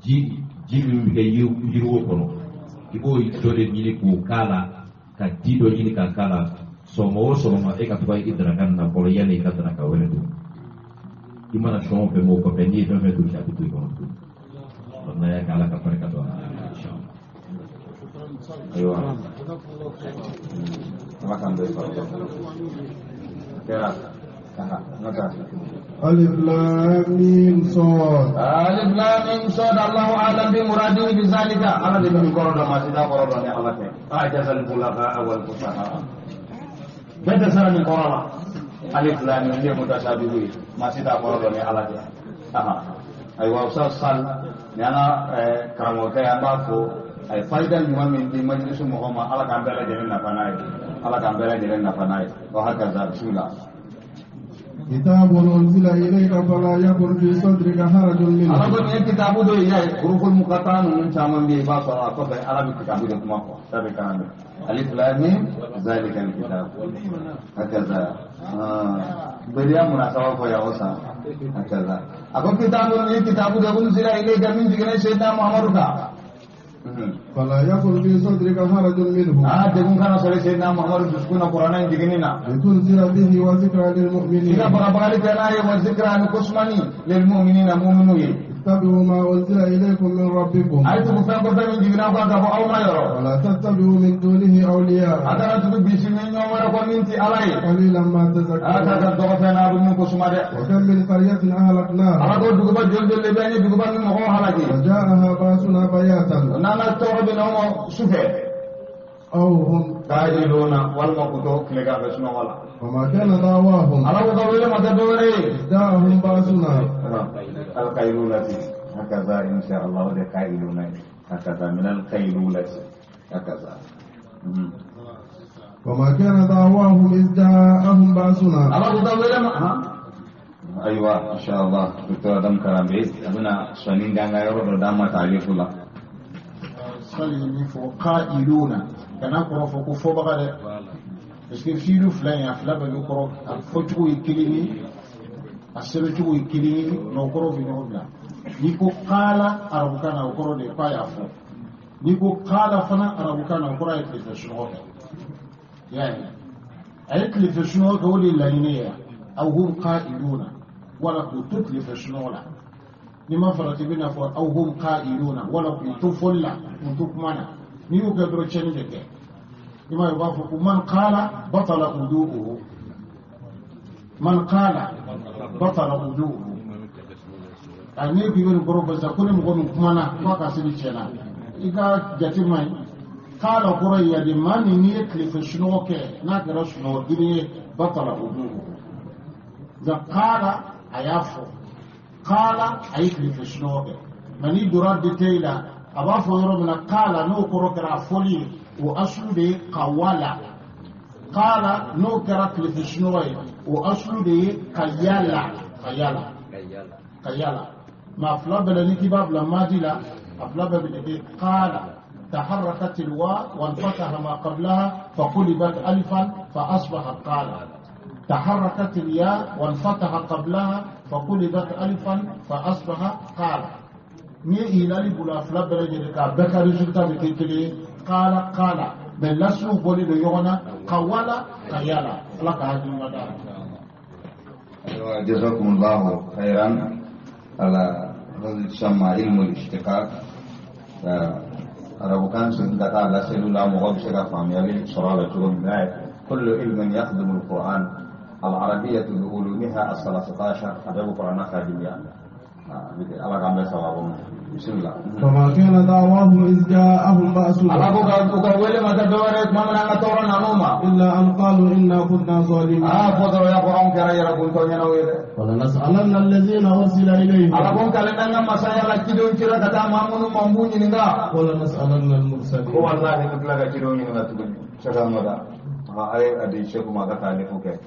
Ji min bɛ kɛ yiriwo kɔnɔ, i b'o dɔ de ɲini k'o k'a la, ka ji dɔ ɲini k'a k'a la. Sɔgɔma o sɔgɔma e ka to ka i daraka nin na fɔlɔ yanni i ka daraka wɛrɛ dun. I mana fɛn o fɛn b'o kɔfɛ, n'i ye fɛn fɛn dun, a bɛ to i kɔnɔ tuguni. N'a y'a kɛ Ala ka barika don a la.
Ayiwa, Ala k'an bɛɛ sɔrɔ. Kɛra.
ألف لام ميم صاد.
ألف لام ميم صاد. الله أعلم بمراده بذلك. أنا اللي من قرن ما سيدا قرن يا الله. أعجز البلغاء والفصحاء. بدأ سنة من قرن. ألف لام ميم متشابه ما سيدا قرن يا الله. أيوة أستاذ صل. أنا كراموكا يا بافو. أي فائدة المهم من دي مجلس مهمة. الله كان بلا جنة فناي. الله كان بلا جنة فناي. وهكذا بسم الله.
كتاب أنزل إليك فلا يكن في صدرك حرج منه.
أنا أقول إن كتاب ده يا حروف المقطعة من شامن بيه باص أقف عربي كتاب ده كم أقوى سابق كلامي ألف لام ميم ذلك الكتاب هكذا بريا مناسبة فيا وسا هكذا أقول كتاب إن كتاب ده أنزل إليك من جنة سيدنا محمد کا
فلا يكن في صدرك حرج منه.
دغون كان صلى سيدنا محمد دسكون قرآن جينينا
لتنذر به وذكرى للمؤمنين.
إذا برابر كنا وذكرى نقسمني للمؤمنين مؤمنين.
اتبعوا ما أنزل إليكم من ربكم.
أي تبقى من جينا أو ما يرى.
ولا تتبعوا من دونه أولياء.
أترى تبقى بيسمين يوم ورقم علي.
قليلا ما تذكرون.
أترى تبقى من قسمة.
وكم من قرية أهلكناها.
أنا أقول دقبة جل جل بيني دقبة من مقام هلاكي.
وجاءها بأسنا بياتا.
نانا تورب نوم سفه.
أو هم
قائلون والمقتو كلها بسنا ولا.
وما كان دعواهم.
على وقوله ما تدوري.
دعهم بأسنا.
القيلولة هكذا إن شاء الله ده قيلولة هكذا من القيلولة هكذا.
وما كان دعواهم إذ جاءهم بأسنا.
على وقوله ما أيوة إن شاء الله دكتور آدم كرامبي أبونا سنين كان غيره دام تعليق الله.
صلي قائلون كان أقرأ فوق بقى parce que filu fila in a fila bɛɛ bɛ kɔrɔ a fɔcogo ye kelen ye a sɛbɛncogo ye kelen ye mɛ o kɔrɔ bɛ ɲɔgɔn bila. N'i ko kaala arabukan na o kɔrɔ de ye k'a y'a fɔ, n'i ko kaala fana arabukan na o kɔrɔ ye tilefɛ sunɔgɔ kɛ. I y'a ye a ye tilefɛ sunɔgɔ kɛ o de ye laɲini ye aw hum qailuna wala k'u to tilefɛ sunɔgɔ la. N'i ma farati i bɛna fɔ aw hum qailuna wala k'u to fɔli la k'u to kuma na. N'i y'o kɛ dɔrɔn tiɲɛni bɛ kɛ. لما يضاف من قال بطل وضوءه من قال بطل وضوءه يعني يقول بروفيسور كل مغنم كمانا فاكا سيدي إذا جاتي قال قرية لمن يكلف شنو ناكر شنو دنيا بطل وضوءه إذا قال أيافو قال أيكلف شنو من يدرد تيلا أبافو يرمنا قال نو كروكرا فولي وأصل دي قوالا قال نو كرك لفشنوي وأصل دي قيالا قيالا قيالا ما فلا بلني باب لما دي لا أفلا بلني قال تحركت الواو وانفتح ما قبلها فقلبت ألفا فأصبح قال تحركت الياء وانفتح قبلها فقلبت ألفا فأصبح قال ني إلالي بلا فلا بلني كابكا ريزultat بكتلي قال قال بل لسوا بولي يغنى قوالا قيالا لك هذه المدار.
جزاكم الله خيرا على هذا يسمى علم الاشتقاق. أربكان سنة لا سلولا مغبشة فاميالي صرالة كل علم يخدم القرآن العربية بعلومها 13 أدب القرآن خادمية الله كان بسوابهم. بسم الله.
وما كان دعواهم إذ جاءهم بأسنا إلا أن قالوا إنا كنا ظالمين. ولنسألن الذين أرسل إليهم ولنسألن المرسلين.
Ay adi Cheikh ma ka taalifu kɛ.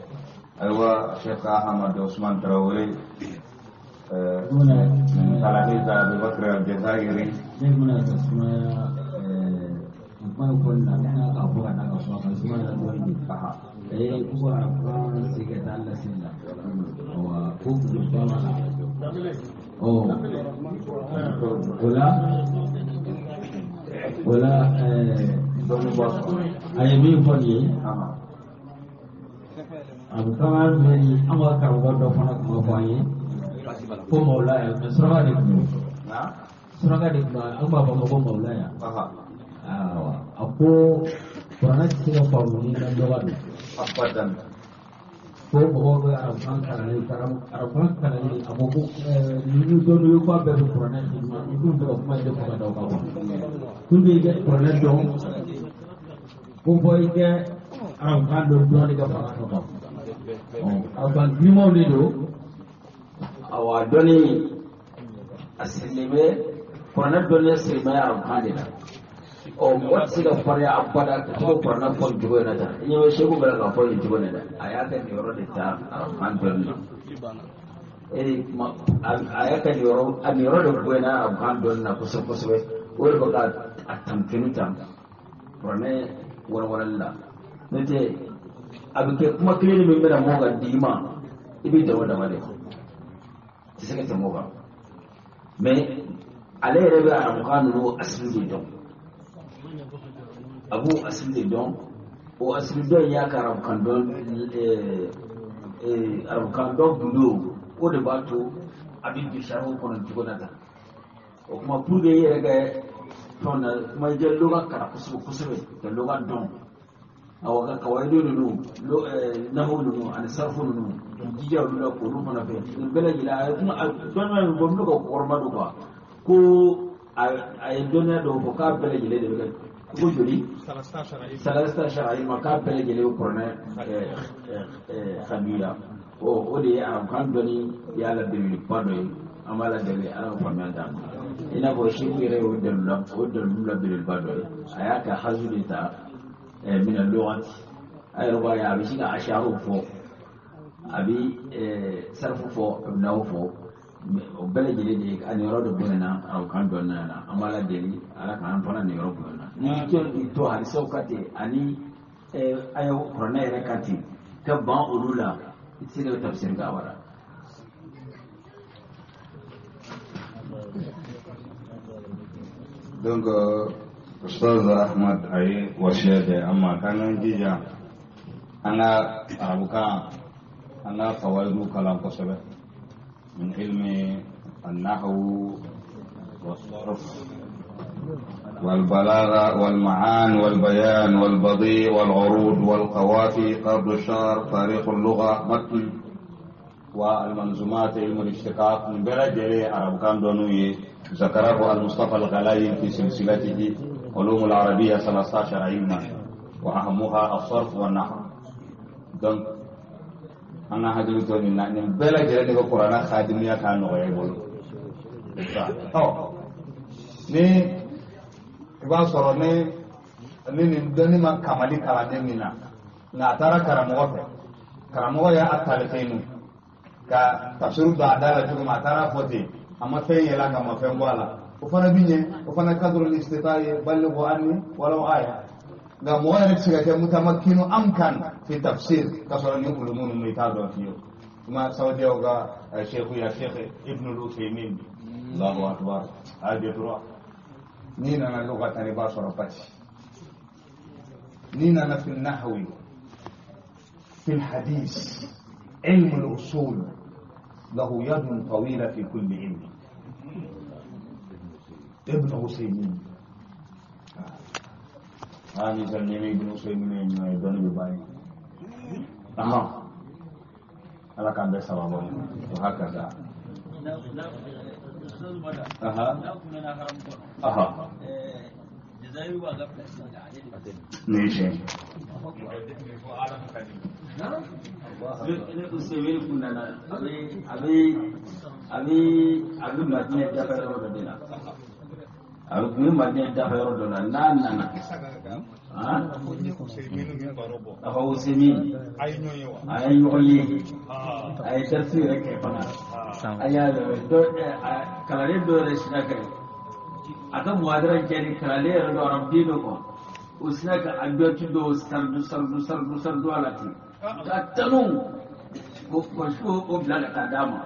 Ayiwa Cheikh Ahmad Ousmane Traoré min talamiza Abu Bakr al-Jazairi.
Ne bɛna ka sumaya kuma in fɔli la, n bɛna k'a fɔ ka d'a kan kuma kan sumaya dɔɔnin de. Ko arabukan se ka taa laseli la. Awa ko ba b'a la. O la a ye min fɔ nin ye, a bɛ kan jumɛn ni an ka karamɔgɔ dɔ fana tun b'a fɔ an ye ko mawulaya, mɛ suraka de tun don. Suraka de tun don, an b'a fɔ a ma ko mawulaya. A ko kuranɛ tɛ se ka faamu ni ka dɔgɔ don.
Abadan.
Ko mɔgɔw bɛ arabukan kalanni, arabukan kalanni, a ko ko ni dɔnni ye k'a bɛɛ bɛ kuranɛ xidima, i dun bɛ ka kuma in de fɔ ka da o kan. Kun bɛ i kɛ kuranɛ dɔn, ko fɔ i kɛ arabukan dɔn dɔɔnin ka fara a kan. Arabukan girimanw de don. Awa dɔnni a sirilen bɛ kuranɛ dɔnniya sirilen bɛ arabukan de la. Mɔgɔ tɛ se ka farinya abada ka to ka kuranɛ fɔ nin cogo in na tan. I ɲɛ bɛ Seku bɛra k'a fɔ nin cogo in na dɛ, a y'a kɛ nin yɔrɔ de ta arabukan dɔnni na. A y'a kɛ nin yɔrɔ, a nin yɔrɔ de bonyana arabukan dɔnni na kosɛbɛ kosɛbɛ. O de bɛ ka a tamkinu tan kuranɛ walawalali la. N'o tɛ a bɛ kɛ kuma kelen min bɛna mɔgɔ ka d'i ma, i b'i dama dama de, tɛ se ka tɛmɛ o kan. Mɛ ale yɛrɛ bɛ arabukan ninnu asili de dɔn. A b'o asili de dɔn. O asili dɔn in y'a ka arabukan dɔn, arabukan dɔn gundo, o de b'a to a bɛ don sariyaw kɔnɔ cogo na tan. O kuma pour que i yɛrɛ kɛ fɛnw na, kuma i kɛ loga kalan kosɛbɛ kosɛbɛ, ka loga dɔn. Awɔ, ka kawayidu ninnu, nahu ninnu ani sarfu ninnu, jija olu la k'olu fana fɛ. Nin bɛɛ lajɛlen a ye kuma dɔnniya min fɔ, n bɛ ka kɔrɔma don quoi, ko a ye dɔnniya dɔw fɔ k'a bɛɛ lajɛlen de bɛ kɛ ko joli salasta shara ma, k'a bɛɛ lajɛlen bɛ kuranɛ xamiya. O de ye arabukan dɔnni y'a la belebeleba dɔ ye. An b'a la deli Ala ka faamuya d'an ma. I n'a fɔ Seku yɛrɛ y'o dalilu la, o dalilu la belebeleba dɔ ye. A y'a ka hazu de ta mina lugati. A yɛrɛ b'a ye a bɛ se ka asharu fɔ, a bɛ sarfu fɔ, a bɛ nahu fɔ. O bɛɛ lajɛlen de a niyɔrɔ de bonyana arabukan dɔnni na. An b'a la deli Ala k'an fana niyɔrɔ bonyana. N'i to hadisaw ka ten ani ayaw kuranɛ yɛrɛ ka ten ka ban olu la, i tɛ se ka tafsiri kɛ abada.
Donc Ustaz Ahmad a ye wasiya kɛ an ma k'an k'an jija an ka arabukan, an ka fawayidu kalan kosɛbɛ. من علم النحو والصرف والبلاغة والمعان والبيان والبضيع والعروض والقوافي، قرض الشعر، تاريخ اللغة، متن والمنظومات، علم الاشتقاق. من بلد عرب كان دونوي ذكره المصطفى الغلاي في سلسلته علوم العربية 13 علما وأهمها الصرف والنحو. Donc an ka hakili to nin na, nin bɛɛ lajɛlen de bɛ kuranɛ khadimiya k'a nɔgɔya i bolo. Ni i b'a sɔrɔ ni nin dɔnni ma kamali kalanden min na, nka a taara karamɔgɔ fɛ, karamɔgɔ y'a talikinu ka tafsiru don a da la cogo min, a taara fɔ ten, a ma fɛn yɛlɛ a kan, a ma fɛn bɔ a la, o fana bi ɲɛ, o fana kadrul istita ye balighu anni walaw aya. Nka mɔgɔ yɛrɛ tɛ se ka kɛ mutamakkinu amkan fi tafsir ka sɔrɔ nin ulumu ninnu i t'a dɔn fiyewu. Kuma saudiyaw ka cheikhu ya cheikh Ibn al-Uthaymin, Allahu akbar, a de droit. N'i nana lugatan i b'a sɔrɔ pati, n'i nana fi nahwi, fi hadis, ilm al-usul lahu yadun tawila fi kulli ilm. Ibn Uthaymin ani sal ni Ibn Usaymin ni dɔnni bɛ ban ye. Ala k'an bɛɛ sababu o hakaza. Nin ye tiɲɛ ye.
Ni Usaymin kun nana, a bɛ Madinɛ dafa yɔrɔ dɔ de la.
A bɛ kun bɛ Madinɛ dafa yɔrɔ dɔ la n'a nana. A fɔ Useymin a ye ɲɔgɔn ye a ye darisi yɛrɛ kɛ fana a y'a lajɛ dɔ kalanden dɔ yɛrɛ sina kɛ a ka muhadara jaabi kalanden yɛrɛ dɔ arabuden dɔ kɔ o sina ka a dɔti dɔw saradu saradu saradu saradu a la ten ka tanu ko o bila ka taa d'a ma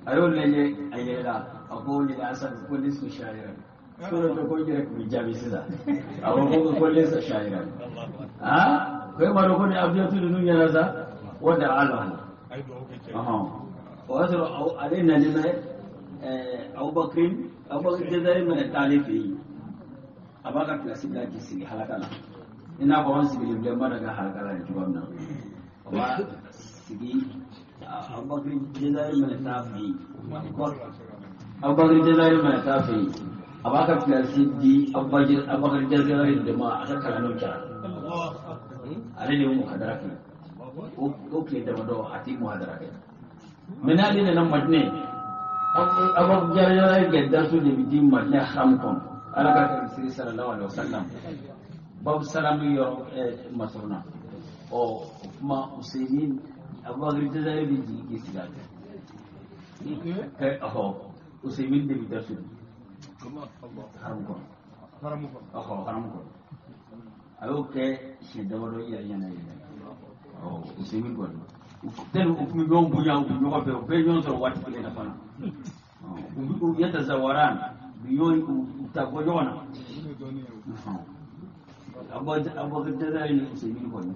a y'o lajɛ a yɛlɛla a ko nin asan ko ne so shayira ko ne ko yɛrɛ kun bɛ jaabi sisan a ko ko ne so shayira ko e m'a dɔn ko ni abiyatu ninnu ɲɛna sa o da ala o y'a sɔrɔ ale nalen bɛ Abubakar Jazari mana taa ale fɛ yen a b'a ka kilasi bila k'i sigi halaka la i n'a fɔ an sigilen filɛ mana ka halaka la nin cogoya min na a b'a sigi Abubakar Jazari mana taa fɛ yen Abubakar Jazari mana taa fɛ yen a b'a ka kilasi di Abubakar Jazari de ma a ka kalandenw caya ale de ye muhadara kɛ o tile damadɔ a ti muhadara kɛ mɛ n'ale nana Madinɛ Abubakar Jazari kɛ darisu de bɛ di Madinɛ haram kɔnɔ ala ka kɛ misiri sallallahu alaihi wasallam babu salamu yɔrɔ masuruna ɔ o kuma Useymin Abubakar Jazari bɛ jigin k'i sigi a kɛ ɔhɔ Useymin de bɛ darisu di haram kɔnɔ ɔhɔ haram kɔnɔ a y'o kɛ siɲɛ damadɔ i yɛrɛ ɲɛna yɛrɛ ɔ Useymin kɔni tɛni u kun bɛ ɲɔgɔn bonya u bɛ ɲɔgɔn fɛ u bɛɛ ye ɲɔgɔn sɔrɔ waati kelen na fana u yatazawaran u ɲɔgɔn u ta bɔ ɲɔgɔn na Abubakar Jazari ni Useymin kɔni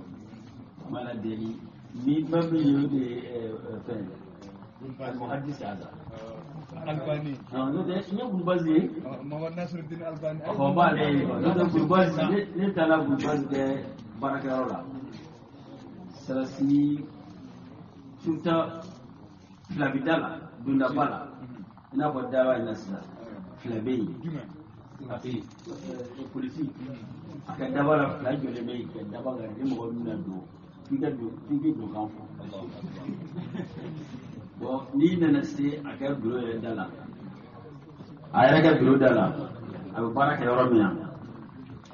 an b'a la deli ni ma min ye o de ye fɛn muhadis hada
Albani
n'o tɛ n ye Bulbazi ye
Muhammad Nasiruddin Albani
ɔhɔ b'ale ye n'o tɛ Bulbazi ne taara Bulbazi kɛ baarakɛyɔrɔ la sarasi surta fila bɛ da la dondaba la i n'a fɔ daba in na sisan fila bɛ yen polisi a ka daba la fila jɔlen bɛ yen ka daba kan ni mɔgɔ min na don f'i ka don f'i k'i don kan fɔ bɔn n'i nana se a ka biro yɛrɛ da la a yɛrɛ ka biro da la a bɛ baara kɛ yɔrɔ min na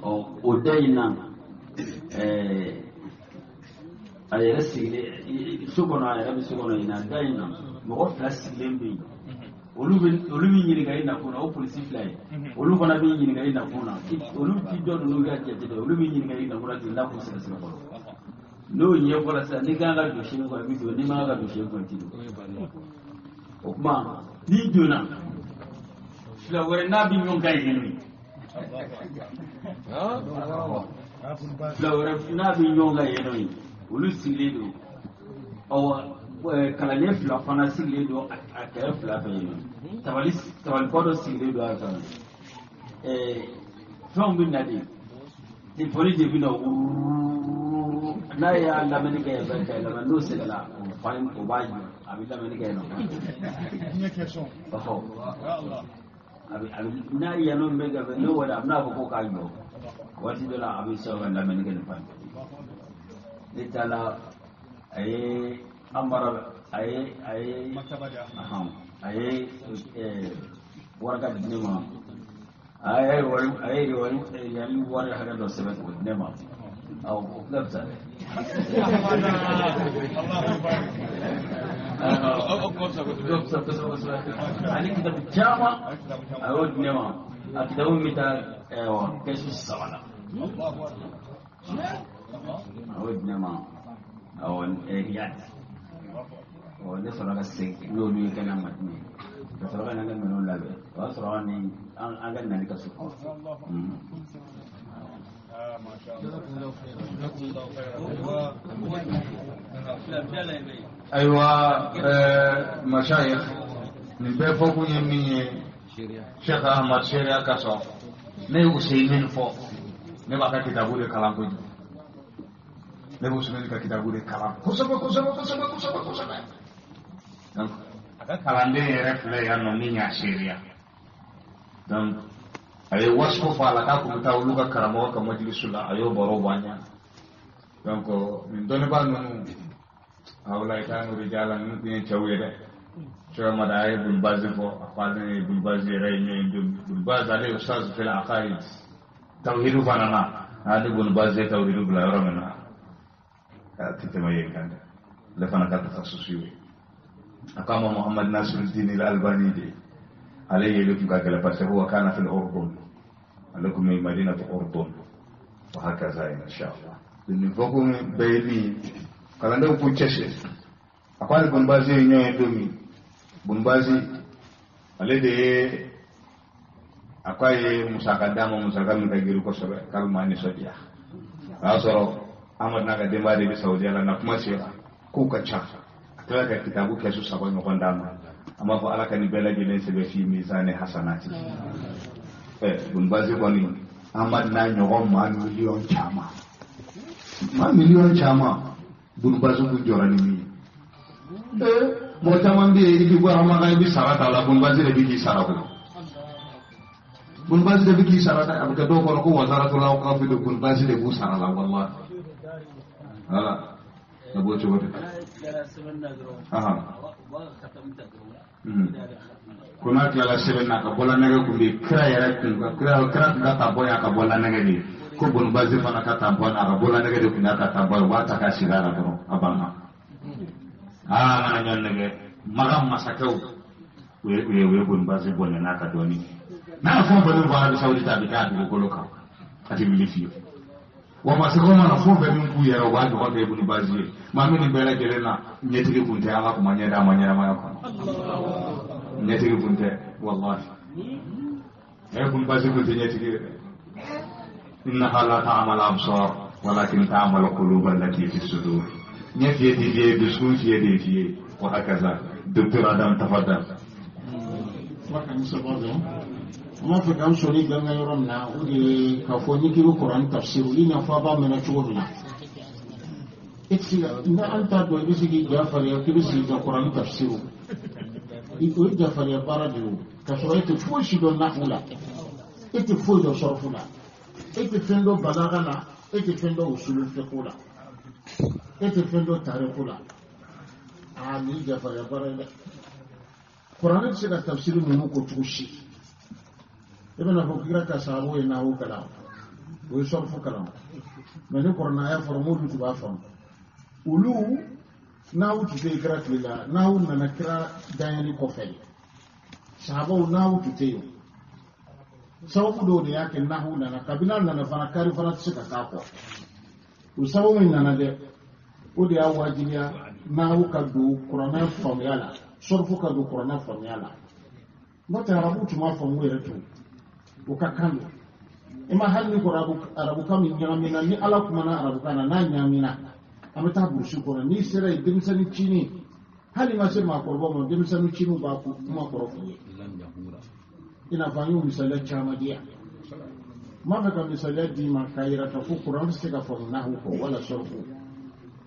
ɔ o da in na a yɛrɛ sigilen so kɔnɔ a yɛrɛ bɛ so kɔnɔ yen na da in na mɔgɔ fila sigilen bɛ yen olu bɛ ɲininka i nakun na o polisi fila ye olu fana bɛ ɲininka i nakun na olu ti dɔ ninnu ka jate dɛ olu bɛ ɲininka i nakun na k'i nakun sɛgɛsɛgɛ fɔlɔ n'o ɲɛfɔra sisan n'i kan ka don sen kɔnɔ i bɛ don n'i man kan ka don sen kɔnɔ i ti don o tuma n'i donna fila wɛrɛ n'a bɛ ɲɔgɔn kan yen nɔ fila wɛrɛ n'a bɛ ɲɔgɔn kan yen nɔ olu sigilen don ɔwɔ kalanden fila fana sigilen don a kɛrɛ fila fɛ yen nɔ tabalikɔ dɔ sigilen don a fɛ fɛnw bɛ na de telefɔni de bɛ na wuruuu n'a y'a lamɛnni kɛ yan fɛ ka lamɛn n'o sɛgɛnna o fa o b'a jɔ a bɛ lamɛnni kɛ yen nɔ ɔhɔ a bɛ n'a ye yan nɔ bɛ kɛ fɛ n'o wɛrɛ a bɛna fɔ ko k'a jɔ waati dɔ la a bɛ sɔrɔ ka lamɛnni kɛ nin fan ne taara a ye amara a ye a ye waraka di ne ma a ye wari hakɛ dɔ sɛbɛn k'o di ne ma awɔ o tila fisa dɛ. Ani kitabu caman a y'o di ne ma a kitabu min bɛ taa kɛsu 3 la a y'o di ne ma awɔ Riyad ɔ ne sɔrɔ ka segin n'olu ye ka na Madinɛ ka sɔrɔ ka na n ka minɛnw labɛn o y'a sɔrɔ an ni an ka nali ka so.
Ayiwa mashayikh nin bɛɛ fɔ kun ye min ye Sheikh Ahmad seereya ka sɔn ne ye Useymin fɔ ne b'a ka kitabu de kalan kojugu ne bɛ Useymin ka kitabu de kalan kosɛbɛ kosɛbɛ kosɛbɛ kosɛbɛ kosɛbɛ donc a ka kalanden yɛrɛ filɛ yan nɔ min y'a seereya donc a ye wasiko fɔ a la k'a kun bɛ taa olu ka karamɔgɔ ka majilisu la a y'o baro bɔ an ɲɛna donc nin dɔnnibaa ninnu awlayi kanu rijala ninnu tun ye cɛw ye dɛ Cheikh Ahmad a ye Ibn Baz fɔ, a ko ale ni Ibn Baz yɛrɛ ye ɲɔgɔn ye. Ibn Baz ale ye ustaz fil aqaid, tawhidu fana na, ale Ibn Baz ye tawhidu bila yɔrɔ min na, a tɛ tɛmɛ yen kan dɛ. Ale fana ka takhasusi ye. A ko a ma Muhammad Nasiruddin al-Albani de, ale yeli tun ka gɛlɛn parce que huwa kana fil Urdun, ale tun bɛ Madinatu Urdun wa hakaza inshallah. Nin fɔkun bɛɛ ye min ye, kalandenw k'u cɛsiri. A ko ale Ibn Baz ye ɲɔgɔn ye don min, Ibn Baz ale de ye a ko a ye musaka d'a ma, musaka min ka girin kosɛbɛ, k'a bɛ maa nisɔndiya. O y'a sɔrɔ Ahmad n'a ka denbaya de bɛ Saudiya la, na kuma sera kow ka ca, a tilala ka kitabu kɛsu 3 ɲɔgɔn d'a ma. A b'a fɔ Ala ka nin bɛɛ lajɛlen sɛbɛn fi mizani hasanati. Ibn Baz kɔni, Ahmad n'a ɲɔgɔn maa miliyɔn caman, maa miliyɔn caman, Ibn Baz kun jɔra ni min ye. Mɔgɔ caman bɛ yen, i bɛ bɔ Ramadan, i bɛ sara t'a la, Ibn Baz de bɛ k'i sara bolo. Ibn Baz de bɛ k'i sara dɛ, a bɛ kɛ dɔw kɔnɔ ko wazaratul awqaf de, Ibn Baz de b'u sara la, wallahi. Voilà, a b'o cogo de. Ko n'a tilala sɛbɛn na, ka bɔla nɛgɛ kun bɛ yen, kira yɛrɛ kun, kira kun ka taa bɔ yan ka bɔla nɛgɛ de ye. Ko Ibn Baz fana ka taa bɔ a ka bɔla nɛgɛ de kun y'a ka taa bɔ yen, u b'a ta k'a sigi a la dɔrɔn, a banna. Aa, mana ɲɔgɔn nɛgɛ, Makan masakɛw u ye Ibn Baz bonya n'a ka dɔnni. N'a ye fɛn o fɛn min fɔ Arabi Saoudite, a bɛ kɛ a dugukolo kan, a tɛ wuli fiyewu. Wa masakɛw mana fɛn o fɛn min k'u yɛrɛ, u b'a ɲɔgɔn kɛ Ibn Baz ye. Maa min nin bɛɛ lajɛlen na, ɲɛtigi kun tɛ, Ala kun ma ɲɛ d'a ma ɲɛnamaya kɔnɔ. Ɲɛtigi kun tɛ, wallahi. Ibn Baz kun tɛ ɲɛtigi ye dɛ. Innaha la ta'mal absar walakin ta'mal qulub allati fi sudur. Ɲɛ fiyɛ ti fiyɛ, dusukun fiyɛ de ye fiyɛ. Wa hakaza. Docteur Adam, tafaddal.
An b'a fɛ k'an sɔnni ganga yɔrɔ min na, o de ye k'a fɔ n'i k'i bɛ Kuran tafsiru, i n'a fɔ a b'a mɛnna cogo min na, e tɛ se ka, ni an t'a dɔn, i bɛ se k'i ja farinya k'i bɛ sigi ka Kuran tafsiru, o ye jafarinya baara de ye o, k'a sɔrɔ e tɛ foyi si dɔn nahu la, e tɛ foyi dɔn sɔrɔfu la, e tɛ fɛn dɔn balaga la, e tɛ fɛn dɔn usulul fiqh la, e tɛ fɛn dɔn tariku la. Aa, nin ye jafarinya baara ye dɛ. Kuranɛ tɛ se ka tafsiri ninnu ko cogo si. E bɛna fɔ kira ka sahabaw ye nahu kalan, o ye sɔrɔfu kalan, mɛ ni kuranɛ aya fɔra m'olu tun b'a faamu. Olu nahu tun tɛ yen kira tile la, nahu nana kira danyali kɔfɛ de. Sahabaw nahu tun tɛ yen. Sababu dɔw de y'a kɛ nahu nana, kabini a nana fana kari fana tɛ se ka k'a kɔ. O sababu min nana dɛ, o de y'a wajibiya nahu ka don kuranɛ faamuya la, sɔrɔfu ka don kuranɛ faamuya la. N'o tɛ arabu tun b'a faamu yɛrɛ tun, o ka kan don. I ma hali ni arabukan min ɲagamina, ni Ala kumana arabukan na, n'a ɲagamina, an bɛ taa burusi kɔnɔ. N'i sera yen, denmisɛnnin cinin, hali ma se maakɔrɔbaw ma, denmisɛnnin cininw b'a kuma kɔrɔ f'u ye. I n'a fɔ an y'o misaliya caman di yan. N b'a fɛ ka misaliya d'i ma k'a yira k'a fɔ kuran tɛ se ka faamu nahu kɔ wala sɔrɔfu.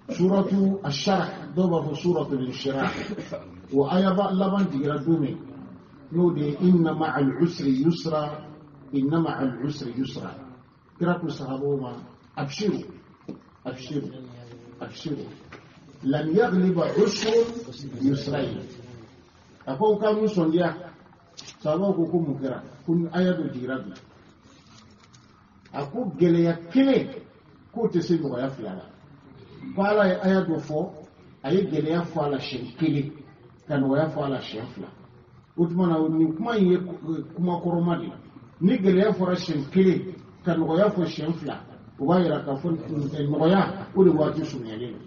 Suratu Ash-Sharh, dɔw b'a fɔ suratu al-Inshirah, o aya laban jigira don min, n'o de ye inna ma'al usri yusra, inna ma'al usri yusra. Kira ko sahabaw ma, abshiru, abshiru, abshiru, lan yaghliba usrun yusrayn. A ko k'aw nisɔndiya. Sahabaw ko ko mun kɛra? Ko aya dɔ jigira bi. A ko gɛlɛya kelen k'o tɛ se nɔgɔya fila la. Ko Ala ye aya dɔ fɔ, a ye gɛlɛya fɔ a la siɲɛ kelen, ka nɔgɔya fɔ a la siɲɛ fila. O tuma na nin kuma in ye kuma kɔrɔma de ye. Ni gɛlɛya fɔra siɲɛ kelen, ka nɔgɔya fɔ siɲɛ fila, o b'a yira k'a fɔ nɔgɔya o de waati surunyalen don.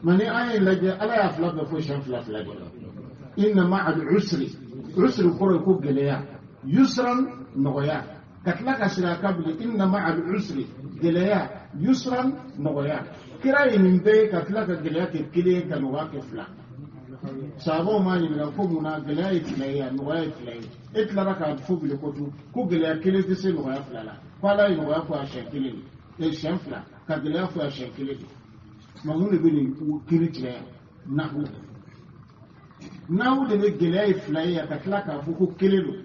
Mɛ ni an ye lajɛ, Ala y'a fila bɛɛ fɔ siɲɛ fila fila de la. Inna ma'al usri, usri kɔrɔ ye ko gɛlɛya, yusran nɔgɔya. Ka tila ka segin a kan bilen, inna ma'al usri, gɛlɛya, yusran nɔgɔya. Kira ye nin bɛɛ ye ka tila ka gɛlɛya kɛ kelen ye, ka nɔgɔya kɛ fila. Sahabaw m'a ɲininka ko mun na gɛlɛya ye fila ye, nɔgɔya ye fila ye. E tilara k'a fɔ bilen ko tun ko gɛlɛya kelen tɛ se nɔgɔya fila la. Ko Ala ye nɔgɔya fɔ a siɲɛ kelen de, siɲɛ fila, ka gɛlɛya fɔ a siɲɛ kelen de. Mɛ mun de bɛ nin kiiri tigɛ yan? Nahu. Nahu de bɛ gɛlɛya ye fila ye ka tila k'a fɔ ko kelen don,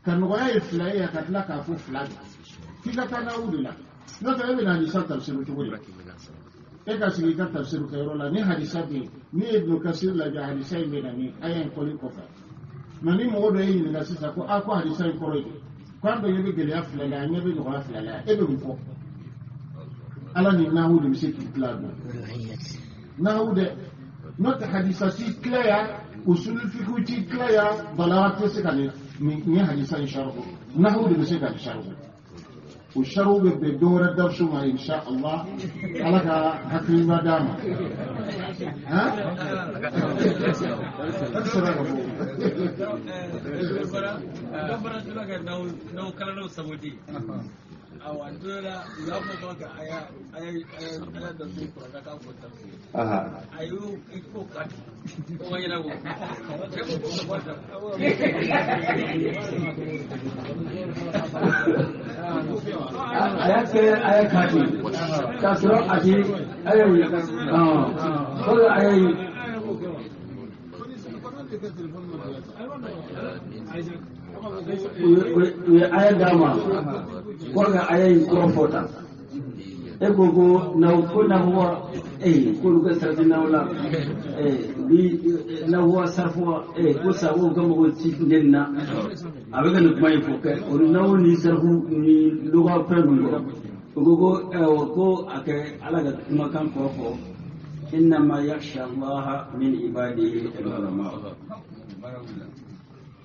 ka nɔgɔya ye fila ye ka tila k'a fɔ fila don. F'i ka taa nahu de la, n'o tɛ e bɛ na nin sa tafsiru cogo di? E ka sigi i ka tafsir kɛyɔrɔ la ni hadisa bɛ yen, n'i ye Ibn Kasir lajɛ hadisa in bɛ na ni aya in fɔli kɔfɛ. Mɛ ni mɔgɔ dɔ y'i ɲininka sisan ko a ko hadisa in kɔrɔ ye di, ko an bɛɛ ɲɛ bɛ gɛlɛya fila la, an ɲɛ bɛ nɔgɔya fila la, e bɛ mun fɔ? Ala ni nahu de bɛ se k'i tila dɔn. Nahu dɛ, n'o tɛ hadisa t'i tila ya, usul fiqh t'i tila ya, balaga tɛ se ka nin hadisa in sharhu. Nahu de bɛ se ka nin sharhu. O sharhu bɛ bɛn don wɛrɛ darisu ma insha Allah. Ala ka hakilina d'a ma. Han? A tɛ sɔrɔ ka bɔ.
Dɔ fana tora ka naw kalannaw saboti. Awa don dɔ la u y'a fɔ ko ka aya aya dɔ to kuranna k'a fɔ tafsir. A y'o ko kati. O ma ɲɛnabɔ. Cɛ ko ko ka bɔ ta.
A y'a kɛ a y'a kati k'a sɔrɔ a ti a ye kɔrɔ a ye. U ye aya d'a ma kɔrɔ ka aya in kɔrɔ fɔ tan. E ko ko naw ko nahuwa k'olu ka sarati naw la bi nahuwa sarfuwa ko sababu ka mɔgɔ ci funteni na a bɛ ka nin kuma in fɔ kɛ o ni naw ni sarfu ni luga fɛn ninnu kɔrɔ. O ko ko ko a kɛ Ala ka kumakan kɔrɔ fɔ innama yakhsha Allaha min ibadihi al-ulama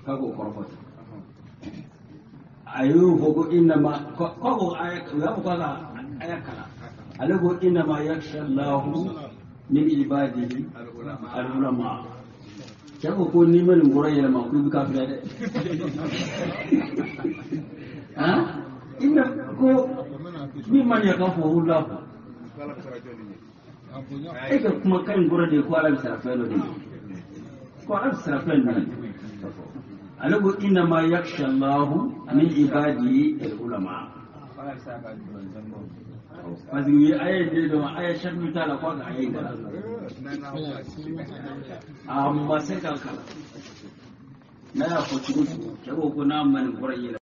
k'a k'o kɔrɔ fɔ tan. A y'o fɔ ko innama ko aya u y'a fɔ k'a ka aya kalan ale ko innama yakhsha Allahu min ibadihi al-ulama. Cɛ ko ko n'i ma nin kɔrɔ yɛlɛma ko i bɛ kafiriya dɛ. Han inna ko min man yakhafuhu Allahu e ka kumakan in kɔrɔ de ye ko Ala bɛ sara fɛn dɔ de ye ko Ala bɛ sara fɛn dɔ de ye. Ale ko innama yakhsha Allahu min ibadihi al-ulama. Parce que u ye aya in de dɔn aya shakulu t'a la k'a ka aya in kalan. A ma se k'a kalan. N'a y'a fɔ cogo o cogo cɛ ko ko n'a ma nin kɔrɔ yɛlɛma.